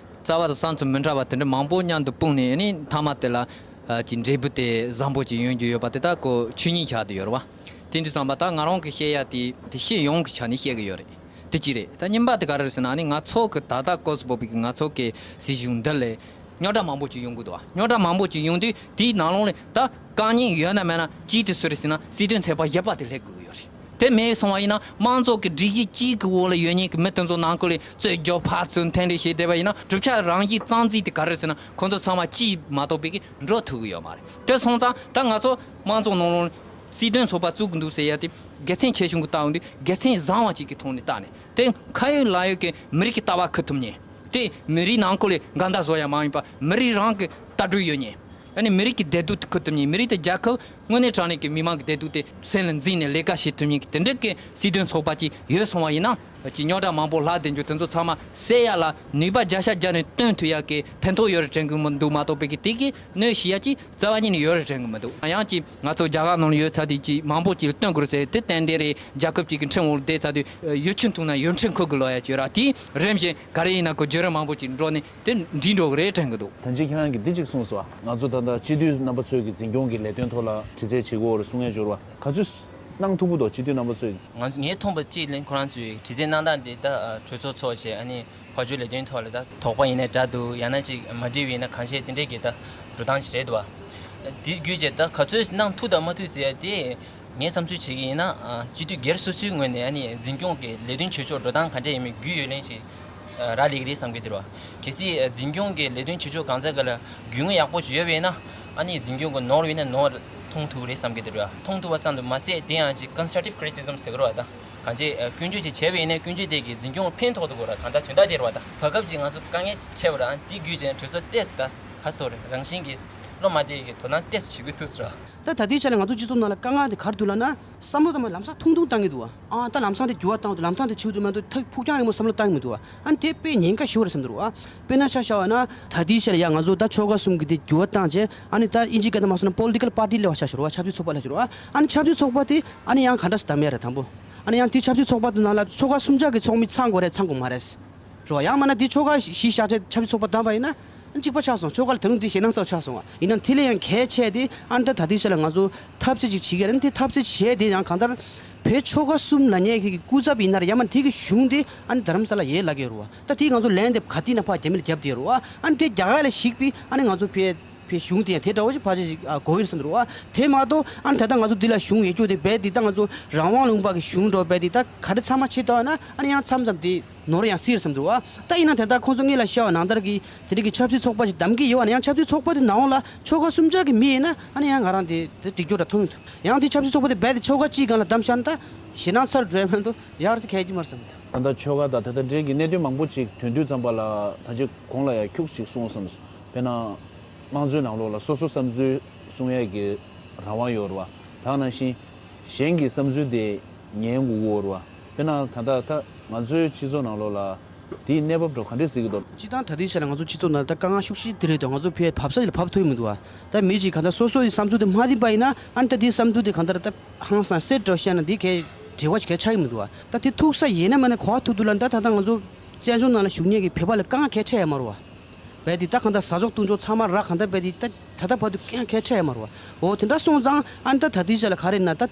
རྩ་བ་དང་བསམ་ཚུལ་མི་འདྲ་བ་དེ་འདྲ་མང་པོ་མཉམ་དུ་སྤུངས་ནས་ཨ་ནི་མཐའ་མ་དེ་ལ་ཨ་ཅིག་འབྲས་བུ་དེ་བཟང་པོ་ཅིག་ཡོང་རྒྱུ་ཡོད་པ་དེ་དག་ཁོ་ཆོས་ཉིད་ཆགས་བསྡད་ཡོད་རེད་བ། དེ་འདྲ་ཙམ་པ་ད་ང་རང་གི་བཤད་ཡ་དེ་དེ་སྤྱི་ཡོངས་ཀྱི་ཆ་ནས་བཤད་གི་ཡོད་རེད། དེ་གཅིག་རེད། ད་གཉིས་པ་དེ་ག་རེ་རེད་ཟེར་ན་ཨ་ནི་ང་ཚོ་གི་ད་ལྟ་སྐབས་སུ་བབས་པའི་གི་ང་ཚོ་གི་སྲིད་གཞུང་འདི་ལས་རྙོག་དྲ་མང་པོ་ཅིག་ཡོང་གི་འདུག་བ། རྙོག་དྲ་མང་པོ་ཅིག་ཡོང་དུས་དེའི་ནང་ལོགས་ལ་ད་དཀའ་ངལ་ཡོད་ན་མེད་ན་གཅིག་དེ་སུ་རེད་ཟེར་ན་སྲིད་དོན་ཚོགས་པ་བཞི་པ་དེ་སླེབས་དགོས་ཀྱི་ཡོད་རེད། དེ་མེད་སོང་བ་ཡིན་ན་དམངས་གཙོ་གི་སྒྲིག་གཞི་གཅིག་གི་འོག་ལ་ཡོད་མཁན་གྱི་མི་དེ་ཚོ་ནང་ཁུལ་ལ་རྩོད་རྒྱག་ཕར་ཚུར་འཐེན་འཁྲི་བྱས་བསྡད་པ་ཡིན་ན་གྲུབ་ཆ་རང་བཞིན་རྩ་འཛིན་དེ་ག་རེ་རེད་ཟེར་ན་ཁོང་ཚོ་ཚང་མ་གཅིག་མ་གཏོགས་པའི་གི་འགྲོ་ཐུབ་ཀྱི་ཡོད་མ་རེད། དེ་སོང་ཙང་ད་ང་ཚོ་དམངས་གཙོ་ནང་ལོགས་སྲིད་དོན་ཚོགས་པ་བཙུགས་ཀྱི་འདུག་ཟེར་ཡ་དེ་དགེ་མཚན་ཆེ་ཆུང་གི་ལྟ་བ་འདི་དགེ་མཚན་བཟང་བ་ཅིག་གི་ཐོག་ནས་བལྟས་ནས་དེ་ཁ་ཡོད་ལག་ཡོད་ཀྱི་མི་རིགས་ཀྱི་ལྟ་བ་འཁུར་ཐུབ་མཁན་དེ་མི་རིགས་ནང་ཁུལ་ལ་འགལ་ཟླ་བཟོ་ཡ་མ་ཡིན་པ་མི་རིགས་རང་གི་ལྟ་གྲུབ་ཡོད་མཁན། ཨ་ནི་མི་རིགས་ཀྱི་བདེ་སྡུག་དེ་ཁུར་ཐུབ་མཁན། མི་རིགས་དེ་རྒྱལ་ཁབ་དངོས་གནས་དྲང་གནས་ཀྱི་མི་མང་གི་བདེ་སྡུག་དེ་སེམས་ལ་འཛིན་ནས་ལས་ཀ་བྱེད་ཐུབ་མཁན་གྱི་དེ་འདྲ་གི་སྲིད་དོན་ཚོགས་པ་ཅིག་ཡོད་སོང་བ་ཡིན་ན། ཅིག་རྙོག་དྲ་མང་པོ་ལྷག་བསྡད་རྒྱུ་དེ་ཚོ་ཚང་མ་སེལ་ཡ་ལ་ནུས་པ་བརྒྱ་ཆ་བརྒྱ་ནས་བཏོན་ཐུབ་ཡ་གི་ཕན་ཐོགས་ཡོད་རེད་དྲན་གི་མི་འདུག་མ་གཏོགས་པའི་གི་དེ་གི་གནོད་བྱེད་ཡ་ཅིག་རྩ་བ་ཉིད་ནས་ཡོད་རེད་དྲན་གི་མི་འདུག་ཡང་ཅིག་ང་ཚོ་རྒྱ་གར་ནང་ལ་ཡོད་ཚར་དུས་ཅིག་མང་པོ་ཅིག་ལ་བཏོན་དགོས་རེད་ཟེར་དེ་ཏན་ཏན་རེད། རྒྱལ་ཁབ་ཅིག་གི་ཁྲིམས་འོག་ལ་བསྡད་ཚར་དུས་ཡུལ་ཆུང་ཐུང་ན་ཡུལ་ཁྲིམས་འཁུར་དགོས་ལོ་ཡ་ཅིག་ཡོད་ར། དེ་རིམ་བཞིན་ག་རེ་ཡིན་ན་ཁོ་བརྒྱུད་རིམ་མང་པོ་ཅིག་འགྲོ་ནས་དེ་འགྲིག་འགྲོ་གི་རེད་དྲན་གི་འདུག་ད་ཅི་ཁྱེད་རང་གིས་འདི་ཅིག་གསུངས་སོང་བ། ང་ཚོ་ད་ལྟ་སྤྱི་འཐུས་རྣམ་པ་ཚོའི་གི་འཛིན་སྐྱོང་གི་ལས་དོན་ཐོག་ལ་དྲི་རྩད་བྱེད་དགོས་རེད་གསུང་ཡ་འབྱོར་བ་ག་ཚོད་གནང་ཐུབ་ཀྱི་འདུག་སྤྱི་འཐུས་རྣམ་པ་ཚོས། ང་ཚོ་ངས་མཐོང་བ་གཅིག་ལན་ཁོ་རང་ཚོས་དྲི་རྩད་གནང་སྟངས་དེ་ད་གྲོས་ཚོགས་ཚོགས་བྱས་ཨ་ནི་དཔལ་འབྱོར་ལས་དོན་ཐོག་ལ་ད་དོགས་པ་ཡིན་ན་འདྲ་འདུག་ཡང་ན་ཅིག་མ་འགྲིག་པ་ཡིན་ན་གང་བྱས་དེ་འདྲས་ཀྱི་ད་འགྲོ་སྟངས་ཅིག་རེད་འདུག་བ། དེ་བརྒྱུད་བྱས་ད་ག་ཚོད་གནང་ཐུབ་དང་མ་ཐུབ་ཟེར་ཡ་དེ། ངས་བསམ་ཚུལ་བྱེད་ཀྱི་ཡིན་ན། ཨ་སྤྱི་འཐུས་སྒེར་སོ་སོའི་ངོས་ནས་ཨ་ནི་འཛིན་སྐྱོང་གི་ལས་དོན་བྱེད་ཕྱོགས་འགྲོ་སྟངས་ག་འདྲ་ཡིན་མིན་རྒྱུས་ཡོད་ལན་ཞིག་ཨ་རག་ལས་ཀྱི་རེད་བསམ་གྱི་འདུག་ར། གལ་སྲིད་ཨ་འཛིན་སྐྱོང་གི་ལས་དོན་བྱེད་ཕྱོགས་གང་ཟག་ག་ལ་རྒྱུས་མངའ་ཡག་པོ་ཞིག་ཡོད་པ་ཡིན་ན། ཨ་ནི་འཛིན་སྐྱོང་གི་ནོར་བ་ཡིན་ན་ནོར་མཐོང་ཐུབ་ཀྱི་རེད་བསམ་གྱི་འདུག་ར། མཐོང་ཐུབ་པ་ཙམ་དུ་མ་ཟད་དེ་ཡང་ཅིག་constructive criticism ཟེར་གྱི་རེད་བ་ད། གང་ཅི་ཨ་སྐྱོན་བརྗོད་ཅིག་བྱས་པ་ཡིན་ན་སྐྱོན་བརྗོད་དེ་གིས་འཛིན་སྐྱོང་ཕན་ཐོགས་འདུག་གོ་ར། གང་ལྟར་དོན་དག་དེ་རེད་བ་ད། བར་སྐབས་ཅིག་ང་ཚོ་དཀའ་ངལ་འཕྲད་པ་ར། ཨ་དེ་བརྒྱུད་བྱས་གྲོས་ཚོགས་ཏོག་ཙམ་ད་ག་སོ་རེད། རང་བཞིན་གྱིས་བློ་མ་བདེ་གི་དོ་སྣང་ཏོག་ཙམ་བྱེད་དགོས་ཐུག་སོང་ར། ད་ད་ལྟའི་ཆ་ལ་ང་ཚོ་སྤྱི་ཚོགས་ནང་ལ་དཀའ་ངལ་དེ་ག་རེ་འདུག་ལབ་ན། བསམ་བློ་དང་མ་ལམ་སང་ཐུང་ཐུང་བཏང་གི་འདུག་བ། ཨ་ད་ལམ་སང་དེ་འགྱུར་བ་བཏང་འདུག་ལམ་སང་དེ་བྱེད་འདུག་མ་གཏོགས་ཐག་ཕུགས་རྒྱང་རིང་མོ་བསམ་བློ་བཏང་གི་མི་འདུག་བ། ཨ་ནི་དེ་དཔེ་ཉེན་ཁ་ཞེ་པོ་རེད་བསམ་འདུག་བ། དཔེར་ན་ཆ་བཞག་པ་ན་ད་ལྟའི་ཆ་ལ་ཡ་ང་ཚོ་ད་ཆོལ་ཁ་གསུམ་གྱི་དེ་འགྱུར་བ་བཏང་བྱས་ཨ་ནི་ད་དབྱིན་ཇིའི་སྐད་དུ་མ་སོང་ན་political party ལབ་པ་ཆགས་ཤོར་བ། ཆབ་སྲིད་ཚོགས་པ་ལབ་ཤོར་བ། ཨ་ནི་ཆབ་སྲིད་ཚོགས་པ་དེ་ཨ་ནི་ཡང་ག་འདྲ་སེ་བདམས་ཡ་རེད་དང་པོ། ཨ་ནི་ཡང་དེ་ཆབ་སྲིད་ཚོགས་པ་དེ་ནང་ལ་ཆོལ་ཁ་གསུམ་ཆ་གི་ཚོགས་མི་ཚང་དགོས་རེད་ཚང་དགོས་མ་རེད། རེད་བ། ཡང་མིན་ན་དེ་ཆོལ་ཁ་བཞི་བཞག་བྱས་ཆབ་སྲིད་ཚོགས་པ་བདམས་པ་ཡིན་ན་གཅིག་པ་ཆགས་སོང་། ཆོལ་ཁ་ལ་ད་རུང་དེ་ཞེད་སྣང་ཚ་པོ་ཆགས་སོང་བ། ཡིན་ན་དེ་ལས་ཡང་གལ་ཆེ་དེ་ཨ་ནི་ད་ད་ལྟའི་ཆ་ལ་ང་ཚོ་འཐབ་རྩོད་ཅིག་བྱེད་ཀྱི་རེད། དེ་འཐབ་རྩོད་བྱས་དེ་ཡང་གང་ལྟར་བོད་ཆོལ་ཁ་གསུམ་ལབ་མཁན་གྱི་སྐུ་ཚབ་ཡིན་ན་རེད། ཡང་མིན་ན་དེ་གི་གཞུང་དེ་ཨ་ནི་རྡ་རམ་ས་ལ་ཡོད་ལབ་ཀྱི་ཡོད་རེད་བ། ད་དེ་ང་ཚོ་ལན་དེ་ག་དུས་ན་ཕར་རྒྱ་མི་ལ་བརྒྱབ་བསྡད་ཡོད་རེད་བ། ཨ་ནི་དེ་རྒྱ་གར་ལ་གཞིགས་པའི་ཨ་ནི་ང་ཚོ་བོད་བོད་གཞུང་དེ་ཡང་དེ་འདྲ་བོ་ཞིག་ཕལ་ཆེར་ཞིག་ཨ་དགོས་ཀྱི་རེད་བསམ་གྱི་རེད་བ། དེ་མ་གཏོགས་ཨ་ནི་ད་ལྟ་ང་ཚོ་འདི་ལ་གཞུང་ཡོད་རྒྱུ་དེ་རྦད་དེ་ད་ང་ཚོ་རང་དབང་ལུང་པ་གི་གཞུང་འདྲ་བོ་རྦད་དེ་ད་ག་རེ་ཚང་མ་བྱེད་བཏང་བ་ན་ཨ་ནི་ཡང་མཚམས་མཚམས་དེ། ནོར་ཡང་སྲིད་བསམ་འདུག་བ། ད་ཡིན་ན་དེ་ལྟར་ཁོང་ཚོ་སྔོན་ལ་བཤད་པ་ནང་ལྟར་གྱི་དེ་རིགས་ཀྱི་ཆབ་སྲིད་ཚོགས་པ་ཞིག་བདམས་ཀྱི་ཡོད་པ་ན་ཡང་ཆབ་སྲིད་ཚོགས་པ་དེ་ནང་ལ་ཆོལ་ཁ་གསུམ་ཆ་གི་མི་ཡིན་ན་ཨ་ནི་ཡང་ང་རང་དེ་དེ་འགྲིག་རྒྱུ་འདྲ་མཐོང་གི་འདུག་ཡང་དེ་ཆབ་སྲིད་ཚོགས་པ་དེ་རྦད་དེ་ཆོལ་ཁ་གཅིག་སྒང་ལ་བདམས་བཞག་ན་ད་ཞེད་སྣང་ཚ་རུ་འགྲོ་ཡ་མ་གཏོགས་ཡག་རུ་ཁྱད་ཀྱི་མ་རེད་བསམ་གྱི་འདུག་ད་ལྟ་ཆོལ་ཁ་དང་དེ་ལྟར་འབྲེལ་གྱི་གནད་དོན་མང་པོ་ཅིག་ཐོན་དུས་ཙམ་པ་ལ་ད་ཅིག་གོང་ལ་ཡང་ཁྱུག་ཅིག་གསུངས་སོང་། དཔེར་ན། དམངས་གཙོའི་ནང་ལོགས་ལ་སོ་སོ་བསམ་ཚུལ་གསུང་ཡས་ཀྱི་རང་དབང་ཡོད་རེད་བ། ད་ག་ནང་བཞིན་གཞན་གྱི་བསམ་ཚུལ་དེ་ཉན་དགོས་ཀྱི་ཡོད་རེད་བ། དཔེར་ན་ད་ལྟ་ད་ང་ཚོའི་སྤྱི་ཚོགས་ནང་ལོགས་ལ་དེའི་གནས་བབ་འདྲ་ག་འདྲས་གཟིགས་ཀྱི་འདུག་སྤྱིར་བཏང་ད་ལྟའི་ཆ་ལ་ང་ཚོ་སྤྱི་ཚོགས་ནང་ལ་ད་དཀའ་ངལ་ཤུགས་ཆེ་དེ་རེད་འདུག་ང་ཚོ་ཕར་བབས་ས་ལ་བབས་ཐུབ་ཀྱི་མི་འདུག་བ། ད་མི་གཅིག་གང་ལྟར་སོ་སོ་ཡི་བསམ་ཚུལ་དེ་མ་འདི་པ་ཡིན་ན་ཨ་ནི་ད་དེའི་བསམ་ཚུལ་དེ་གང་ལྟར་ད་ཧང་སང་གསལ་འདྲ་བཤད་ན་འདི་གའི་འབྲེལ་བ་ཞིག་གའི་ཆགས་ཀྱི་མི་འདུག་བ། ད་དེ་ཐུག་ས་ཡིན་ན་མིན་ན་གོ་བ་ཐུག་དུས་ལ་ད་ད་ལྟ་ང་ཚོ་བཙན་བྱོལ་ནང་ལ་བཞུགས་མཁན་གྱི་བོད་པ་ལ་དཀའ་ངལ་གའི་འཕྲད་ཡ་མ་རེད་བ། བས་དེ་ད་གང་ལྟར་ཟ་ཆོག་བཏུང་ཆོག་ཚང་མ་རག་གང་ལྟར་བས་དེ་ད་ད་ལྟ་བར་དུ་དཀའ་ངལ་གའི་འཕྲད་ཡ་མ་རེད་བ། འོ་དེ་འདྲ་སོང་ཙང་ཨ་ནི་ད་ད་ལྟའི་ཆ་ལ་ག་རེ་ན་ད་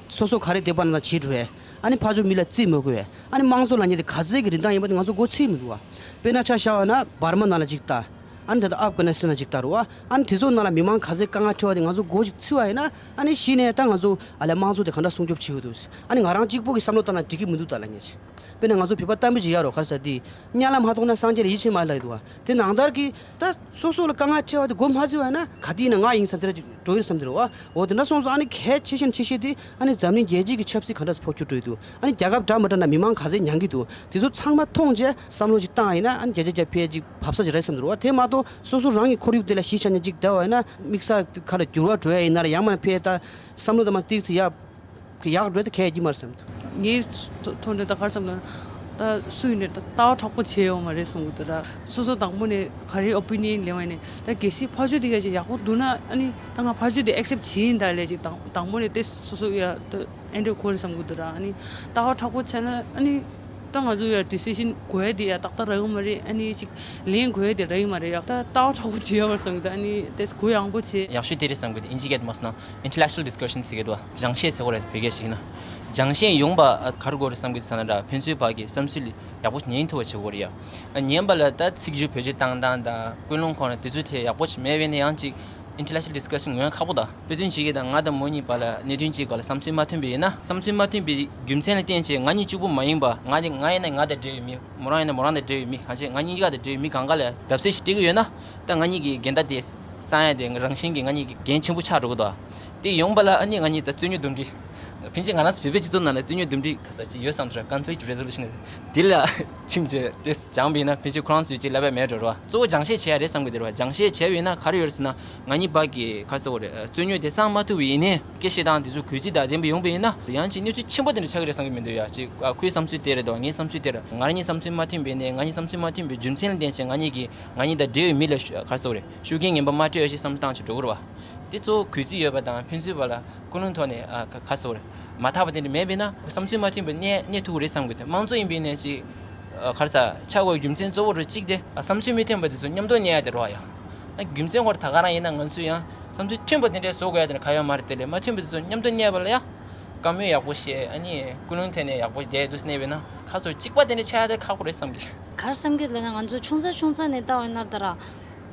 སོ་སོ་ག་རེ་འདོད་པ་ན་བྱེད་འགྲོ་ཡས། ཨ་ནི་ཕར་ཕྱོགས་མི་ལ་བརྩི་མི་དགོས་ཡས། ཨ་ནི་དམངས་གཙོ་ལབ་མཁན་དེ་ག་ཚད་ཀྱི་རིན་ཐང་ཡིན་པ་དེ་ང་ཚོ་མགོ་ཚོས་མི་འདུག་བ། དཔེར་ན་ཆ་བཞག་པ་ན་བར་མ་ནང་ལ་གཅིག་ལྟ། ཨ་ནི་ད་ལྟ་ཨབ་གྷ་ནི་སི་ཐན་ལ་གཅིག་ལྟ་རོགས་ཨ། ཨ་ནི་དེ་ཚོ་ནང་ལ་མི་མང་ག་ཚད་དཀའ་ངལ་འཕྲད་པ་དེ་ང་ཚོ་མགོ་ཅིག་ཚོས་པ་ཡིན་ན། ཨ་ནི་གཞི་ནས་ད་ང་ཚོ་ཨ་ལས་དམངས་གཙོ་དེ་ག་འདྲ་སྲུང་སྐྱོབ་བྱེད་དགོས་འདུག་ཨ་ནི་ང་རང་གཅིག་པོ་གི་བསམ་བློ་བཏང་ན་འགྲིག་གི་མི་འདུག་ད་ལབ་མཁན་ཅིག་དཔེར་ན་ང་ཚོ་བོད་པ་བསྟན་པའི་ཅིག་ཡ་རོ་ག་རེ་ཟེར་དེ། དམྱལ་ལ་མ་གཏོང་ན་སངས་རྒྱས་ལ་ཡིད་ཆེས་མ་ལབ་འདུག་བ། དེ་ནང་ལྟར་གྱི་ད་སོ་སོ་ལ་དཀའ་ངལ་འཕྲད་པ་དེ་མགོ་མ་ཚོས་པ་ཡིན་ན་ག་དུས་ཡིན་ན་ང་ཡིན་བསམ་དེ་འདྲ་ཅིག་འགྲོ་ཡོད་བསམ་དེ་རེད་བ། འོ་དེ་འདྲ་སོང་ཙང་ཨ་ནི་གལ་ཆེ་ཤོས་ཆེ་ཤོས་དེ་ཨ་ནི་འཛམ་གླིང་རྒྱལ་སྤྱི་གི་ཆབ་སྲིད་ག་འདྲ་འཕོ་འགྱུར་འགྲོ་ཡི་འདུག་ཨ་ནི་རྒྱལ་ཁབ་འདྲ་མི་འདྲ་ན་མི་མང་ག་ཚད་མྱངས་ཀྱི་འདུག་དེ་ཚོ་ཚང་མ་མཐོང་རྗེས་བསམ་བློ་ཅིག་བཏང་ཡིན་ན་ཨ་ནི་བརྒྱ་ཆ་བརྒྱ་ཕལ་ཅིག་བབས་ས་ཅིག་རེད་བསམ་དེ་རེད་བ། དེ་མ་གཏོགས་སོ་སོ་རང་གི་ཁོར་ཡུག་དེ་ལ་གཞི་བཞག་ནས་ཅིག་བསྡད་པ་ཡིན་ན་དམིགས་བསལ་ག་ལ་འགྱུར་བ་འགྲོ་ཡ་ཡིན་ན་ར་ཡང་མིན་ན་ཕལ་ད་བསམ་བློ་དང་མ་ཏིག་ཙི་ཡག་ཡག་འགྲོ་དེ་གལ་ཡིན་མ་རེད་བསམ་འདུག་ངའི་ཐོག་ནས་ད་ག་རེ་བསམ་ན། ད་སུ་ཡིན་ནའི་ད་ལྟ་བ་དྲག་པོ་བྱས་ཡོད་མ་རེད་བསམ་གི་འདུག་ད་སོ་སོ་དང་པོ་ནས་ག་རེའི་ཨོ་པི་ནི་ཡན་ལེན་པ་ཡིན་ནའི་ད་གལ་སྲིད་ཕར་ཕྱོགས་དེ་ག་ཅིག་ཡག་པོ་འདུག་ན་ཨ་ནི་ད་ང་ཕར་ཕྱོགས་དེ་ཨེག་སེབ་བྱེད་ཡིན་ད་ལས་ཅིག་དང་དང་པོ་ནས་དེ་སོ་སོ་ཡ་ད་ཨེ་འདྲ་གོ་རེད་བསམ་གི་འདུག་ད་ཨ་ནི་ལྟ་བ་དྲག་པོ་བྱས་ན་ཨ་ནི་ད་ང་ཚོ་ཡ་ཌི་སི་ཤན་གོ་ཡ་དེ་ཡ་ཏག་ཏག་རག་གི་མ་རེད། ཨ་ནི་ཅིག་ལེན་དགོས་ཡ་དེ་རག་གི་མ་རེད། ཡ་ད་ལྟ་བ་དྲག་པོ་བྱེད་ཡོད་མ་རེད་བསམ་གི་འདུག་ཨ་ནི་དེ་གུ་ཡངས་པོ་བྱེད། ཡག་ཤོས་དེ་རེད་བསམ་གི་འདུག་ཨིན་ཇི་སྐད་མ་སོང་ན། Intellectual discussion ཟེར་གྱི་འདུག་སྦྱང་བཤད་ཟེར་བ་རེད་བོད་སྐད་ཞིག་ན། སྦྱང་བཤད་ཡོང་བ་ག་རེ་དགོས་རེད་བསམ་གྱི་འདུག་ཟེར་ན་འདྲ་ཕན་ཚུན་བར་གྱི་བསམ་ཚུལ་ཡག་པོ་ཉན་ཐུབ་པ་བྱེད་དགོས་རེད་ཡ། ཉན་པ་ལ་ད་ཚིག་སྦྱོར་བེད་སྤྱོད་བཏང་སྟངས་དང་ཀུན་སློང་ཁོ་ན་དེ་ཚོའི་ཐད་ཡག་པོ་ཞིག་མེད་པས་ན་ཡང་ཅིག་intellectual discussion ངོས་ཁག་པོ་དང་དཔེ་མཚོན་བྱེད་ཀྱི་དང་ང་དང་མོ་གཉིས་བར་ལ་གནད་དོན་གཅིག་སྒང་ལ་བསམ་ཚུལ་མ་མཐུན་པ་ཡིན་ན་བསམ་ཚུལ་མ་མཐུན་པའི་རྒྱུ་མཚན་ལ་བརྟེན་བྱས་ང་གཉིས་གཅིག་པུ་མ་ཡིན་པ་ང་དེ་ང་ཡིན་ན་ང་དང་འབྲེལ་བའི་མི་མོ་རང་ཡིན་ན་མོ་རང་དང་འབྲེལ་བའི་མི་གང་ཅི་ང་གཉིས་ཀ་དང་འབྲེལ་བའི་མི་གང་ག་ལ་བརྡབ་གསིག་ཞིག་སྤྲད་ཀྱི་ཡོད་ན་ད་ང་གཉིས་ཀྱི་འགལ་ཟླ་དེ་སངས་ཡ་དེ་རང་བཞིན་གྱིས་ང་གཉིས་ཀྱི་འགན་ཆེན་པོ་ཆགས་འགྲོ་གི་འདུག་དེ་ཡོང་པ་ལ་ཨ་ནི་ང་གཉིས་ད་རྩོད་རྙོག་འདུམ་འགྲིག་ཕན་ཆད་ང་རང་ཚོ་བོད་པའི་སྤྱི་ཚོགས་ནང་ལ་རྩོད་རྙོག་འདུམ་འགྲིག་ག་ས་ཅིག་ཡོད་བསམ་ཚུལ་conflict resolution་དེ་ལ་ཕྱིན་ཆད་དེ་སྦྱངས་པ་ཡིན་ན་ཕན་ཆད་ཁོ་རང་ཚོས་ཅིག་ལབ་ཡ་མེད་འགྲོ་ར། གཙོ་བོ་སྦྱང་བཤད་བྱེད་ཡ་རེད་བསམ་གི་འདུག་ར། སྦྱང་བཤད་བྱས་པ་ཡིན་ན་ག་རེ་ཡོད་རེད་ཟེར་ན་ང་གཉིས་བར་གྱི་ག་ཟེར་དགོས་རེད། རྩོད་རྙོག་དེ་སངས་མ་ཐུབ་པ་ཡིན་ནའི་སྐད་བཤད་སྟངས་དེ་ཚོ་གུས་བརྩི་དང་ལྡན་པ་ཡོང་པ་ཡིན་ན་ཡང་ཅིག་གནས་ཚུལ་ཆེན་པོ་དེ་འདྲ་ཆགས་ཀྱི་རེད་བསམ་གི་མི་འདུག་ཡ། ཅིག་ཁོའི་བསམ་ཚུལ་དེ་རེད་དོ། ངའི་བསམ་ཚུལ་དེ་རེད། ང་རང་གཉིས་བསམ་ཚུལ་མ་མཐུན་པ་ཡིན་ནའི་ང་གཉིས་བསམ་ཚུལ་མ་མཐུན་པའི་རྒྱུ་མཚན་ལ་བརྟེན་བྱས་ང་གཉིས་ཀྱིས་ང་གཉིས་དང་འབྲེལ་བའི་མི་ལ་ཤུ་ག་ཟེར་དགོས་རེད། ཤུགས་རྐྱེན་ངན་པ་མ་སྤྲད་ཡ་ཞིག་བསམ་བློ་བཏང་བྱས་འགྲོ་གི་རེད་བ། དེ་གཙོ་བོ་གུས་བརྩི་ཡོད་པ་དང་ཕན་ཚུན་བར་ལ་ཀུན་སློང་ཐོག་ནས་ཨ་ག་ག་ཟེར་དགོས་རེད། མ་དག་པ་དེ་འདྲ་མེད་པས་ན་བསམ་ཚུལ་མ་མཐུན་པ་གནས་གནས་ཐུབ་ཀྱི་རེད་བསམ་གི་འདུག་དམངས་གཙོ་ཡིན་པའི་ནས་ཅིག་ཨ་ག་རེ་ཟ་ཆགས་དགོས་རྒྱུ་མཚན་གཙོ་བོ་རུ་གཅིག་དེ་ཨ་བསམ་ཚུལ་མི་མཐུན་པ་དེ་ཚོ་མཉམ་དུ་གནས་ཡ་དེ་རེད་བ་ཡ། ཨ་རྒྱུ་མཚན་ཁོ་རང་ད་ག་རང་ཡིན་ན་ང་ཚོས་ཡང་བསམ་ཚུལ་མཐུན་པ་དེ་འདྲའི་བཟོ་དགོས་ཡ་དེ་འདྲ་ག་ཡོད་མ་རེད། དེ་ལས་མ་མཐུན་པ་དེ་ཚོ་མཉམ་དུ་གནས་པ་ལ་ཡ་བཀའ་མོལ་ཡག་པོ་བཤད། ཨ་ནི་ཀུན་སློང་ཐོག་ནས་ཡག་པོ་བསྡད་འདུག་གནས་པས་ན་ཁ་སོ་གཅིག་པ་དེ་འདྲ་ཆགས་ཡ་དེ་ཁག་པོ་རེད་བསམ་གི། ག་རེ་བསམ་གི་ལབ་ན་ང་ཚོ་ཆུང་ཙག་ཆུང་ཙག་ནས་བལྟ་བ་ཡིན་ན་ད་ར།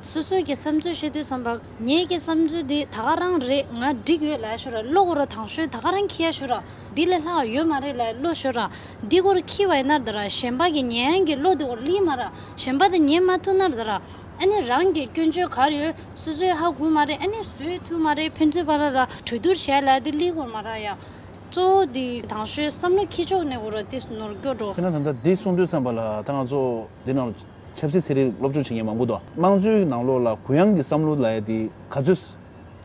སོ་སོའི་གི་བསམ་ཚུལ་བཤད་དུས་ཙམ་པ། ངའི་གི་བསམ་ཚུལ་འདི་ད་ག་རང་རེད། ང་འགྲིག་ཡོད་ལབ་ཤོད་ར། བློ་ཁོ་ར་དང་ཤོས་ད་ག་རང་འཁྱེར་ཡ་ཤོད་ར། འདི་ལས་ལྷག་ཡོད་མ་རེད་ལབ་བློ་ཤོད་ར། འདི་ཁོ་ར་འཁྱེར་བ་ཡིན་ན་ད་ར་གཞན་པ་གི་ཉན་ཡ་གི་བློ་འདི་ཁོ་ར་སླེབས་མ་ར། གཞན་པ་དེ་ཉན་མ་ཐུབ་ན་ད་ར། ཨ་ནི་རང་གི་སྐྱོན་བརྗོད་ག་རེ་ཡོད་སོ་སོའི་ཧ་གོ་མ་རེད། ཨ་ནི་བཟོས་ཐུབ་མ་རེད། ཕན་ཚུན་བར་ལ་གྲོས་བསྡུར་བྱས་ལ་འདི་སླེབས་དགོས་མ་ར་ཡ། གཙོ་བོ་འདི་དང་ཤོས་བསམ་བློ་འཁྱེར་ཕྱོགས་ནས་ཁོ་ར་འདི་ནོར་སྐྱོ་འགྲོ། དེ་ན་ད་ལྟ་འདི་གསུང་དུས་ཙམ་པ་ལ་ད་ང་ཚོ་འདི་ནང་ལ། ཆབ་སྲིད་ཚན་རིག་སློབ་སྦྱོང་བྱེད་མཁན་མང་པོ་འདུག་དམངས་གཙོའི་ནང་ལོགས་ལ་གུ་ཡངས་ཀྱི་བསམ་བློ་ལབ་ཡ་དེ་ག་ཚོད་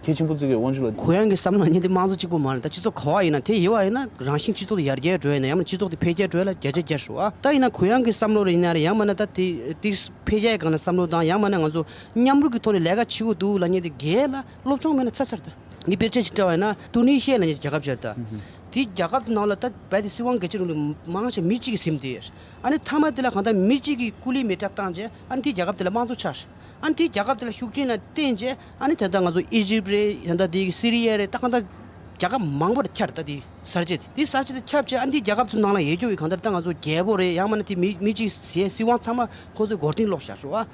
གལ་ཆེན་པོ་བརྩི་གི་ཡོད། དབང་ཕྱུག་ལགས། གུ་ཡངས་ཀྱི་བསམ་བློ་ཉིད་དེ་དམངས་གཙོ་གཅིག་པུ་མ་རེད། ད་སྤྱི་ཚོགས་ག་བ་ཡིན་ན་དེ་ཡོད་པ་ཡིན་ན་རང་བཞིན་སྤྱི་ཚོགས་དེ་ཡར་རྒྱས་འགྲོ་ཡ་ཡིན་ན་ཡང་ན་སྤྱི་ཚོགས་དེ་འཕེལ་རྒྱས་འགྲོ་ཡ་ལ་བརྒྱ་ཆ་བརྒྱ་ཞུ་བ། ད་ཡིན་ན་གུ་ཡངས་ཀྱི་བསམ་བློ་རེད་ཡིན་ན་རེད། ཡང་མིན་ན་ད་དེ་དེ་འཕེལ་རྒྱས་སྒང་ལ་བསམ་བློ་དང་ཡང་མིན་ན་ང་ཚོ་མཉམ་རུབ་ཀྱི་ཐོག་ནས་ལས་ཀ་བྱེད་དགོས་འདུག་ལབ་མཁན་དེ་སྒེར་ལ་སློབ་སྦྱོང་མེད་ན་ཚར་ཚར་ད། ངས་དཔེར་བརྗོད་ཅིག་བཀྲལ་བ་ཡིན་ན་ཏུ་ནི་ཤི་ཡ་ལབ་མཁན་རྒྱལ་ཁབ་ཅིག་རེད་ད། དེའི་རྒྱལ་ཁབ་དེ་ནང་ལ་ད་རྦད་དེ་སྲིད་དབང་སྒེར་གཅོད་རིང་ལུགས་མང་ཆེ་མི་གཅིག་གིས་ཟིན་བསྡད་ཡོད། ཨ་ནི་མཐའ་མ་དེ་ལ་གང་ལྟར་མི་གཅིག་གིས་སྐུ་ལུས་མེ་སྲེག་བཏང་རྗེས་ཨ་ནི་དེའི་རྒྱལ་ཁབ་དེ་ལ་དམངས་གཙོ་ཆགས། ཨ་ནི་དེའི་རྒྱལ་ཁབ་དེ་ལ་ཤུགས་རྐྱེན་ལ་བརྟེན་རྗེས་ཨ་ནི་ད་ལྟ་ང་ཚོ་ཨི་ཇིབ་རེད། ད་ལྟ་དེའི་སི་རི་ཡ་རེད། ད་གང་ལྟར་རྒྱལ་ཁབ་མང་པོ་རེ་ཁྱབ་རེད། ད་དེའི་གསར་བརྗེ་དེ་དེའི་གསར་བརྗེ་དེ་ཁྱབ་རྗེས་ཨ་ནི་དེའི་རྒྱལ་ཁབ་ཚོའི་ནང་ལ་ཡོད་རྒྱུ་གི་གང་ལྟར་ད་ང་ཚོ་རྒྱལ་པོ་རེད། ཡང་མིན་ན་དེ་མི་མི་གཅིག་ཟེར་སྲིད་དབང་ཚང་མ་ཁོ་ཚོའི་མགོ་རྟིང་སློག་བཞག་ཤོག་ཨ།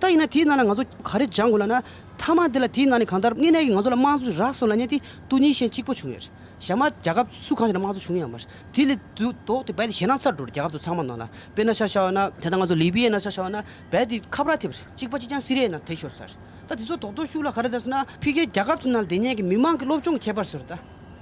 ད་ཡིན་ན་དེའི་ནང་ལ་ང་ཚོ་ག་རེ་སྦྱང་དགོས་ལབ་ན། མཐའ་མ་དེ་ལ་དེའི་ནང་ནས་གང་ལྟར་དངོས་གནས་ཀྱི་ང་ཚོ་ལ་དམངས་གཙོ་རག་སོང་ལབ་མཁན་དེ་ཏུ་ནི་ཤན་གཅིག་པོ་བྱུང་ཡོད་རེད། གཞན་མ་རྒྱལ་ཁབ་སུ་གང་ཞིག་ལ་དམངས་གཙོ་བྱུང་ཡོད་མ་རེད། དེ་ལས་དུ་ལྡོག་སྟེ་རྦད་དེ་ཞེད་སྣང་ཚ་རུ་འགྲོ་རེད། རྒྱལ་ཁབ་དེ་ཚང་མ་ནང་ལ། དཔེར་ན་ཆ་བཞག་པ་ན་དེ་ལྟ་ང་ཚོ་ལི་བི་ཡའི་ནང་ཆ་བཞག་པ་ན་རྦད་དེ་ཁ་བྲལ་ཐེབས་རེད། གཅིག་པ་གཅིག་རྐྱང་སི་རི་ཡའི་ནང་ཐེབས་ཤོར་ཚར་རེད། ད་དེ་ཚོ་རྡོག་རྡོག་ཤུགས་ལ་ག་རེ་བཏང་ཟེར་ན་ཕ་གིའི་རྒྱལ་ཁབ་དེ་ནང་ལ་བསྡད་མཁན་གྱི་མི་མང་གི་སློབ་སྦྱོང་གི་ཁྱད་པར་ཟེར་ད།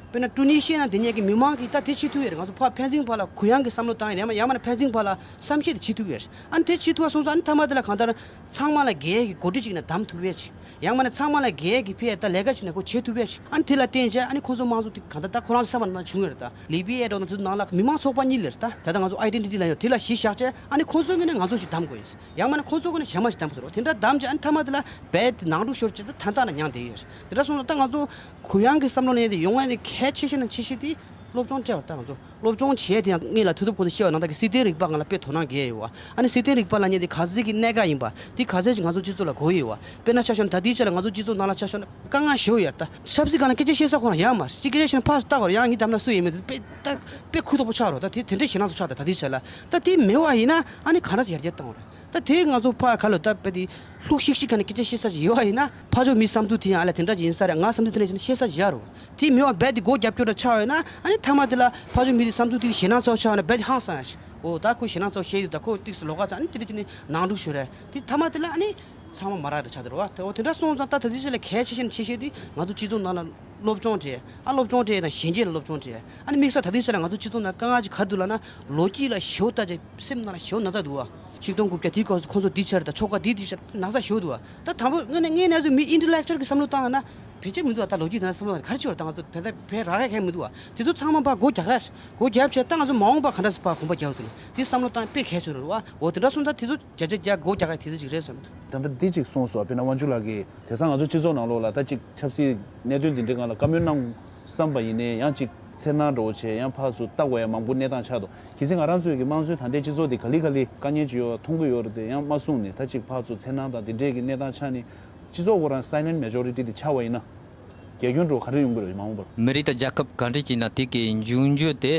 དཔེར་ན་ཀྲུ་ནི་ཤི་ཡ་ནང་བསྡད་མཁན་གྱི་མི་མང་གིས་ད་དེ་བྱེད་ཐུབ་ཡོད་རེད། ང་ཚོ་ཕར་ཕན་ཚུན་བར་ལ་གུ་ཡངས་ཀྱི་བསམ་བློ་བཏང་ཡོད་རེད། ཡང་ཡང་མིན་ན་ཕན་ཚུན་བར་ལ་བསམ་ཤེས་དེ་བྱེད་ཐུབ་ཡོད་རེད། ཨ་ནི་དེ་བྱེད་ཐུབ་པ་སོང་ཙང་ཨ་ནི་མཐའ་མ་དེ་ལ་གང་ལྟར་ཚང་མ་ལ་སྒེར་གྱི་འགོ་ཁྲིད་ཅིག་ནས་བདམས་ཐུབ་ཡོད་ཅིག་ཡང་མིན་ན་ཚང་མ་ལ་སྒེར་གྱི་ཕི་ཡ་ད་ལས་ཀ་ཅིག་ནས་ཁོ་བྱེད་ཐུབ་ཡོད་ཅིག་ཨ་ནི་དེ་ལ་བརྟེན་བྱས་ཨ་ནི་ཁོ་ཚོ་དམངས་གཙོ་དེ་གང་ལྟར་ད་ཁོ་རང་ཚོ་ས་བ་ནང་བྱུང་ཡོད་རེད། ད་ལི་བི་ཡའི་འགྲོ་ན་ཚོ་ནང་ལ་མི་མང་ཚོགས་པ་གཉིས་ལས་རེད། ད་ད་ལྟ་ང་ཚོ་ཨའི་ཌེན་ཊི་ཊི་ལ་ཡོད་དེ་ལ་གཞི་བཞག་བྱས་ཨ་ནི་ཁོ་ཚོ་ངོས་ནས་ང་ཚོ་ཞིག་བདམས་དགོས་ཡོད། ཡང་མིན་ན་ཁོ་ཚོ་ངོས་ནས་གཞན་མ་ཞིག་བདམས་དགོས་རེད། དེ་འདྲ་བདམས་བྱས་ཨ་ནི་མཐའ་མ་དེ་ལ་རྦད་དེ་ནང་འགྲོ་ཤོར་བྱས་ད་ད་ན་མྱངས་བསྡད་ཡོད་རེད། དེ་འདྲ་སོང་ཙང་ད་ང་ཚོ་གུ་ཡངས་ཀྱི་བསམ་བློ་ནས་དེ་ཡོང་ཡ་དེ་གལ་ཆེ་ཤོས་ནང་ཆེ་ཤོས་དེ། སློབ་སྦྱོང་སྤྲད་པ་ད་ང་ཚོ་སློབ་སྦྱོང་བྱས་དེ་ཡང་ངེད་ལ་ཐུགས་སྟོབས་པོ་དེ་བཤད་པ་ནང་ལྟར་གྱི་སྲིད་དོན་རིག་པ་ང་ལ་དཔེ་དོ་སྣང་རྒྱས་ཡོད་བ། ཨ་ནི་སྲིད་དོན་རིག་པ་ལབ་མཁན་དེ་ག་ཚད་ཀྱི་གནད་འགག་ཡིན་པ་དེ་ག་ཚད་ཅིག་ང་ཚོ་སྤྱི་ཚོགས་ལ་དགོས་ཡོད་བ། དཔེར་ན་ཆ་བཞག་ན་ད་ལྟའི་ཆ་ལ་ང་ཚོ་སྤྱི་ཚོགས་ནང་ལ་ཆ་བཞག་ན་དཀའ་ངལ་ཞེ་པོ་ཡོད་ད། ཆབ་སྲིད་སྒང་ལ་སྐད་ཆ་བཤད་ས་ཁོ་རང་ཡོད་མ་རེད། ཅིག་སྐད་ཆ་བཤད་ན་ཕར་ལྟ་ཁོ་རང་ཡང་ངའི་འགྲམ་ལ་སུ་ཡོད་མེད་དེ་དཔེ་ད་དཔེ་ཁུ་དོག་པོ་ཆགས་རོགས་ད། དེ་དེ་འདྲས་ཞེད་སྣང་ཚོ་ཆགས་ད། ད་ལྟའི་ཆ་ལ་ད་དེ་མེད་པ་ཡིན་ན་ཨ་ནི་ག་འདྲ་ཞིག་ཡར་རྒྱས་བཏང་བ་རེད། ད་དེ་ང་ཚོ་ཕ་ག་ལ་ད་དཔེ་དེ་ལྷུག་ཤིག་ཤིག་ག་ནས་སྐད་ཆ་བཤད་ས་ཞིག་ཡོད་པ་ཡིན་ན་ཕ་ཕྱོགས་མི་བསམ་ཚུལ་དེ་ཡང་ཨ་ལ་དེ་འདྲ་ཞིག་ཡིན་ས་རེད། ང་བསམ་ཚུལ་དེ་འདྲ་ཞིག་ན་བཤད་ས་ཞིག་ཡོད་རོགས། དེ་མེད་པ་རྦད་དེ་སྒོ་རྒྱབ་སྐྱོར་འདྲ་ཆགས་ཡོད་ན་ཨ་ནི་མཐའ་མ་དེ་ལ་ཕ་ཕྱོགས་མི་དེ་བསམ་ཚུལ་དེ་ཞེད་སྣང་ཚོ་ཆགས་ཡོད་ན་རྦད་དེ་ཧང་སང་ཡ་ཞིག་འོ་ད་ཁོ་ཞེད་སྣང་ཚོ་བཤད་ཡོད་ད་ཁོ་ཏིག་སུ་ལོགས་ཀ་ཚ་ཨ་ནི་དེ་འདྲ་དེ་ནི་ནང་འཁྲུག་ཤོར་རེད། དེ་མཐའ་མ་དེ་ལ་ཨ་ནི་ཚང་མ་མ་རག་འདྲ་ཆགས་འདུག་རོགས། དེ་འོ་དེ་འདྲ་སོང་ཙང་ད་ད་ལྟའི་ཆ་ལ་གལ་ཆེ་ཤོས་ནི་ཆེ་ཤོས་དེ་ང་ཚོ་སྤྱི་ཚོགས་ནང་ལ་སློབ་སྦྱོང་སྤྲད་ཨ་སློབ་སྦྱོང་སྤྲད་དང་གཞོན་སྐྱེས་ལ་སློབ་སྦྱོང་སྤྲད་ཨ་ནི་དམིགས་བསལ་ད་ལྟའི་ཆ་ལ་ང་ཚོ་སྤྱི་ཚོགས་ནང་དཀའ་ངལ་ཅིག་ག་རེ་འདུག་ལབ་ན་ལོ་རྒྱུས་ལ་ཞེ་པོ་ལྟ་ཅིག་སེམས་ནང་ལ་ཞེ་པོ་ན་ཚ་འདུག་བ། ཆིག་སྟོང་དགུ་བརྒྱ་དེའི་སྐབས་སུ་ཁོང་ཚོ་འདི་ཆར་དང་ཆོལ་ཁ་འདི་འདི་ཆར་ན་ཚ་ཞེ་པོ་འདུག་བ། ད་དང་པོ་དངོས་གནས་ངས་ན་ཚོད་མི་ཨིན་ཊེ་ལེག་ཅུ་ཨལ་གི་བསམ་བློ་བཏང་བ་ན་བེད་སྤྱོད་མི་འདུག་བ། ད་ལོ་རྒྱུས་དེ་ན་བསམ་བློ་ག་རེ་བྱེད་བ་ད་ང་ཚོ་བེད་བེད་རག་ཡ་གང་མི་འདུག་བ། དེ་ཚོ་ཚང་མ་ཕར་སྒོ་རྒྱག་ག་སྒོ་རྒྱབ་བྱས་ད་ང་ཚོ་མ་འོངས་པ་ག་འདྲ་སེ་ཕར་གོམ་པ་རྒྱག་དགོས་འདུག་དེ་བསམ་བློ་བཏང་དཔེ་གལ་ཆེ་རུ་རུ་བ། འོ་དེ་འདྲ་སོང་ད་དེ་ཚོ་བརྒྱ་ཆ་བརྒྱ་སྒོ་རྒྱག་ག་དེ་ཚོ་ཅིག་རེད་བསམ་འདུག་ད་ལྟ་འདི་ཅིག་གསུངས་སོང་། དཔེར་ན་དབང་ཕྱུག་ལགས་ཀྱིས་དེང་སང་ང་ཚོ་སྤྱི་ཚོགས་ནང་ལོགས་ལ་ད་ཅིག་ཆབ་སྲིད་གནད་དོན་འདི་འདྲའི་སྒང་ལ་བཀའ་མོལ་གནང་བསམ་པ་ཡིན་ནའི་ཡང་ཅིག་འཚེར་སྣང་འདྲ་བོ་བྱས་ཡང་ཕར་ཚུར་ལྟ་དགོས་ཡ་མང་པོ་གནས་སྟངས་ཆགས་འདུག་གལ་སྲིད་ང་རང་ཚོའི་གི་དམངས་གཙོའི་ད་ལྟའི་སྤྱི་ཚོགས་འདི་ག་ལེ་ག་ལེ་དཀའ་ངལ་ཅིག་ཡོད་པ་མཐོང་གི་ཡོད་རེད་དེ་ཡང་མ་གསུངས་ནས་ད་ཅིག་ཕར་ཚུར་འཚེར་སྣང་དང་དེ་འདྲའི་གི་གནས་སྟངས་ཆགས་ནས་སྤྱི་ཚོགས་ཁོ་རང་སའི་ལེན་ཊི་མེ་ཇོ་རི་ཊི་དེ་ཆགས་པ་ཡིན་ན་རྒྱ་ཁྱོན་འདྲ་བོ་ག་རེ་ཡོང་གི་རེད་མ་འོངས་པར། མི་རིགས་དང་རྒྱལ་ཁབ་ག་འདྲ་ཅིག་ན་དེ་གི་འབྱུང་འགྱུར་དེ་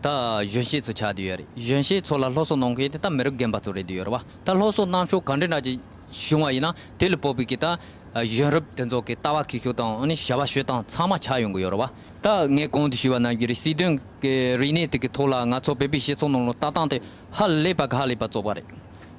ད་གཞོན་སྐྱེས་ཚོ་ཆགས་བསྡད་ཡོད་རེད། གཞོན་སྐྱེས་ཚོ་ལ་སློབ་གསོ་གནང་མཁན་དེ་ད་མི་རབས་རྒན་པ་ཚོ་རེད་བསྡད་ཡོད་རེད་བ། ད་སློབ་གསོ་གནང་ཕྱོགས་ག་འདྲ་འདྲ་ཅིག་བྱུང་བ་ཡིན་ན་དེ་ལ་དཔག་པའི་གི་ད་གཞོན་རབས་དེ་ཚོ་གི་ལྟ་བ་འཁྱེར་ཕྱོགས་དང་ཨ་ནི་བྱ་བ་བྱེད་སྟངས་ཚང་མ་ཆགས་ཡོང་གི་ཡོད་རེད་བ། ད་ངས་གོང་དུ་ཞུས་པ་ནང་བཞིན་རེད། སྲིད་དོན་གི་རིག་གནས་དེ་གི་ཐོག་ལ་ང་ཚོ་བོད་པའི་སྤྱི་ཚོགས་ནང་ལ་ལྟ་སྟངས་དེ་ཧ་ལས་པ་གི་ཧ་ལས་པ་བཙོག་པ་རེད།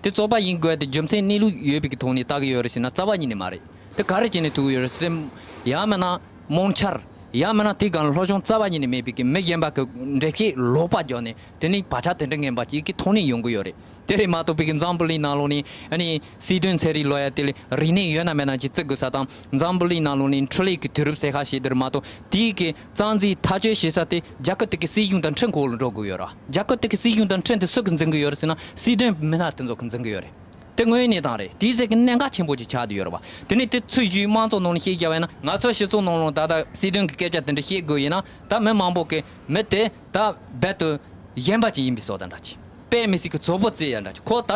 དེ་བཙོག་པ་ཡིན་དགོས་དེ་རྒྱུ་མཚན་གནས་ལུགས་ཡོད་པའི་གི་ཐོག་ནས་ལྟ་གི་ཡོད་རེད་ཟེར་ན་རྩ་བ་ཉིད་ནས་མ་རེད། དེ་ག་རེ་བྱས་ནས་ཐུག་གི་ཡོད་རེད་ཟེར་ན། ཡང་མིན་ན་རྨོངས་འཆར། ཡང་མིན་ན་དེའི་སྒང་ལ་སློབ་སྦྱོང་རྩ་བ་ཉིད་ནས་མེད་པའི་གི་མི་གཞན་པ་གི་འགྲེལ་བཤད་ལོག་པ་བརྒྱབ་ནས་དེ་ནི་བག་ཆགས་དེ་འདྲ་ངན་པ་ཅིག་གི་ཐོག་ནས་ཡོང་གི་ཡོད་རེད། དེ་རེད་མ་གཏོགས་པའི་གི་འཛམ་བུ་གླིང་ནང་ལོགས་ནས་ཨ་ནི་སྲིད་དོན་ཚན་རིག་ལབ་ཡ་དེ་ལས་རིག་གནས་ཡོད་ན་མེད་ན་ཅིག་བརྩི་དགོས་ས་དང་། འཛམ་བུ་གླིང་ནང་ལོགས་ནས་འཕྲུལ་ལས་ཀྱི་དུས་རབས་ཟེར་ཁ་ཤས་དེ་རེད་མ་གཏོགས་དེའི་གི་རྩ་འཛིན་ཐག་གཅོད་བྱེད་ས་དེ་རྒྱ་གར་དེ་གི་སྲིད་གཞུང་དང་ཁྲིམས་ཁོག་ལ་འགྲོ་དགོས་ཡོད་རེད། རྒྱ་གར་དེ་གི་སྲིད་གཞུང་དང་ཁྲིམས་དེ་སུ་གིས་འཛིན་གི་ཡོད་རེད་ཟེར་ན་སྲིད་དོན་མི་སྣ་དེ་ཚོ་གིས་འཛིན་གི་ཡོད་རེད། དེ་དངོས་ཡོད་གནས་སྟངས་རེད། དེའི་ཚད་ཀྱི་གནད་འགག་ཆེན་པོ་ཅིག་ཆགས་བསྡད་ཡོད་རེད་བ། དེ་ནས་དེ་ཚོའི་གཞུག་དམངས་གཙོ་ནང་ནས་བཤད་རྒྱ་བ་ཡིན་ན་ང་ཚོ་སྤྱི་ཚོགས་ནང་ལོགས་ད་ལྟ་སྲིད་དོན་གྱི་སྐད་ཆ་དེ་འདྲ་བཤད་དགོས་ཡིན་ན་ད་མི་མང་པོ་གི་མི་དེ་ད་རྦད་དེ་གཞན་པ་ཅིག་ཡིན་པའི་བཟོ་ལྟ་འདྲ་ཅིག་དཔེ་མི་སྲིད་ཀྱི་བཙོག་པོ་བརྩི་ཡ་འདྲ་ཅིག་ཁོ་ད་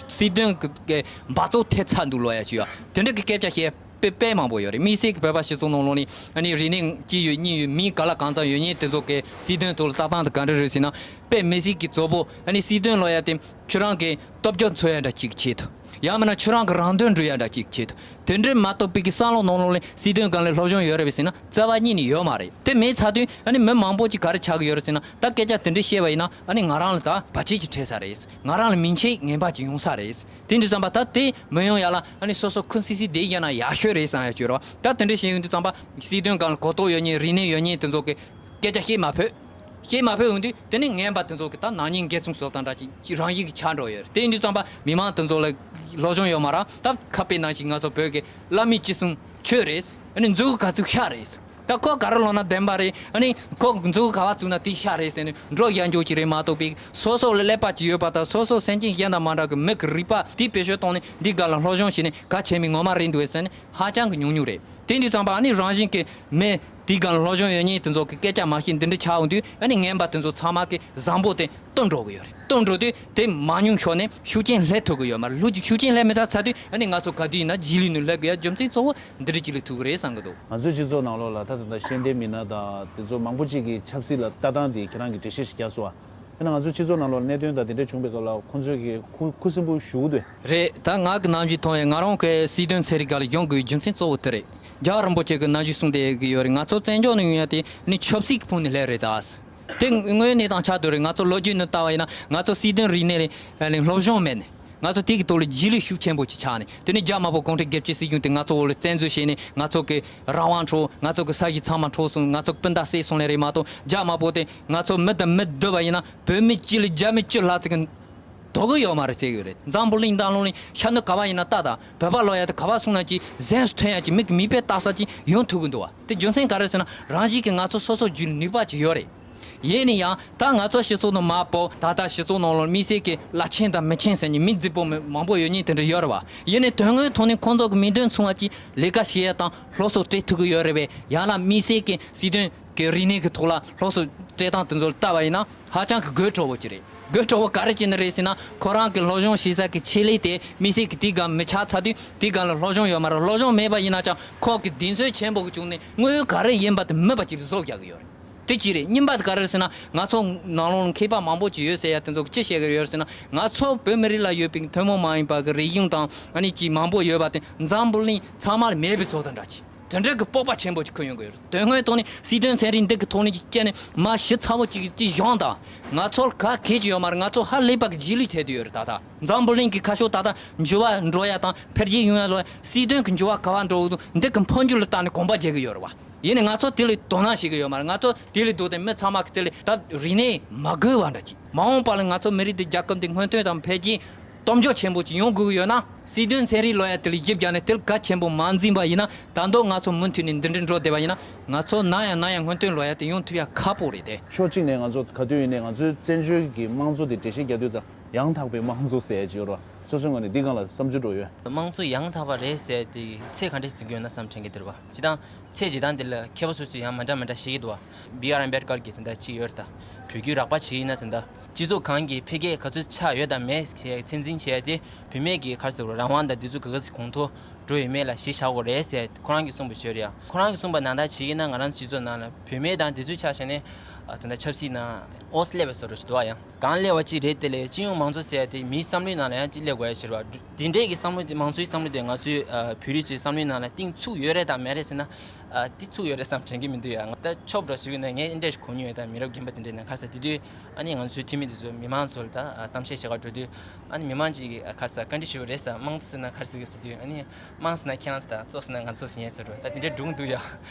སྲིད་དོན་གྱི་འབག་བཙོག་ཐེབས་ཚར་འདུག་ལབ་ཡ་ཅིག་ཡོད། དེ་འདྲ་གི་སྐད་ཆ་བཤད་དཔེ་དཔེ་མང་པོ་ཡོད་རེད། དམིགས་བསལ་གྱི་བོད་པ་སྤྱི་ཚོགས་ནང་ལོགས་ནས་ཨ་ནི་རིག་གནས་གཅིག་ཡོད་གཉིས་ཡོད་མིང་ག་ལ་གང་འཚམ་ཡོད་མཁན་དེ་ཚོ་གི་སྲིད་དོན་ཐོག་ལ་ལྟ་སྟངས་དེ་ག་འདྲ་རེད་ཟེར་ན་དཔེ་མི་སྲིད་ཀྱི་བཙོག་པོ་ཨ་ནི་སྲིད་དོན་ལབ་ཡ་དེ། ཁྱོད་རང་གི་སྟོབས་འབྱོར་འཚོལ་ཡ་འདྲ་གཅིག་ཆེད་དུ། ཡང་མིན་ན་ཁྱོད་རང་གི་རང་དོན་སྒྲུབ་ཡ་འདྲ་གཅིག་ཆེད་དུ། དེ་འདྲའི་མ་གཏོགས་པའི་གི་བསམ་བློ་ནང་ལོགས་ལ་སྲིད་དོན་སྒང་ལ་སློབ་སྦྱོང་ཡོད་རེད་པས་ཟེར་ན་རྩ་བ་ཉིད་ནས་ཡོད་མ་རེད། དེ་མེད་ཚར་དུས་ཨ་ནི་མི་མང་པོ་ཅིག་ག་རེ་ཆགས་ཀྱི་ཡོད་རེད་ཟེར་ན་ད་སྐད་ཆ་དེ་འདྲ་བཤད་པ་ཡིན་ན་ཨ་ནི་ང་རང་ལ་ད་བར་ཆད་ཅིག་འཕྲད་ས་རེད། ང་རང་ལ་མིང་ཆད་ངན་པ་ཅིག་ཡོང་ས་རེད། དེ་འདྲ་བསམ་པ་ད་དེ་མི་ཡོང་ཡ་ལ་ཨ་ནི་སོ་སོ་ཁུ་སིམ་སིམ་བསྡད་ཡ་ན་ཡག་ཤོས་རེད་བསམ་ཡ་ཅིག་ཡོད་རེད་བ། ད་དེ་འདྲ་བཤད་ཡོང་དུས་ཙམ་པ་སྲིད་དོན་སྒང་ལ་གོ་རྟོགས་ཡོད་མཁན་རིག་གནས་ཡོད་མཁན་དེ་ཚོ་གི་སྐད་ཆ་བཤད་མ་ཕོད། བཤད་མ་ཕོད་འོང་དུས་དེ་ནི་ངན་པ་དེ་ཚོ་གི་ད་ནག་ཉེས་འགལ་རྩོད་བཟོ་སྟངས་འདྲ་ཅིག་རང་བཞིན་གྱི་ཆགས་འགྲོ་ཡོད་རེད། དེ་ཡིན་དུས་ཙམ་པ་མི་མང་དེ་ཚོ་ལ་སློབ་སྦྱོང་ཡོད་མ་རེད། ད་ཁ་དཔེ་ནང་བཞིན་ང་ཚོ་བོད་ཀྱི་བླ་མའི་ཅི་གསུང་ཆོས་རེད། ཨ་ནི་མཛུ་གུ་ག་ཚོད་ཤ་རེད། ད་ཁོ་ག་རེ་ལབ་ན་བདེན་པ་རེད། ཨ་ནི་ཁོ་མཛུ་གུ་ག་པར་བཙུགས་ན་དེ་ཤ་རེད་ཟེར་ནས་འགྲོ་ཡ་འཇོག་གི་རེད་མ་གཏོགས་པའི་སོ་སོ་ལ་ཀླད་པ་ཅིག་ཡོད་པ་དང་སོ་སོ་སེམས་ཅན་གཞན་དང་མ་འདྲ་གི་མི་གི་རིག་པ་དེ་བེད་སྤྱོད་བཏང་ནས་འདི་སྒང་ལ་སློབ་སྦྱོང་བྱས་ནས་ག་བྱས་མིན་ངོ་མ་རེད་འདུག་ཟེར་ནས་ཧ་ཅང་གི་ཉུང་ཉུང་རེད། དེ་འདི་ཙམ་པ་ཨ་ནི་རང་བཞིན་གྱི་མི་དེའི་སྒང་ལ་སློབ་སྦྱོང་ཡོད་མཁན་དེ་ཚོ་གི་སྐད་ཆ་མ་བཤད་འདི་འདྲ་ཆགས་འོང་དུས་ཨ་ནི་ངན་པ་དེ་ཚོ་ཚང་མ་གི་བཟང་པོ་དེ་བཏོན་འགྲོ་གི་ཡོད་རེད། བཏོན་འགྲོ་དུས་དེ་མ་ཉུང་ཤོས་ནས་ཤུགས་རྐྱེན་སླེབས་ཐུབ་གི་ཡོད་མ་རེད། ལྷུག་ཅིག་ཤུགས་རྐྱེན་སླེབས་མེད་ད་ཚར་དུས་ཨ་ནི་ང་ཚོ་ག་དུས་ཡིན་ན་རྗེས་ལུས་ནས་སླེབས་དགོས་ཡ་རྒྱུ་མཚན་གཙོ་བོ་འདི་འདྲ་ཅིག་ལ་ཐུག་གི་རེད་བསམ་གི་འདུག་ང་ཚོའི་སྤྱི་ཚོགས་ནང་ལོགས་ལ་ད་ད་ལྟ་ཤེས་ལྡན་མི་སྣ་དང་དེ་ཚོ་མང་པོ་ཅིག་གིས་ཆབ་སྲིད་ལ་ལྟ་སྟངས་དེ་ཁྱེད་རང་གིས་འགྲེལ་བཤད་ཞིག་རྒྱག་སོང་ཨ། དཔེར་ན་ང་ཚོའི་སྤྱི་ཚོགས་ནང་ལོགས་ལ་གནད་དོན་དང་དེ་འདྲ་བྱུང་བའི་སྐབས་ལ་ཁོང་ཚོས་ཀྱིས་ཁུ་ཁུ་སིམ་པོ་བཞུགས་འདུག་རེད། ད་ང་གི་ནམ་རྒྱུན་མཐོང་ཡས་ང་རང་གི་སྲིད་དོན་ཚན་རིག་སྒང་ལ་ཡོང་དགོས་པའི་རྒྱུ་མཚན་གཙོ་བོ་དེ་རེད། རྒྱལ་བ་རིན་པོ་ཆེ་གིས་ནམ་རྒྱུན་གསུངས་བསྡད་ཀྱི་ཡོད་རེད། ང་ཚོ་བཙན་བྱོལ་ནས་ཡོང་ཡ་དེ་ནི་ཆབ་སྲིད་ཀྱི་ཕུང་ནས་སླེབས་རེད་ད། དེ་དངོས་ཡོད་གནས་སྟངས་ཆགས་བསྡད་རེད། ང་ཚོ་ལོ་རྒྱུས་ནས་ལྟ་བ་ཡིན་ན་ང་ཚོ་སྲིད་དོན་རིག་གནས་ལ་སློབ་སྦྱོང་མེད་ནས་ང་ཚོ་དེ་གི་ཐོག་ལ་རྗེས་ལུས་ཤུགས་ཆེན་པོ་ཅིག་ཆགས་ནས་དེ་ནས་རྒྱ་དམར་པོ་གུང་ཁྲན་བརྒྱད་ཅུའི་སྲིད་གཞུང་དེ་ང་ཚོ་འོག་ལ་བཙན་འཛུལ་བྱས་ནས་ང་ཚོ་གི་རང་དབང་འཕྲོག་ང་ཚོ་གི་ས་གཞི་ཚང་མ་འཕྲོག་སོང་། ང་ཚོ་གི་སྤུན་ཟླ་བསད་སོང་ལེ་རེད་མ་གཏོགས་རྒྱ་དམར་པོ་དེ་ང་ཚོ་མི་དང་མི་བསྡུར་བ་ཡིན་ན་བོད་མི་གཅིག་ལ་རྒྱ་མི་བཅུ་ལྷག་ཙམ་གི་དོ་གི་ཡོད་མ་རེད་ཟེར་གི་ཡོད་རེད། འཛམ་བུ་གླིང་ནང་ལོགས་ནས་ཤ་གནོན་ག་པར་ཡིན་ན་ལྟ་དང་། བོད་པ་ལབ་ཡ་དེ་ག་པར་སོང་ན་ཅིག་གཟེངས་སུ་ཐོན་ཡ་ཅིག་མིག་གིས་མིག་དཔེ་ལྟ་ས་ཅིག་ཡོང་ཐུབ་གི་འདུག་བ། དེ་རྒྱུ་མཚན་ག་རེ་ཟེར་ན་རང་བཞིན་གྱིས་ང་ཚོ་སོ་སོ་རྒྱུད་ནུས་པ་ཅིག་ཡོད་རེད། ཡིན་ན་ཡང་ད་ང་ཚོ་སྤྱི་ཚོགས་ནང་མ་པོ་ད་ལྟ་སྤྱི་ཚོགས་ནང་ལོགས་དམིགས་བསལ་གྱི་བླ་ཆེན་དང་མི་ཆེན་ཟེར་ནས་མིང་རྫིག་པོ་མི་མང་པོ་ཡོད་མཁན་དེ་འདྲ་ཡོད་རེད་བ། ཡིན་ནའི་དོན་དངོས་ཐོག་ནས་ཁོང་ཚོ་གི་མིང་དོན་མཚུངས་པ་ཅིག་ལས་ཀ་བྱེད་ཡ་དང་སློབ་གསོ་སྤྲད་ཐུབ་གི་ཡོད་རེད་བས། ཡང་ན་དམིགས་བསལ་གྱི་སྲིད་དོན་ གི་རིག་གནས་ཀྱི་ཐོག་ལ་སློབ་གསོ་སྤྲད་སྟངས་དེ་ཚོ་ལ་ལྟ་བ་ཡིན་ན་ཧ་ཅང་གི་དགོད་བྲོ་བོ་ཅིག་རེད། དགོད་བྲོ་བོ་ག་རེ་བྱས་ནི་རེད་ཟེར་ན། ཁོ་རང་གི་སློབ་སྦྱོང་བྱེད་ས་གི་ཆེད་ལས་དེ་དམིགས་བསལ་གྱི་དེའི་སྒང་མི་ཆགས་ཚར་དུས། དེའི་སྒང་ལ་སློབ་སྦྱོང་ཡོད་མ་རེད། སློབ་སྦྱོང་མེད་པ་ཡིན་ན་ཅང་ཁོ་གི་གདེང་ཚོད་ཆེན་པོ་གི་བྱུང་ནས་དངོས་ཡོད་ག་རེ་ཡིན་པ་དེ་མེད་པ་ཅིག་བཟོ་རྒྱག་གི་ཡོད་རེད། དེ་གཅིག་རེད། གཉིས་པ་དེ་ག་རེ་རེད་ཟེར་ན། ང་ཚོ་ནང་ལོགས་ལ་མཁས་པ་མང་པོ་ཅིག་ཡོད་ཟེར་ཡ་དེ་ཚོ་གིས་ཅི་བཤད་ཀྱི་ཡོད་ཟེར་ན། ང་ཚོ་བོད་མི་རིགས་ལ་ཡོད་པའི་ཐུན་མོང་མ་ཡིན་པ་གི་རིག་གཞུང་དང་ཨ་ནི་ཅིག་མང་པོ་ཡོད་པ་དེ་འཛམ་བུ་གླིང་ཚང་མ་ལ་མེད་པའི་བཟོ་དང་འདྲ་ཅིག་དེ་འདྲ་གི་སྤོབས་པ་ཆེན་པོ་ཅིག་ཁུར་ཡོང་གི་ཡོད་རེད། དོན་དངོས་ཐོག་ནས་སྲིད་དོན་ཚན་རིག་འདི་གི་ཐོག་ནས་ཅིག་བྱས་ནས་མ་ཞིབ་ཚགས་པོ་ཅིག་ཅིག་སྦྱངས་དང་། ང་ཚོར་ག་གེ་ཅིག་ཡོད་མ་རེད། ང་ཚོ་ཧ་ལས་པ་གི་རྗེས་ལུས་ཐེབས་བསྡད་ཡོད་རེད། ད་ལྟ་འཛམ་བུ་གླིང་གི་ཁ་ཕྱོགས་ད་ལྟ་འགྱུར་བ་འགྲོ་ཡ་དང་འཕེལ་རྒྱས་ཡོང་ཡ་ལ་སྲིད་དོན་གི་འགྱུར་བ་ག་པར་འགྲོ་གི་འདུག་འདི་གི་འཕོ་འགྱུར་ལ་བལྟས་ནས་གོམ་པ་རྒྱག་གི་ཡོད་རེད་བ། ཡིན་ནའི་ང་ཚོ་དེ་ལ་དོ་སྣང་བྱེད་ཀྱི་ཡོད་མ་རེད། ང་ཚོ་དེ་ལས་ལྡོག་སྟེ་མི་ཚང་མ་གི་དེ་ལས་ད་རིག་གནས་མ་དགོས་པ་འདྲ་ཅིག་མ་འོངས་པ་ལ་ང་ཚོ་མི་རིགས་འདི་རྒྱལ་ཁབ་འདི་སྔོན་ཐོན་དང་འཕེལ་རྒྱས་སྟོབས་འབྱོར་ཆེན་པོ་ཅིག་ཡོང་དགོས་ཀྱི་ཡོད་ན། སྲིད་དོན་ཚན་རིག་ལབ་ཡ་དེ་ལ་གཞི་བཞག་ནས་དེ་ལ་གལ་ཆེན་པོ་མ་འཛིན་པ་ཡིན་ན། ད་དུང་ང་ཚོ་མུ་མཐུད་ནས་འདི་འདྲ་འགྲོ་བསྡད་པ་ཡིན་ན། ང་ཚོ་ནམ་ཡང་ནམ་ཡང་སྔོན་ཐོན་ལབ་ཡ་དེ་ཡོང་ཐུབ་ཡ་ཁག་པོ་རེད་དེ། ཕྱོགས་གཅིག་ནས་ང་ཚོ་ག་དུས་ཡིན་ནའི་ང་ཚོའི་བཙན་བྱོལ་གྱི་དམངས་གཙོ་དེ་འགྲེལ་བཤད་རྒྱག་དུས་ཙང་ཡང་དག་པའི་དམངས་གཙོ་ཟེར་ཡ་ཅིག་ཡོད་རེད་བ། སོ་སོའི་ངོས་ནས་འདི་སྒང་ལ་བསམ་ཚུལ་འགྲོ་ཡོད། དམངས་གཙོ་ཡང་དག་པ་རེད་ཟེར་ཏེ་ཚད་ག་འདྲས་འཛིན་གྱི་ཡོད་ན་བསམ་དྲན་གྱི་འདུག་རེད་བ། སྤྱིར་བཏང་ཚད་ཇི་ལྟར་འདི་ལ་མཁས་པ་སོ་སོས་ཡང་མ་འདྲ་མ་འདྲ་བཤད་ཀྱི་འདུག་བ། བི་ཨར་ཨམ་བེད་ཀར་གྱི་དེ་འདྲ་ཅིག་ཡོད་རེད་ད། བོད་བརྒྱུད་རགས་པ་ཅིག་ཡིན་ན་དེ་འདྲ་སྤྱི་ཚོགས་གང་གི་འཕེལ་རྒྱས་ག་ཚོད་ཆགས་ཡོད་དང་མེད་ཟེར་ཚད་འཛིན་བྱས་ཏེ། བུད་མེད་ཀྱི་ག་རེ་ཟེར་དགོས་རང་དབང་དང་དེ་ཚོ་ག་ག་ཚོད་གོང་མཐོར་འགྲོ་ཡོད་མེད་ལ་གཞི་བཞག་དགོས་རེད་ཟེར་ཁོ་རང་གིས་གསུངས་པ་ཞིག་ཡོད་རེད་ཡ། ཁོ་རང་གིས་གསུངས་པ་ནང་ལྟར་བྱེད་ཀྱི་ན་ང་རང་ཚོ་སྤྱི་ཚོགས་ནང་ལ་བུད་མེད་དང་དེ་ཚོའི་ཆ་བཞག་ནས་ཨ་དེ་འདྲ་ཆབ་སྲིད་ནང་འོས་སླེབས་པའི་བཟོ་འདྲ་ཞིག་འདུག་ཡ། གང་སླེབས་པ་ཅིག་རེད། དེ་ལས་སྤྱི་ཡོངས་མང་གཙོ་ཟེར་ཡ་དེ་མིའི་བསམ་བློའི་ནང་ལ་ཡང་ཅིག་སླེབས་དགོས་ཡ་ཞིག་རེད་བ། འདི་འདྲས་ཀྱི་བསམ་བློ་དེ་མང་གཙོའི་བསམ་བློ་དེ་ང་ཚོའི་ཨ་བོད་རིགས་ཚོའི་བསམ་བློའི་ནང་ལ་གཏིང་ཚུགས་ཡོད་རེད་དང་མེད་རེད་ཟེར་ན། ཨ་འདི་ཚུགས་ཡོད་རེད་བསམ་དྲན་གྱི་མི་འདུག་ཡ། ང་ད་ཆོབ་འགྲོ་ཞིག་ཡིན་ན་ངས་འདི་འདྲས་ཞིག་གོ་མྱོང་ཡོད་ད། མི་རབས་རྒན་པ་དེ་འདྲས་ནས་ག་རེ་ཟེར་དེ་དུས་ཨ་ནི་ང་ཚོའི་འཐུས་མི་དེ་ཚོ་མི་མང་ཚོ་ལ་ད་ཨ་གཏམ་བཤད་བྱེད་ག་འགྲོ་དུས་ཨ་ནི་མི་མང་ཅིག་གིས་ཨ་ག་རེ་ཟེར་བཀའ་འདྲི་ཞུས་པ་རེད་ཟེར། དམངས་གཙོ་ཟེར་ན་ག་རེ་ཟེར་གི་ཟེར་དུས་ཨ་ནི་དམངས་ཟེར་ན་ཁྱེད་རང་ཟེར་དང་གཙོ་ཟེར་ན་ང་ཚོ་ཟེར་མཁན་ཟེར་འགྲོ། ད་དེ་འདྲས་འགྲོ་གི་འདུག་ཡ།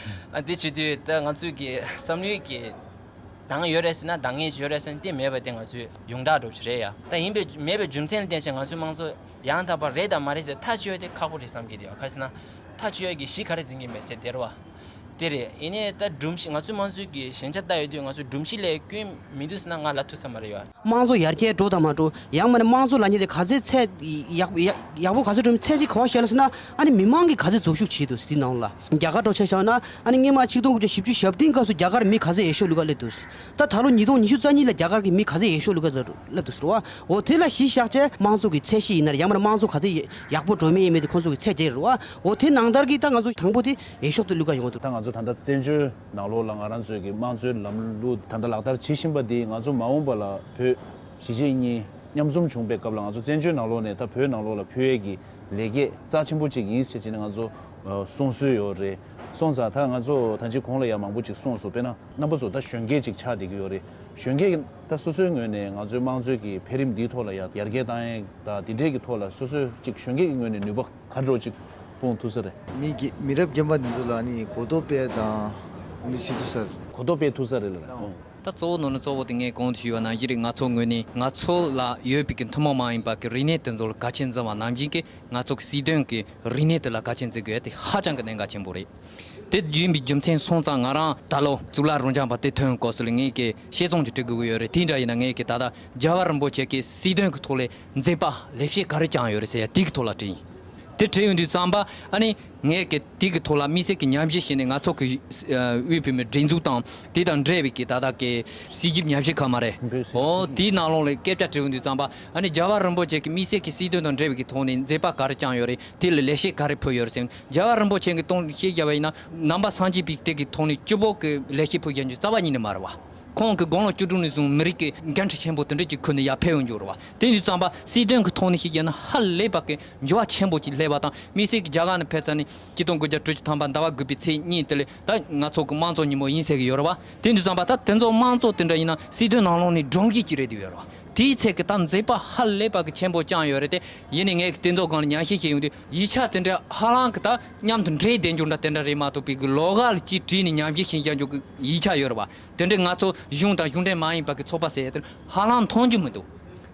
ཨ་འདི་བྱེད་དུས་ད་ང་ཚོའི་གི་བསམ་བློའི་གི་འདང་ཡོད་རེད་ཟེར་ན་འདང་ངེས་ཡོད་རེད་ཟེར་ན་དེ་མེད་པ་དེ་ང་ཚོའི་ཡོངས་གྲགས་འགྲོ་ཞིག་རེད་ཡ། ད་ཡིན་པའི་མེད་པའི་རྒྱུ་མཚན་ལ་བརྟེན་བྱས་ང་ཚོའི་དམངས་གཙོ་ཡང་དག་པ་རེད་དང་མ་རེད་ཟེར་ཐག་གཅོད་དེ་ཁག་པོ་རེད་བསམ་གྱི་འདུག་ཡ། ག་རེ་ཟེར་ན་ཐག་གཅོད་ཡ་གི་གཞི་ག་རེ་འཛིན་གྱི་མེད་ཟེར་དེ་རེད་བ། དེ་རེད། ཡིན་ནའི་ད་སྒྲོམ་གཞི་ང་ཚོའི་དམངས་གཙོའི་གི་ཞན་ཆ་ལྟ་ཡོད་དུས་ང་ཚོའི་སྒྲོམ་གཞི་ལས་སྐྱོན་མི་འདུག་ཟེར་ན་ང་ལབ་ཐུབ་ས་མ་རེད་ཡ། དམངས་གཙོ་ཡར་རྒྱས་འགྲོ་དང་མ་འགྲོ་ཡང་མིན་ན་དམངས་གཙོ་ལབ་མཁན་དེ་ག་ཚད་ཚད་ཡག་ཡག་ཡག་པོ་ག་ཚད་འགྲོ་མིན་ཚད་གཞི་ག་པར་བཞག་ལ་ཟེར་ན། ཨ་ནི་མི་མང་གིས་ག་ཚད་འཛུལ་ཞུགས་བྱས་འདུག་ཟེར་དེའི་ནང་ལ་རྒྱ་གར་འགྲོ་ཆ་བཞག་ན། ཨ་ནི་སྔོན་མ་ཆིག་སྟོང་དགུ་བརྒྱ་བཞི་བཅུ་ཞེ་བདུན་སྐབས་སུ་རྒྱ་གར་མི་ག་ཚད་འོས་ཤོག་བླུག་ག་སླེབས་འདུག་ཟེར། ད་ད་ལོ་ཉིས་སྟོང་ཉི་ཤུ་རྩ་གཉིས་ལ་རྒྱ་གར་གྱི་མི་ག་ཚད་འོས་ཤོག་བླུག་ག་སླེབས་འདུག་ཟེར་བ། འོ་དེ་ལ་གཞི་བཞག་བྱས་དམངས་གཙོ་གི་ཚད་གཞི་ཡིན་ན་ཡང་མིན་ན་དམངས་གཙོ་ག་ཚད་ཡག་པོ་འགྲོ་མིན་ཡིན་མིན་དེ་ཁོང་ཚོ་གི་ཚད་དེ་རེད་བ། འོ་དེ་ནང་ལྟར་གྱི་ད་ང་ཚོ་དང་པོ་དེ་འོས་ཤོག་དེ་བླུག་ག་ཡོང་གི་འདུག་ད་ང་ཚོ་ད་ལྟ་བཙན་བྱོལ་ནང་ལོགས་ལ་ང་རང་ཚོའི་གི་དམངས་གཙོའི་ལམ་ལུགས་ད་ལྟ་ལག་བསྟར་བྱེད་བཞིན་པ་འདི་ང་ཚོ་མ་འོངས་པ་ལ་བོད་གཞིས་བྱེས་གཉིས་མཉམ་འཛོམས་བྱུང་པའི་སྐབས་ལ་ང་ཚོ་བཙན་བྱོལ་ནང་ལོགས་ནས་ད་བོད་ནང་ལོགས་ལ་ཕུལ་ཡས་ཀྱི་ལེགས་སྐྱེས་རྩ་ཆེན་པོ་གཅིག་ཡིན་ཟེར་བྱས་ནས་ང་ཚོ་ཨ་གསུང་སྲོལ་ཡོད་རེད། སོང་ཙང་ད་ང་ཚོ་ད་ཅི་གོང་ལ་ཡང་མང་པོ་ཅིག་གསུངས་སོང་། དཔེར་ན་རྣམ་པ་ཚོ་ད་གཞོན་སྐྱེས་ཅིག་ཆགས་བསྡད་ཀྱི་ཡོད་རེད། གཞོན་སྐྱེས་ཀྱི་ད་སོ་སོའི་ངོས་ནས་ང་ཚོའི་དམངས་གཙོའི་གི་འཕེལ་རིམ་འདིའི་ཐོག་ལ་ཡང་ཡར་རྒྱས་བཏང་ཡས་ད་འདི་འདྲས་ཀྱི་ཐོག་ལ་སོ་སོའི་ཅིག་གཞོན་སྐྱེས་ཀྱི་ངོས་ནས་ནུས་པ་ག་འདྲ་ཅིག་སྤུངས་ཐུབ་ས་རེད། མི་གི་མི་རབས་རྒན་པ་འདི་ཚོ་ལ་ནི་གོ་རྟོགས་སྤེལ་དང་འདི་བྱེད་ཐུབ་ས་རེད། གོ་རྟོགས་སྤེལ་ཐུབ་ས་རེད་ལ། ད་གཙོ་བོ་ནོར་ནི་གཙོ་བོ་དེ་ངས་གོང་དུ་ཞུས་པ་ནང་བཞིན་རེད། ང་ཚོ་ངོས་ནས་ང་ཚོ་ལ་ཡོད་པའི་གི་ཐུན་མོང་མ་ཡིན་པ་གི་རིག་གནས་དེ་ཚོ་ལ་གལ་ཆེན་འཛིན་པ་ནང་བཞིན་གི་ང་ཚོ་གི་སྲིད་དོན་གི་རིག་གནས་དེ་ལ་གལ་ཆེན་འཛིན་དགོས་ཡ་དེ་ཧ་ཅང་གི་གནད་འགག་ཆེན་པོ་རེད། དེ་ཡིན་པའི་རྒྱུ་མཚན་སོང་ཙང་ང་རང་ད་ལོ་གཙུག་ལག་རབ་འབྱམས་པ་དེ་ཐོན་སྐབས་སུ་ལ་ངས་ཀྱི་བཤད་རྩོམ་ཅིག་འབྲི་དགོས་ཀྱི་ཡོད་རེད། དེ་འདྲ་ཡིན་ན་ངས་ཀྱི་ད་ལྟ་རྒྱལ་བ་རིན་པོ་ཆེ་གི་སྲིད་དོན་གྱི་ཐོག་ལ་མཛད་པ་ལེགས་བཤད་ག་རེ་བསྐྱངས་ཡོད་རེད་ཟེར་ཡ་དེ་གི་ཐོག་ལ་བྲིས་ཡིན། དེ་བྲིས་ཡོང་དུས་ཙམ་པ་ཨ་ནི་ངས་ཀྱི་དེ་གི་ཐོག་ལ་དམིགས་བསལ་གྱི་ཉམས་ཞིབ་བྱས་ནས་ང་ཚོ་གི་དབུས་བོད་མིའི་སྒྲིག་འཛུགས་དང་དེ་དང་འབྲེལ་བའི་གི་ད་ལྟ་གི་གསར་ཞིབ་ཉམས་ཞིབ་ཁང་མ་རེད། འོ་དེའི་ནང་ལོགས་ལ་སྐད་ཆ་དྲིས་ཡོང་དུས་ཙམ་པ་ཨ་ནི་རྒྱལ་བ་རིན་པོ་ཆེ་གི་དམིགས་བསལ་གྱི་སྲིད་དོན་དང་འབྲེལ་བའི་གི་ཐོག་ནས་མཛད་པ་ག་རེ་བསྐྱངས་ཡོད་རེད། དེ་ལ་ལེགས་བཤད་ག་རེ་ཕུལ་ཡོད་རེད་ཟེར། རྒྱལ་བ་རིན་པོ་ཆེ་གི་སྟེང་ནས་བཤད་བཞག་པ་ཡིན་ན་ནང་པ་སངས་རྒྱས་པའི་དེ་གི་ཐོག་ནས་སྤྱི་བོ་གི་ལེགས་བཤད་ཕུལ་བཞག་རྒྱུ་རྩ་བ་ཉིད་ནས་མ་རེད་བ། ཁོང་གི་དགུང་ལོ་བཅུ་དྲུག་ནས་བཟུང་མི་རིགས་ཀྱི་འགན་འཁྲི་ཆེན་པོ་དེ་འདྲ་ཅིག་ཁུར་ནས་ཡར་ཕེབས་ཡོང་རྒྱུ་རེད་བ། དེ་ཡིན་དུས་ཙམ་པ་སྲིད་དོན་གྱི་ཐོག་ནས་བཤད་རྒྱུ་ན་ཧ་ལས་པ་གི་འགྱུར་བ་ཆེན་པོ་ཅིག་སླེབས་པ་དང་། དམིགས་བསལ་གྱི་རྒྱ་གར་ནས་ཕེབས་ཚར་ནས་ཆིག་སྟོང་དགུ་བརྒྱ་དྲུག་ཅུ་ཐམ་པ་ཟླ་བ་དགུ་པའི་ཚེས་གཉིས་དེ་ལ་ད་ང་ཚོ་གི་དམངས་གཙོ་ཉིན་མོ་ཡིན་ཟེར་གྱི་ཡོད་རེད་བ། དེ་ཡིན་དུས་ཙམ་པ་ད་དེ་ཚོ་དམངས་གཙོ་དེ་འདྲ་ཡིན་ན་སྲིད་དོན་ནང་ལོགས་ནས་སྒྲོམ་གཞི་ཅིག་རེད་དེ་ཡོད་རེད་བ། དེའི་ཚད་ཀྱི་ད་མཛད་པ་ཧ་ལས་པ་གི་ཆེན་པོ་བསྐྱངས་ཡོད་རེད་དེ། ཡིན་ནའི་ངས་ཀྱི་དེ་ཚོ་སྒང་ལ་ཉམས་ཞིབ་བྱས་ཡོང་དུས་ཡིག་ཆ་དེ་འདྲ་ཧ་ལམ་གི་ད་མཉམ་དུ་འདྲེས་བསྡད་རྒྱུ་འདྲ་དེ་འདྲ་རེད་མ་གཏོགས་པའི་གི་ལོགས་ཀ་ལ་ཅིག་བྲིས་ནས་ཉམས་ཞིབ་བྱེད་རྒྱུ་གི་ཡིག་ཆ་ཡོད་རེད་བ། དེ་འདྲའི་ང་ཚོ་གཞུང་དང་གཞུང་འབྲེལ་མ་ཡིན་པ་གི་ཚོགས་པ་ཟེར་ཡ་དེ་ཧ་ལམ་མཐོང་རྒྱུ་མི་འདུག་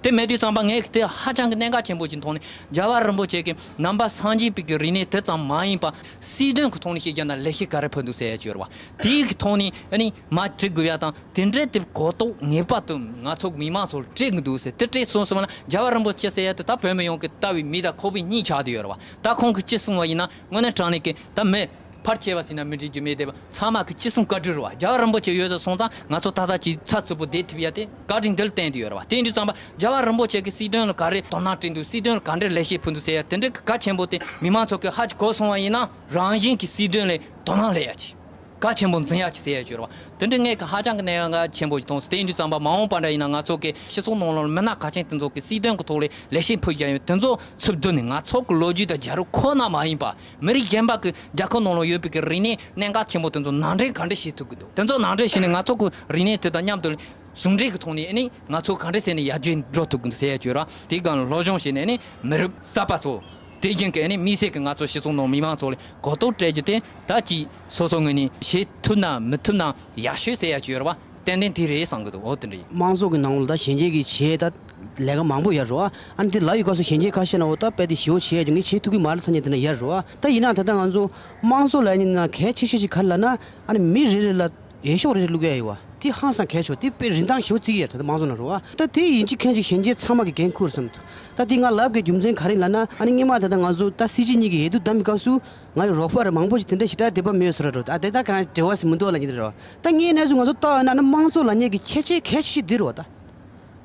དེ་མེད་དུས་ཙམ་པ་ངས་དེ་ཧ་ཅང་གི་གནད་འགག་ཆེན་པོ་ཅིག་མཐོང་ནས། རྒྱལ་བ་རིན་པོ་ཆེ་གི་ནང་པ་སངས་རྒྱས་པའི་གི་རིག་གནས་དེ་ཙམ་མ་ཡིན་པ་སྲིད་དོན་གི་ཐོག་ནས་བཤད་རྒྱུ་ན་ལེགས་བཤད་ག་རེ་ཕུལ་འདུག་ཟེར་ཡ་ཅིག་ཡོད་རེད་བ། དེའི་གི་ཐོག་ནས་ཨ་ནི་མར་འབྲི་དགོས་ཡ་དང་དེ་འདྲའི་དེ་གོ་རྟོགས་ངེས་པར་དུ་ང་ཚོ་མི་མང་ཚོར་སྤྲད་གི་འདུག་ཟེར། དེ་སྤྲད་སོང་སོང་ན་རྒྱལ་བ་རིན་པོ་ཆེ་ཟེར་ཡ་དེ་ད་བོད་མི་ཡོངས་ཀྱི་ལྟ་བའི་མིག་དང་ཁོག་པའི་གཉིས་ཆགས་བསྡད་ཡོད་རེད་བ། ད་ཁོང་གིས་ཅི་གསུངས་པ་ཡིན་ན་དངོས་གནས་དྲང་གནས་ཀྱི་ད་མི། ཕར་བྱས་པ་ཟེར་ན་མི་འགྲིག་རྒྱུ་མེད་དེ། ཚང་མ་གི་ཅི་གསུང་བཀའ་དྲིན་རེད་བ། རྒྱལ་བ་རིན་པོ་ཆེ་ཡོད་ཙང་སོང་ཙང་ང་ཚོ་ཏག་ཏག་ཅིག་ཚགས་ཚུད་པོ་བསྡད་ཐུབ་ཡ་དེ་བཀའ་དྲིན་འདི་ལ་བརྟེན་དུ་ཡོད་རེད་བ། དེ་འདྲ་ཙམ་པ་རྒྱལ་བ་རིན་པོ་ཆེ་གི་སྲིད་དོན་ལ་ག་རེ་དོ་སྣང་སྤྲད་འདུག་སྲིད་དོན་ལ་ག་འདྲའི་ལས་བྱེད་ཕུལ་འདུག་ཟེར་ཡ་དེ་འདྲའི་གི་གལ་ཆེན་པོ་དེ་མི་མང་ཚོ་གི་ཧ་ཅིག་གོ་སོང་བ་ཡིན་ན་རང་བཞིན་གྱི་སྲིད་དོན་ལ་དོ་སྣང་སླེབས་ཡ་ཅིག་གལ་ཆེན་པོ་འཛིན་ཡག་ཅིག་ཟེར་ཡག་ཅིག་ཡོད་རེད་བ། དེ་འདྲ་ངས་ཀྱི་ཧ་ཅང་གི་གནད་འགག་ཆེན་པོ་ཞིག་མཐོང་སོང་། དེ་ཡིན་དུས་ཙམ་པ་མ་འོངས་པ་འདྲ་ཡིན་ན་ང་ཚོ་གི་སྤྱི་ཚོགས་ནང་ལ་མི་སྣ་གལ་ཆེན་དེ་ཚོ་གི་སྲིད་དོན་གྱི་ཐོག་ལ་ལས་བྱེད་ཕུལ་རྒྱུ་ཡོད། དེ་ཚོ་ཚུར་བསྡུ་ནས་ང་ཚོ་གི་ལོ་རྒྱུས་དང་རྒྱལ་རབས་ཁོ་ན་མ་ཡིན་པ། མི་རིགས་གཞན་པ་གི་རྒྱལ་ཁབ་ནང་ལ་ཡོད་པའི་གི་རིག་གནས་གནད་འགག་ཆེན་པོ་དེ་ཚོ་ནང་འདྲེན་ག་འདྲ་བྱེད་ཐུབ་ཀྱི་འདུག་དེ་ཚོ་ནང་འདྲེན་བྱས་ནས་ང་ཚོ་གི་རིག་གནས་དེ་དང་མཉམ་དུ་ཟུང་འབྲེལ་གྱི་ཐོག་ནས་ཨ་ནི་ང་ཚོ་ག་འདྲ་བྱས་ནས་ཡར་རྒྱས་འགྲོ་ཐུབ་ཀྱི་འདུག་ཟེར་ཡག་ཅིག་ཡོད་རེད་བ། དེའི་སྒང་ལ་སློབ་སྦྱོང་བྱས་ནས་ཨ་ནི་མི་རབས་གསར་པ་ཚོ། དེ་བཞིན་གྱི་ཨ་ནི་དམིགས་བསལ་གྱི་ང་ཚོ་སྤྱི་ཚོགས་ནང་མི་མང་ཚོ་ལ་གོ་རྟོགས་སྤྲད་རྒྱུ་དེ་ད་ཅིག་སོ་སོ་ངོས་ནས་བྱེད་ཐུབ་ན་མི་ཐུབ་ན་ཡག་ཤོས་ཟེར་ཡག་ཅིག་ཡོད་རེད་བ། ཏན་ཏན་དེ་རེད་བསམ་གྱི་འདུག་འོ་དེ་འདྲ་ཡིན། དམངས་གཙོ་གི་ནང་ལ་ད་གཞོན་སྐྱེས་ཀྱི་བྱེད་ད་ལས་ཀ་མང་པོ་ཡོད་རེད་བ། ཨ་ནི་དེ་ལབ་ཡོད་སྐབས་སུ་གཞོན་སྐྱེས་ཁ་ཤས་ན་འོ་ད་དཔེ་དེ་ཞེ་པོ་བྱེད་ཡག་ཅིག་ངས་བྱེད་ཐུབ་ཀྱི་མ་རེད་ཟེར་མཁན་དེ་འདྲ་ཡོད་རེད་བ། ད་ཡིན་ན་ད་ལྟ་ང་ཚོ་དམངས་གཙོ་ལབ་མཁན་ན་གལ་ཆེ་ཤོས་ཅིག་ག་རེ་ལབ་ན་ཨ་ནི་མི་རེ་རེ་ལ་འོས་ཤོག་རེ་རེ་བླུག་ཡ་ཡོད་བ། དེ་ཧང་སང་གལ་ཆེ་བ། དེ་དཔེ་རིན་ཐང་ཞེ་པོ་བརྩི་གི་ཡོད་རེད་ད་དམངས་གཙོ་ནང་རེད་བ། ད་དེ་ཡིན་གཅིག་མཁན་གཅིག་གཞོན་སྐྱེས་ཚང་མ་གི་འགན་ཁུར་བསམ་འདུག་ད་དེ་ང་ལབ་དགོས་རྒྱུ་མཚན་ག་རེ་ལབ་ན་ཨ་ནི་སྔོན་མ་ད་ལྟ་ང་ཚོ་ད་སྲིད་སྤྱི་གཉིས་ཀྱི་འོས་བསྡུ་བདམས་པའི་སྐབས་སུ་ང་ཡི་རོགས་པ་རེ་མང་པོ་ཞིག་དེ་འདྲ་ཞེ་དྲག་དད་པ་མེད་ཟེར་ར་འགྲོ། ད་དེ་ད་གང་བྲེལ་བ་ཞིག་མི་འདུག་ལབ་ཉིན་དེ་རེད་བ། ད་ངའི་གནས་ཚུལ་ང་ཚོ་ལྟ་བ་ན་ཨ་ནི་དམངས་གཙོ་ལབ་མཁན་གྱི་ཁྱད་ཆོས་གལ་ཆེ་ཤོས་འདི་རེད་བ་ད།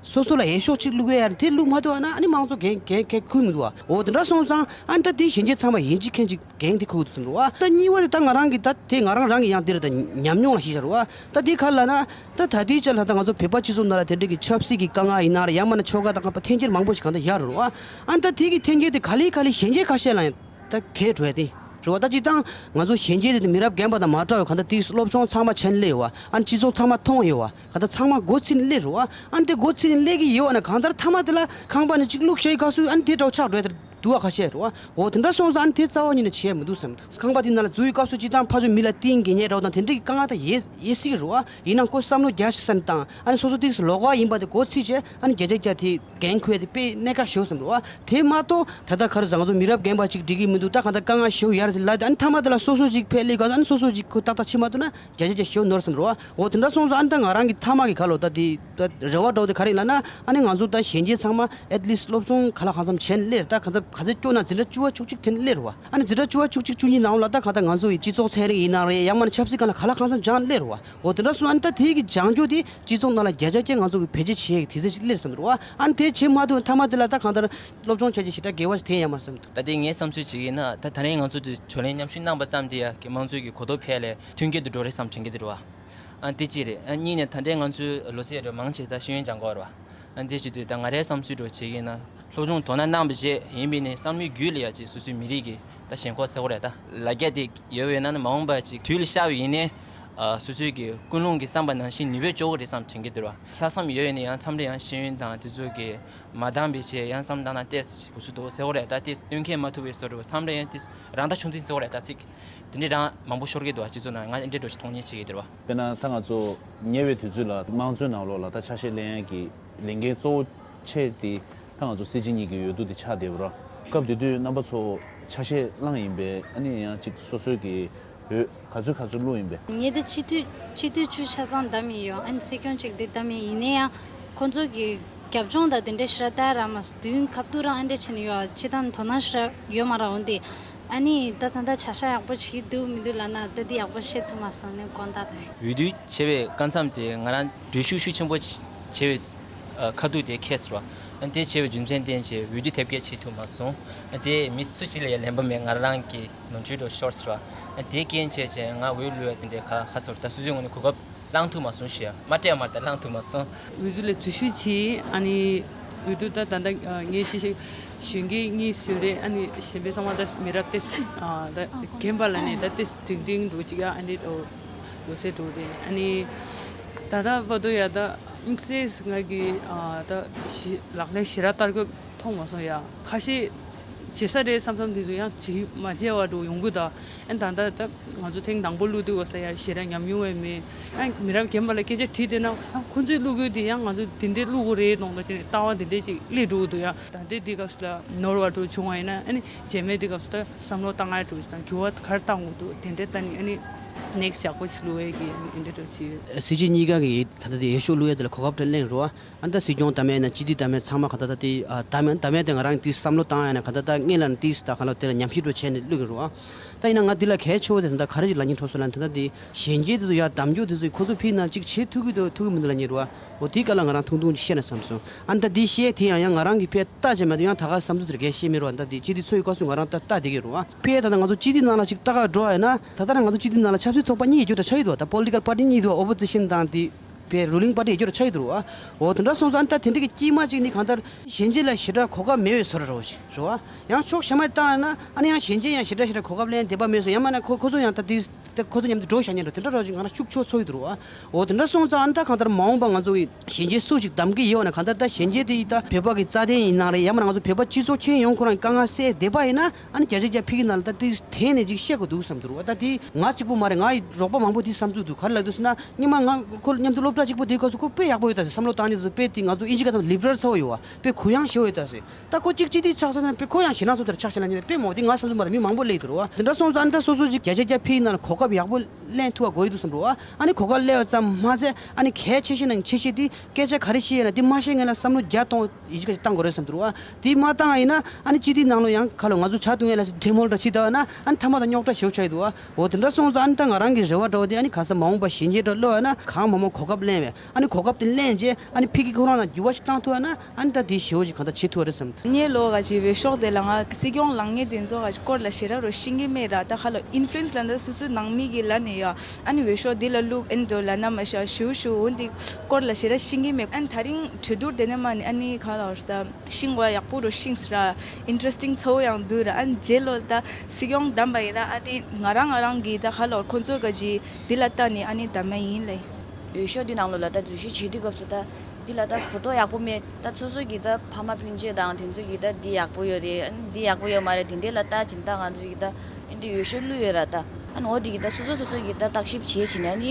སོ་སོ་ལ་འོས་ཤོག་གཅིག་བླུག་ཡ་རེད། དེ་བླུག་མ་ཐུབ་པ་ན་ཨ་ནི་དམངས་གཙོ་འགན་འགན་འཁུར་མི་འདུག་བ། འོ་དེ་འདྲ་སོང་ཙང་ཨ་ནི་ད་དེ་གཞོན་སྐྱེས་ཚང་མ་ཡིན་གཅིག་མཁན་གཅིག་འགན་དེ་འཁུར་དགོས་འདུག་བསམ་རེད་བ། ད་གཉིས་པ་དེ་ད་ང་རང་གི་ད་དེ་ང་རང་རང་གི་ཡང་དེ་རེད་ད་ཉམས་མྱོང་ལ་གཞི་བཞག་རེད་བ། ད་དེ་ག་རེ་ལབ་ན་ད་ད་ལྟའི་ཆར་ལ་ད་ང་ཚོ་བོད་པ་སྤྱི་ཚོགས་ནང་ལ་དེ་འདྲ་གི་ཆབ་སྲིད་ཀྱི་དཀའ་ངལ་ཡིན་ན་རེད། ཡང་མིན་ན་ཆོལ་ཁ་དང་ཁ་པ་འཐེན་འཁྱེར་མང་པོ་ཞིག་གང་ལྟར་ཡོད་རེད་བ། ཨ་ནི་ད་དེ་གི་འཐེན་འཁྱེར་དེ་ག་ལེ་ག་ལེ་གཞོན་སྐྱེས་ཁ་ཤས་ལ་ཡང་ད་གས་འགྲོ་ཡ་དེ་རེད་བ། ད་སྤྱིར་བཏང་ང་ཚོ་གཞོན་སྐྱེས་དེ་མི་རབས་རྒན་པ་དང་མ་འདྲ་བའི་གང་ལྟར་དེ་སློབ་སྦྱོང་ཚང་མ་བྱས་ནས་སླེབས་ཡོད་བ། ཨ་ནི་སྤྱི་ཚོགས་ཚང་མ་མཐོང་ཡོད་བ། གང་ལྟར་ཚང་མ་མགོ་ཚོས་ནས་སླེབས་རེད་བ། ཨ་ནི་དེ་མགོ་ཚོས་ནས་སླེབས་ཀྱི་ཡོད་བ་ན་གང་ལྟར་མཐའ་མ་དེ་ལ་ཁང་པ་ནས་གཅིག་བླུགས་བྱས་སྐབས་སུ་ཨ་ནི་དེ་འདྲ་བོ་ཆགས་འགྲོ་ཡ་དེ་འདུག་བ། ཁ་ཤས་རེད་བ། འོ་དེ་འདྲ་སོང་ཙང་ཨ་ནི་དེ་རྩ་བ་ཉིད་ནས་བྱས་མི་འདུག་བསམ་འདུག་ཁང་པ་དེ་ནང་ལ་འཛུལ་བའི་སྐབས་སུ་སྤྱིར་བཏང་ཕར་ཚུར་མི་ལ་བསྟུན་དགོས་མཁན་འདྲ་བོ་དང་དེ་འདྲ་གི་དཀའ་ངལ་ད་ཡོད་ཡོད་སྲིད་ཀྱི་རེད་བ། ཡིན་ནའང་ཁོ་བསམ་བློ་རྒྱག་ཤིག་བསམ་དང་ཨ་ནི་སོ་སོ་དེ་ལོགས་ཀ་ཡིན་པ་དེ་མགོ་ཚོས་བྱས་ཨ་ནི་བརྒྱ་ཆ་བརྒྱ་དེ་འགན་འཁུར་ཡ་དེ་དཔེ་གནད་འགག་ཞེ་པོ་བསམ་རེད་བ། དེ་མ་གཏོགས་ད་ལྟ་ག་རེ་ཟེར་ང་ཚོ་མི་རབས་རྒན་པ་ཅིག་འགྲིག་གི་མི་འདུག་ད་གང་ལྟར་དཀའ་ངལ་ཞེ་པོ་ཡོད་རེད་ལབ་དེ་ཨ་ནི་མཐའ་མ་དེ་ལ་སོ་སོ་ཅིག་ཕར་སླེབས་སྐབས་ཨ་ནི་སོ་སོ་ཅིག་ཁོ་ཏག་ཏག་ཕྱིན་མ་ཐུབ་ན་བརྒྱ་ཆ་བརྒྱ་ཞེ་པོ་ནོར་བསམ་རེད་བ། འོ་དེ་འདྲ་སོང་ཙང་ཨ་ནི་ད་ང་རང་གི་མཐའ་མ་གི་ག་ལོ་ད་དེ་ད་རེ་བ་འདྲ་བོ་དེ་ག་རེ་ཡིན་ལབ་ན་ཨ་ནི་ང་ཚོ་ད་གཞོན་སྐྱེས་ཚང་མ་at least སློབ་སྦྱོང་གང་ལ་གང་འཚམ་བྱས་ནས་སླེབས་རེད། ད་གང་འཚམ་ག་ཚོད་སྐྱོ་ན་འཛིན་གྲྭ་བཅུ་པ་བཅུ་གཅིག་དེ་ནས་སླེབས་རེད་བ། ཨ་ནི་འཛིན་གྲྭ་བཅུ་པ་བཅུ་གཅིག་བཅུ་གཉིས་ནང་ལ་ད་གང་ལྟར་ང་ཚོ་ཡི་སྤྱི་ཚོགས་ཚན་རིག་ཡིན་ན་རེད། ཡང་མིན་ན་ཆབ་སྲིད་སྒང་ལ་གང་ལ་གང་འཚམ་སྦྱངས་སླེབས་རེད་བ། འོ་དེ་འདྲ་སོང་ཨ་ནི་ད་དེ་གི་སྦྱང་རྒྱུ་དེ་སྤྱི་ཚོགས་ནང་ལ་བརྒྱ་ཆ་བརྒྱ་ང་ཚོ་གི་བེད་སྤྱོད་བྱེད་ཡག་གི་དུས་ཚོད་ཅིག་སླེབས་བསམ་རེད་བ། ཨ་ནི་དེ་བྱེད་མ་ཐུབ་མཐའ་མ་དེ་ལ་ད་གང་ལྟར་སློབ་སྦྱོང་བྱས་རྗེས་ཞེ་དྲག་དགེ་བ་ཞིག་འཐེན་ཡོད་མ་རེད་བསམ་འདུག་ད་ལྟའི་ངའི་བསམ་ཚུལ་བྱེད་ཀྱི་ཡིན་ན་ད་ད་རིང་ང་ཚོ་དེ་བགྲོ་གླེང་མཉམ་ཞུགས་གནང་པ་ཙམ་དེ་ཡ་གི་དམངས་གཙོའི་གི་གོ་རྟོགས་འཕེལ་ལས་མཐུན་རྐྱེན་དུ་འགྲོ་རེད་བསམ་དྲན་གྱི་འདུག་རེད་བ། ཨ་དེ་གཅིག་རེད། ཨ་གཉིས་ནས་ད་ལྟའི་ང་ཚོའི་ལོ་ཚད་རེ་མང་ཆེ་ད་ཤེས་ཡོན་སྦྱང་གི་ཡོད་རེད་བ། ཨ་དེ་བྱེད་དུས་ད་ང་རའི་བསམ་ཚུལ་འདྲ་བྱེད་ཀྱི་ཡིན་ན་སློབ་སྦྱོང་དོ་སྣང་གནང་བ་བྱས་ཡིན་པས་ནས་བསམ་བློའི་རྒྱུད་ལ་ཡ་ཅིག་སོ་སོའི་མི་རིགས་ཀྱི་ད་ཞེན་ཁོག་ཟེར་བ་རེད། ད་ལ་རྒྱ་དེ་ཡོད་པས་ན་ནི་མ་འོངས་པ་ཅིག་དུས་ལ་ཤར་བ་ཡིན་ནའི་ཨ་སོ་སོའི་གི་ཀུན་སློང་གི་བསམ་པ་ནང་བཞིན་ནུས་པ་ལྕོགས་ཀྱི་རེད་བསམ་དྲན་གྱི་འདུག་ར། ལྷག་བསམ་ཡོད་ཡོད་ནས་ཡང་མཚམས་རེ་ཡང་ཤེས་ཡོན་དང་དེ་ཚོ་གི་མ་འདང་བའི་ཆེད་ཡང་བསམ་བློ་བཏང་ན་ཏོག་ཙམ་གོ་ཚོད་འདུག་ཟེར་བ་རེད། ད་ཏོག་ཙམ་སྟོན་མཁན་མ་ཐུབ་པའི་བཟོ་འདྲ་བ་མཚམས་རེ་ཡང་ཏོག་ཙམ་རང་ལྟ་ཆུང་འཛིན་ཟེར་བ་རེད། ད་ཚིག་དེ་འདྲའི་རང་མང་པོ་ཤོར་གྱི་འདུག་བ། སྤྱི་ཚོགས་ནང་ང་འདི་འདྲའི་འགྲོ་ཞིག་མཐོང་མཁན་བྱེད་ཀྱི་འདུག་བ། དཔེར་ན་ད་ང་ཚོ་ཉེ་བའི་དུས་ཚོད་ལ་དམངས་གཙོའི་ནང་ལོགས་ལ་ད་ཆ་ཤས་ལེན་ཡག་གི་ལས་འགན་གཙོ་བོ་ཆེ་དེ་ད་ང་ཚོ་སྲིད་སྤྱི་གཉིས་ཀྱི་འོས་བསྡུ་དེ་ཆགས་བསྡད་པ་རེད། སྐབས་དེ་དུས་རྣམ་པ་ཚོ་ཆ་ཤས་བླངས་ཡིན་པས་ཨ་ནི་ཡང་གཅིག་སོ་སོའི་གི་འོས་ག་ཚོད་ག་ཚོད་བླུགས་ཡིན་པས། ངས་འདི་སྤྱི་འཐུས་སྤྱི་འཐུས་བཅུ་ཆ་ཚང་བདམས་ཡིན་ཡོད། ཨ་ནི་སྲིད་སྐྱོང་གཅིག་འདི་བདམས་ཡིན། ཡིན་ན་ཡང་ཁོང་ཚོ་གི་རྒྱབ་ལྗོངས་དང་དེ་འདྲའི་ཞེ་དྲག་ལྟ་ཡ་རག་མ་སོང་། དུས་ཡུན་ཁ་ཐུག་རང་ཨ་འདྲ་བྱས་ནས་ཡོད། སྤྱིར་བཏང་དོ་སྣང་ཞེ་དྲག་ཡོད་མ་རེད། འོན་ཏེ་ཨ་ནི་ད་ད་ལྟ་བྱ་བཞག་ཡག་པོ་བྱེད་འདུག་མི་འདུག་ལབ་ན་ད་འདི་ཡག་པོ་ཤེས་ཐུབ་མ་སོང་ནས་དགོངས་དག་རེད། འོས་བསྡུ་བྱས་པའི་སྐབས་མཚམས་དེ་ང་རང་འགྲུལ་བཞུད་ཤུགས་ཆེན་པོ་བྱས་པའི་ཨ་ཁ་ཐུག་དེ་ཁེལ་སོང་བ། ཨ་དེ་བྱས་པའི་རྒྱུ་མཚན་བརྟེན་བྱས་འོས་བསྡུ་དེབ་སྐྱེལ་བྱེད་ཐུབ་མ་སོང་། ཨ་དེ་མི་སུ་གཅིག་ལ་ཡང་ལན་པ་མེད། ང་རང་གི་ནོར་འཁྲུལ་འདྲ་ཤོར་སོང་བ། ཨ་དེ་རྐྱེན་བྱས་བྱས་ང་འོས་བླུག་ཡ་དེ་འདྲའི་ཁ་ཁ་སོར་ད་སོ་སོའི་ངོས་ནས་གོ་སྐབས་བླང་ཐུབ་མ་སོང་ཞུ་ཡ། མ་སྤྲད་མ་རེད་ད་བླང་ཐུབ་མ་སོང་། འོས་བསྡུ་ལ་འཛུལ་ཞུགས་བྱས། ཨ་ནི་འོས་བསྡུ་ད་ད་ལྟ་ངས་ཤེས་ཤེས་གཞོན་སྐྱེས་གཉིས་ཟིན་རེད། ཨ་ནི་གཞན་པའི་ཚང་མ་ད་མི་རབས་ཏེ་ཨ་ད་རྒན་པ་ལ་ནས་ད་ཏེ་འབྲིང་འབྲིང་འདུག་ཅིག་ཡ། ཨ་ནི་ལོ་ཚད་འདུག་རེད། ཨ་ནི་ད་ལྟ་བར་དུ་ཡ་ད་དམིགས་བསལ་ང་གི་ཨ་ད་ཞི་ལག་ལེན་ཞེ་དྲག་བསྟར་དགོས་མཐོང་མ་སོང་ཡ། ཁ་ཤས་བྱེད་ས་རེད་བསམ་བསམ་དེ་ཚོ་ཡང་བྱེད་མ་བྱས་པ་འགྲོ་ཡོང་གི་ད། ཨ་ད་ལྟ་ད་ང་ཚོ་ཐེངས་དང་པོ་བླུག་དུས་བ་ས་ཡ་ཞེ་དྲག་ཉམས་མྱོང་བས་མེད། ཨ་མི་རབས་རྒན་པ་ལ་སྐད་ཆ་དྲིས་བསྡད་ན་ཨ་ཁོ་ཚོས་བླུག་དགོས་དེ་ཡང་ང་ཚོ་དེ་འདྲས་བླུག་དགོས་རེད་མཐོང་ད་ཅེས་ནས་ལྟ་བ་དེ་འདྲས་ཅིག་སླེབས་འགྲོ་གི་འདུག་ཡ། ད་ལྟའི་འདི་སྐབས་སུ་ལ་ནོར་བ་འགྲོ་བྱུང་བ་ཡིན་ན་ཨ་ནི་རྗེས་མའི་འདི་སྐབས་སུ་ད་བསམ་བློ་བཏང་ཡ་འགྲོ་ཞིག་དང་འགྱུར་བ་ག་རེ་བཏང་དགོས་འདུག་དེ་འདྲས་ད་ནི་ཨ་ནི་ནེག་སི་ཡག་པོ་ཞིག་བླུག་ཡ་གི་ཨ་ནི་འདི་འདྲས་འགྲོ་ཞིག་ཡོད། སྲིད་སྤྱི་གཉིས་ཀ་གི་ད་ལྟ་དེ་འོས་ཤོག་བླུག་ཡ་དེ་ལ་གོ་སྐབས་དེ་ལེན་རོགས། ཨ་ནི་ད་སྲིད་སྐྱོང་བདམས་ཡས་ན་སྤྱི་འཐུས་བདམས་ཡས་ཚང་མ་ག་ད་ད་དེ་ཨ་བདམས་ཡས་བདམས་ཡས་དེ་ང་རང་དེ་བསམ་བློ་བཏང་ཡས་ན་ག་ད་ད་སྔོན་ལ་ནི་དེ་ད་ག་ལ་དེ་ལ་ཉམས་ཞིབ་འགྲོ་བྱས་ནས་བླུག་གི་རོགས། ད་ཡིན་ན་ང་འདི་ལ་གལ་ཆེ་བོ་དེ་ད་ལྟ་ག་རེ་ཞིག་ལབ་སྙིང་འདོད་སོང་ལབ་ན། ད་ལྟ་འདི་གཞོན་སྐྱེས་དེ་ཚོ་ཡར་གདམ་རྒྱུ་དེ་ཚོ་ཁོ་ཚོ་ཕིག་ན་ཅིག་བྱེད་ཐུབ་ཀྱི་འདུག་ཐུབ་ཀྱི་མི་འདུག་ལབ་སྙིང་རེད་བ། འོ་དེའི་སྐོར་ལ་ང་རང་ཐུང་ཐུང་ཅིག་བཤད་ན་བསམ་སོང་། ཨ་ནི་ད་འདི་བཤད་དེ་ཡང་ཡང་ང་རང་གི་ཕར་ལྟ་བྱས་མ་གཏོགས་ཡང་ད་ག་བསམ་ཚུལ་དེ་རེ་གས་བཤད་མི་རུང་བ། ད་འདི་སྤྱི་འཐུས་ཚོགས་ཡི་སྐབས་སུ་ང་རང་ད་ལྟ་བསྡད་ཀྱི་རེད་བ། ཕར་ད་ལྟ་ང་ཚོ་སྤྱི་འཐུས་ནང་ལ་ཅིག་ལྟ་ག་འགྲོ་བ་ཡིན་ན། ད་ལྟ་ང་ཚོ་སྤྱི་འཐུས་ནང་ལ་ཆབ་སྲིད་ཚོགས་པ་གཉིས་ཡོད་རྒྱུ་འདྲ་ཆགས་ཀྱི་འདུག་བ། ད་པོ་ལི་ཊི་ཀལ་པར་ཊི་གཉིས་འདུག་བ། ཨོ་པོ་ཛི་ཤན་དང་དེ་པའི་རུ་ལིང་པར་ཊི་ཡོད་རྒྱུ་འདྲ་ཆགས་ཀྱི་འདུག་བ། འོ་དེ་འདྲ་སོང་ཙང་ཨ་ནི་ད་དེ་འདྲ་གི་དཀྱིལ་མ་ཅིག་ནི་གང་ལྟར་གཞོན་སྐྱེས་ལ་ཞེ་དྲག་གོ་སྐབས་མེད་པའི་བཟོ་འདྲ་རེད་བ། རེད་བ། ཡང་ཕྱོགས་གཞན་མ་བཏང་ཡང་ན་ཨ་ནི་ཡང་གཞོན་སྐྱེས་ཡང་ཞེ་དྲག་ཞེ་དྲག་གོ་སྐབས་ལེན་འདོད་པ་མེད་སོང་། ཡང་མིན་ན་ཁོ་ཁོ་ཚོ་ཡང་ད་དེ་ད་ཁོ་ཚོ་མཉམ་དུ་འགྲོ་བཞག་ཉན་འགྲོ་དེ་འདྲ་རོགས་ཅིག་ང་རང་ཤུགས་ཆོག་ཚོར་གྱི་འདུག་རེད་བ། འོ་དེ་འདྲ་སོང་ཙང་ཨ་ནི་ད་གང་ལྟར་མ་འོངས་པ་ང་ཚོ་གི་གཞོན་སྐྱེས་སུ་ཞིག་གདམ་གི་ཡོད་ན། གང་ལྟར་ད་གཞོན་སྐྱེས་དེ་ཡི་ད་བོད་པ་གི་རྩ་དོན་ཡིན་ནའང་རེད། ཡང་མིན་ན་ང་ཚོ་བོད་པ་སྤྱི་ཚོགས་ཁྱོན་ཡོངས་ཁོ་རང་གི་དཀའ་ངལ་སེལ་འདོད་པ་ཡིན་ན། ཨ་ནི་བརྒྱ་ཆ་བརྒྱ་ཕ་གི་ནང་ལ་ད་དེ་དེ་ནས་ཅིག་བཤད་དགོས་འདུག་བསམ་འདུག་རེད་བ། ད་དེ་ང་གཅིག་པུ་མ་རེད། ང་ཡི་རོགས་པ་མང་པོ་དེ་བསམ་ཚུལ་འདུག་ག་རེ་ལབ་འདུག་ཟེར་ན། སྔོན་མ་ང་ཁོ་མཉམ་དུ་སློབ་གྲྭ་གཅིག་པོ་དེའི་སྐབས་སུ་ཁོ་དཔེ་ཡག་པོ་ཡོད་ད་ཟེར། བསམ་བློ་བཏང་ནས་དེ་ཚོ་དཔེ་དེ་ང་ཚོ་ཨིན་ཇི་སྐད་དང་ལིབ་རལ་ཚ་བོ་ཡོད་བ། དཔེ་གུ་ཡངས་ཞེ་པོ་ཡོད་ད་ཟེར། ད་ཁོ་གཅིག་གཅིག་དེ་ཆགས་ཚར་ན་དཔེ་ཁོ་ཡང་ཞེད་སྣང་ཚོ་དེར་ཆགས་ཤེས་ལ་ཉེ་དཔེ་མོ་དེ་ང་བསམ་ཚུལ་མ་དང་མི་མང་པོ་སླེབས་འདུག་རེད་བ། དེ་འདྲ་སོང་ཙང་ཨ་ནི་ད་སོ་སོ་ཅིག་བརྒྱ་ཆ་བརྒྱ་ཕ་གི་ནང་ལ་གོ་སྐབས་ཡག་པོ་ལེན་ཐུབ་པ་དགོས་ཡི་འདུག་བསམ་འདུག་རེད་བ། ཨ་ནི་གོ་སྐབས་སླེབས་པ་ཙམ་མ་ཟད་ཨ་ནི་གལ་ཆེ་ཤོས་ནང་ཆེ་ཤོས་དེ་སྐད་ཆ་ག་རེ་བཤད་ཡོད་ན་དེ་མ་བཤད་སྔོན་ལ་བསམ་བློ་བརྒྱ་གཏོང་ཡི་གེ་བཏང་དགོས་རེད་བསམ་འདུག་རེད་བ། དེ་མ་བཏང་བ་ཡིན་ན་ཨ་ནི་སྤྱི་འཐུས་ནང་ལོ་ཡང་ཁ་ལོ་ང་ཚོ་ཇ་བཏུང་ཡ་ལ་འབྲེལ་མོལ་འདྲ་བྱེད་ད་བ་ན་ཨ་ནི་ཐ་མ་དང་རྙོག་དྲ་ཞེ་པོ་ཆགས་ཡི་འདུག་བ། འོ་དེ་འདྲ་སོང་ཙང་ཨ་ནི་ད་ང་རང་གི་རེ་བ་འདྲ་བོ་དེ་ཨ་ནི་གང་ཟག་མ་འོངས་པ་གཞོན་སྐྱེས་འདྲ་སླེབས་ཡོད་ན་གང་མང་མང་གོ་སྐབས་ལེན་བས། ཨ་ནི་གོ་སྐབས་དེ་ལེན་རྗེས་ཨ་ནི་ཕ་གི་ཁོ་རང་ལ་འགྱུར་བ་ཞིག་བཏང་ཐུབ་ཡོད་ན་ཨ་ནི་ད་དེ་ཞེ་པོ་ཅིག་གང་ལྟར་བྱེད་ཐུབ་པ་རེད་བསམ་འདུག་ངའི་ལོ་ག་ཅིག་འོས་ཤོག་དེ་ལ་ང་སྲིད་སྐྱོང་ལངས་མཁན་དེ་ཚོ་ག་ཅིག་སྐོར་ལ་ཞེ་དྲག་རོ་ཤེས་ཀྱི་མེད་ར། ད་ཁ་ལོ་ཨིན་ཕུ་ལུ་ཨེན་སི་ལབ་ན་སོ་སོའི་ནང་མི་གི་ལ་ནས་ཡ་ཨ་ནི་འོས་ཤོག་འདི་ལ་བླུགས་ཨེ་འགྲོ་ལབ་ན་མ་ཤ་ཞུ་ཞུ་འོ་འདི་སྐོར་ལ་ཞེ་དྲག་ཤེས་ཀྱི་མེད། ཨ་ནི་ད་རིང་གྲོས་བསྡུར་དེ་ནས་མ་ནི་ཨ་ནི་ག་ལ་བར་ད། ཤེས་དགོས་ཡག་པོ་རུ་ཤེས་ར། ཨིན་ཊི་རེ་སི་ཊིང་ཚ་བོ་ཡང་འདུག་ར། ཨ་ནི་རྗེས་ལོ་ད་སྲིད་སྐྱོང་བདམས་པ་ཡིན་ན་ཨ་ནི་ང་རང་ང་རང་གི་ད་ཁ་ལོ་ཁོང་ཚོ་ག་ཅིག་འདི་ལ་ལྟ་ནས་ཨ་ནི་བདམས་མ་ཡིན་ལེ། འོས་ཤོག་འདི་ནང་ལོ་ལ་ད་འཛུལ་ཞུགས་བྱེད་དུས་སྐབས་སུ་ད་འདི་ལ་ད་གོ་རྟོགས་ཡག་པོ་མེད། ད་སོ་སོ་གི་ད་ཕ་མ་སྤུན་མཆེད་དང་དེ་ཚོ་གི་ད་འདི་ཡག་པོ་ཡོད་རེད། ཨ་ནི་འདི་ཡག་པོ་ཡོད་མ་རེད། དེ་འདྲས་ལ་ལྟ་ཅིན་ད་ང་ཚོ་གི་ད་ཨེ་འདི་འོས་ཤོག་བླུགས་ཡོད་ར། ད་ཨ་ནི་འོ་འདི་གི་ད་སོ་སོ་སོ་སོ་གི་ད་བརྟག་ཞིབ་བྱེད་བྱེད་ན་ནི་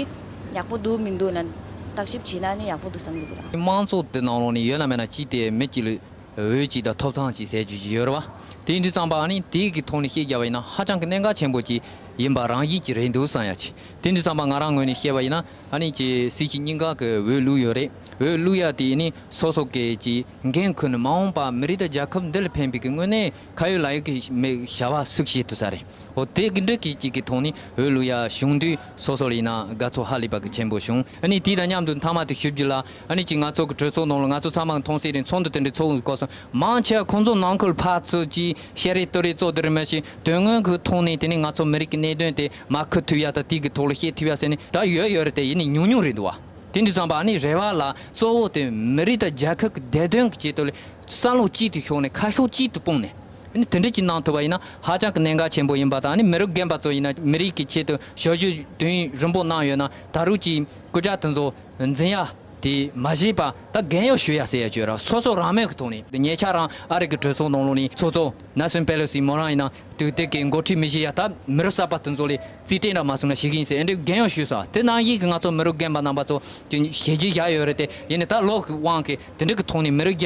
ཡག་པོ་འདུག་མི་འདུག་ན་བརྟག་ཞིབ་བྱེད་ན་ནི་ཡག་པོ་འདུག་བསམ་གི་འདུག་ར། དམངས་གཙོ་དེ་ནང་ལོགས་ནས་ཡོད་ན་མེད་ན་ཅི་སྟེ་མི་གཅིག་ལ། འོས་གཅིག་དང་ཐོབ་ཐང་གཅིག་ཟེར་རྒྱུ་ཅིག་ཡོད་རེད་བ། དེ་ཡིན་དུས་ཙམ་པ་ཨ་ནི་དེའི་གི་ཐོག་ནས་བཤད་རྒྱབ་པ་ཡིན་ན་ཧ་ཅང་གི་གནད་འགག་ཆེན་པོ་ཅིག་ཡིན་པ་རང་བཞིན་གྱིས་རེད་འདུག་བསམ་ཡ་ཅིག་དེ་ཡིན་དུས་ཙམ་པ་ང་རང་ངོས་ནས་བཤད་པ་ཡིན་ན་ཨ་ནི་ཅིག་སྲིད་སྤྱི་གཉིས་ཀ་གི་འོས་བླུགས་ཡོད་རེད། འོས་བླུགས་ཡ་དེ་ནི་སོ་སོ་གི་ཅིག་འགན་འཁུར་ནས་མ་འོངས་པ་མི་རིགས་དང་རྒྱལ་ཁབ་འདི་ལ་ཕན་པའི་གི་དངོས་གནས་ཁ་ཡོད་ལག་ཡོད་ཀྱི་མི་བྱ་བ་སུག་བྱེད་ཐུབ་ས་རེད། འོ་དེ་གི་འདྲ་གི་ཅིག་གི་ཐོག་ནས་འོས་བླུགས་ཡ་བྱུང་དུས་སོ་སོ་ལ་ཡིན་ན་དགའ་ཚོར་ཧ་ལས་པ་གི་ཆེན་པོ་བྱུང་། ཨ་ནི་དེ་དང་མཉམ་དུ་མཐའ་མ་དེ་ཞུ་རྒྱུ་ལ་ཨ་ནི་ཅིག་ང་ཚོ་གི་གྲོས་ཚོགས་ནང་ལ་ང་ཚོ་ཚང་མ་གི་མཐོང་གསལ་རེད། ཚོགས་འདུ་དེ་འདྲའི་ཚོགས་སྐབས་སུ་མང་ཆེ་བ་ཁོང་ཚོ་ནང་ཁུལ་ཕར་ཚུར་ཅིག་བཤད་རེས་བསྟོད་རེས་ཚོགས་དེ་རེད་མ་གཞི་དོན་དངོས་ཀྱི་ཐོག་ནས་དེ་ནི་ང་ཚོ་མི་རིགས་ཀྱི་གནད་དོན་དེ་མར་ཁུར་ཐུབ་ཡ་དང་དེ་གི་ཐོག་ལ་བཤད་ཐུབ་ཡ་ཟེར་ནས་ད་ཡོད་ཡོད་རེད་དེ་ཡིན་ནའི་ཉུང་ཉུང་རེད་འདུག་བ། དེ་འདྲ་ཙམ་པ་ཨ་ནི་རེ་བ་ལ་གཙོ་བོ་དེ་མི་རིགས་དང་རྒྱལ་ཁབ་ཀྱི་བདེ་དོན་གྱི་ཆེད་དུ་ལས་བསམ་བློ་གཅིག་ཏུ་ཤོང་ནས་ཁ་ཕྱོགས་གཅིག་ཏུ་སྤུངས་ནས། ཨ་ནི་དེ་འདྲ་ཅིག་གནང་ཐུབ་པ་ཡིན་ན་ཧ་ཅང་གི་གནད་འགག་ཆེན་པོ་ཡིན་པ་དང་། ཨ་ནི་མི་རབས་རྒན་པ་ཚོ་ཡིན་ན་མི་རིགས་ཀྱི་ཆེད་དུ་ཞབས་ཞུ་དུས་ཡུན་རིང་པོ་གནང་ཡོད་ན་ད་རུང་ཅིག་སྐུ་ཕྱྭ་དེ་ཚོ་འཛིན་ཡ་དེ་མ་བཞེས་པ་ད་རྒན་གཡོག་ཞུ་ཡ་ཟེར་ཡ་ཅིག་ཡོད་ར། སོ་སོ་རང་མོས་ཀྱི་ཐོག་ནས་ཉེ་ཆར་རང་ཨ་རི་གི་གྲོས་ཚོགས་ནང་ལོགས་ནས་ཚོགས་གཙོ་ནེལ་སོན་པེ་ལོ་སི་མོ་རང་ཡིན་ན་དུས་དེབ་ཀྱི་འགོ་ཁྲིད་མི་བཞེས་ཡ་ད་མི་རབས་གསར་པ་དེ་ཚོ་ལ་རྩིས་སྤྲད་འདྲ་མ་སོང་ན་ཞིག་ཡིན་ཟེར་ཨེ་འདྲའི་རྒན་གཡོག་ཞུས་སོང་། དེ་ནང་བཞིན་གྱི་ང་ཚོ་མི་རབས་རྒན་པ་རྣམ་པ་ཚོ་དེ་ཞལ་གྱིས་བཞག་ཡོད་རེད་དེ། ཡིན་ནའི་ད་ལོ་གི་དབང་གིས་དེ་འདྲ་གི་ཐོག་ནས་མི་རབས་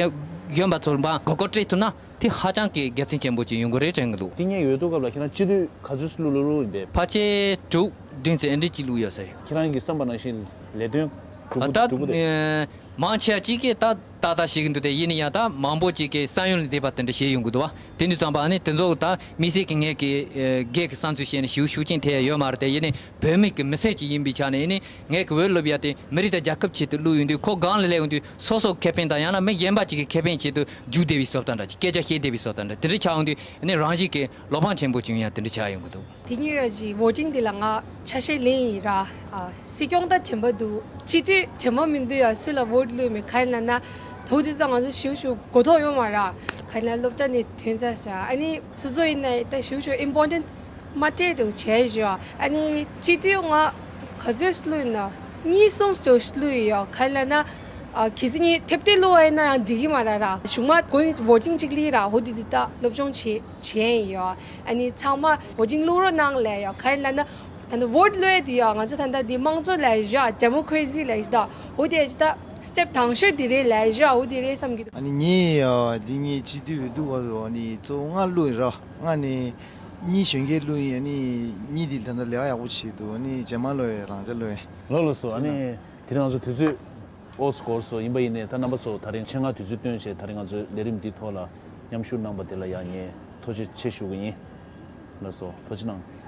རྒན་པ་ཚོར་མར་གོ་སྐབས་སྤྲད་ཐུབ་ན། དེ་ཧ་ཅང་གི་དགེ་མཚན་ཆེན་པོ་ཅིག་ཡོང་གི་རེད་དྲན་གི་འདུག་དེ་སྔོན་འོས་བསྡུ་སྐབས་ལ་ཁྱེད་རང་སྤྱི་འཐུས་ག་ཚོད་བླུགས་བླུགས་བླུགས་ཡིན་པས། ཕལ་ཆེར་དྲུག་བདུན་ཙམ་ཨེ་འདྲ་ཅིག་བླུགས་ཡོད་ས་ཡོད། ཁྱེད་རང་གི་བསམ་པ་ནང་བཞིན་ལས་དོན་འགྲུབ་པོ་ད་འགྲུབ་པོ་རེད། ཨེ་མང་ཆེ་བ་ཅིག་གིས་ད་ཏག་ཏག་བྱེད་ཀྱི་འདུག་སྟེ། ཡིན་ན་ཡང་ད་མང་པོ་ཅིག་གིས་བསམ་ཡུལ་ལས་འདས་པ་དེ་འདྲ་བྱས་ཡོང་གི་འདུག་བ། དེ་འདྲ་ཙམ་པ་ནི་དེ་ཚོ་ད་དམིགས་བསལ་གྱི་ངས་ཀྱི་ཨེ་སྒེར་གྱི་བསམ་ཚུལ་བཤད་ནས་ཞུ་ཤུགས་རྐྱེན་ཐེབས་ཡ་ཡོད་མ་རེད་དེ། ཡིན་ནའི་བོད་མི་གི་མི་སེར་ཅིག་ཡིན་པའི་ཆ་ནས་ནི་ངས་ཀྱི་འོས་བླུགས་ཡ་དེ་མི་རིགས་དང་རྒྱལ་ཁབ་ཆེད་དུ་བླུགས་ཡོང་དུས། ཁོ་སྒང་ལ་སླེབས་ཡོང་དུས་སོ་སོ་ཁེ་ཕན་དང་ཡང་ན་མི་གཞན་པ་ཅིག་གི་ཁེ་ཕན་ཆེད་དུ་རྒྱུགས་བསྡད་པའི་བཟོ་ལྟ་འདྲ་ཅིག་སྐད་ཆ་བཤད་བསྡད་པའི་བཟོ་ལྟ་འདྲ་དེ་འདྲ་ཆགས་ཡོང་དུས་ནི་རང་བཞིན་གྱི་བློ་ཕམ་ཆེན་པོ་བྱུང་ཡ་དེ་འདྲ་ཆགས་ཡོང་གི་འདུག་དེ་སྔོན་ཡ་ཅིག་བོ་ཊིང་དེ་ལ་ང་ཆ་ཤས་ལེན་ཡིན་ར། ཨ་སྲིད་སྐྱོང་ད་དྲན་པ་འདུག་སྤྱི་འཐུས་དྲན་པ་མི་འདུག་ཡ། སུ་ལ་བོ་ཊི་བླུགས་མེད། ག་རེ་ལབ་ན་ད་དུང་ད་ང་ཚོ་ཞུ་ཞུ་གོ་རྟོགས་ཡོད་མ་ར། ག་རེ་ལབ་ན་སློབ་གྲྭ་ནས་ཐོན་ཚར་ཤག་ཨ་ནི་སོ་སོ་ཡིན་ན་ད་ཞུ་ཞུ་ཨིམ་པོར་ཊན་མ་སྤྲད་འདུག་བྱས་ཞུ། ཨ་ནི་སྤྱི་འཐུས་ང་ག་ཚོད་བླུགས་ན་གཉིས་གསུམ་ཙམ་བླུགས་ཡོད། ག་རེ་ལབ་ན་ཨ་གལ་སྲིད་ངས་ཐེབས་ཏེ་བླུགས་པ་ཡིན་ན་ཡང་འགྲིག་གི་མ་ར་ར། གཞུག་མ་འགོ་ནས་བོ་ཊིང་གཅིག་སླེབས་ར། འོ་དེ་དུས་ད་སློབ་སྦྱོང་བྱེད་བྱས་ཡོད། ཨ་ནི་ཚང་མ་བོ་ཊིང་བླུགས་རོགས་གནང་ལབ་ཡོད། ག་རེ་ལབ་ན་ད་ནི་བོ་ཊི་བླུགས་ཡ་དེ་ཡོད། ང་ཚོ་ད་ལྟ་འདི་དམངས་གཙོ་ལབ་ཡོད། ཌེ་མོ་ཀ་རེ་སི་ལབ་ཡོད། ད་འོ་དེ་ད་སི་ཊེབ་དང་ཤོས་དེ་རེད་ལབ་ཡོད། འོ་དེ་རེད་བསམ་གྱི་འདུག་ཨ་ནི་ངས་ཡ་འདི་ངས་སྤྱི་འཐུས་འོས་བསྡུ་བར་དུ་ཨ་ནི་གཙོ་བོ་ལྔ་བླུགས་ཡིན་ར། ལྔ་ནས་གཉིས་གཞོན་སྐྱེས་བླུགས་ཡིན། ཨ་ནི་གཉིས་དེ་ད་ལྟ་ལས་ཀ་ཡག་པོ་བྱེད་འདུག་ཨ་ནི་རྗེས་མ་བླུགས་ཡ་རང་ཅག་བླུགས་ཡིན། ལགས་ལགས་སོ། ཨ་ནི་དེ་རིང་ང་ཚོ་དུས་ཚོད་འོག་སུ་འགོར་སོང་། ཡིན་པ་ཡིན་ནའི་ད་རྣམ་པ་ཚོ་ད་རིང་ཆེད་མངགས་དུས་ཚོད་བཏོན་བྱས་ད་རིང་ང་ཚོའི་ལས་རིམ་འདིའི་ཐོག་ལ་མཉམ་ཞུགས་གནང་པ་དེ་ལ་ཡང་ངས་ཐུགས་རྗེ་ཆེ་ཞུ་གི་ཡིན། ལགས་སོ། ཐུགས་རྗེ་གནང་།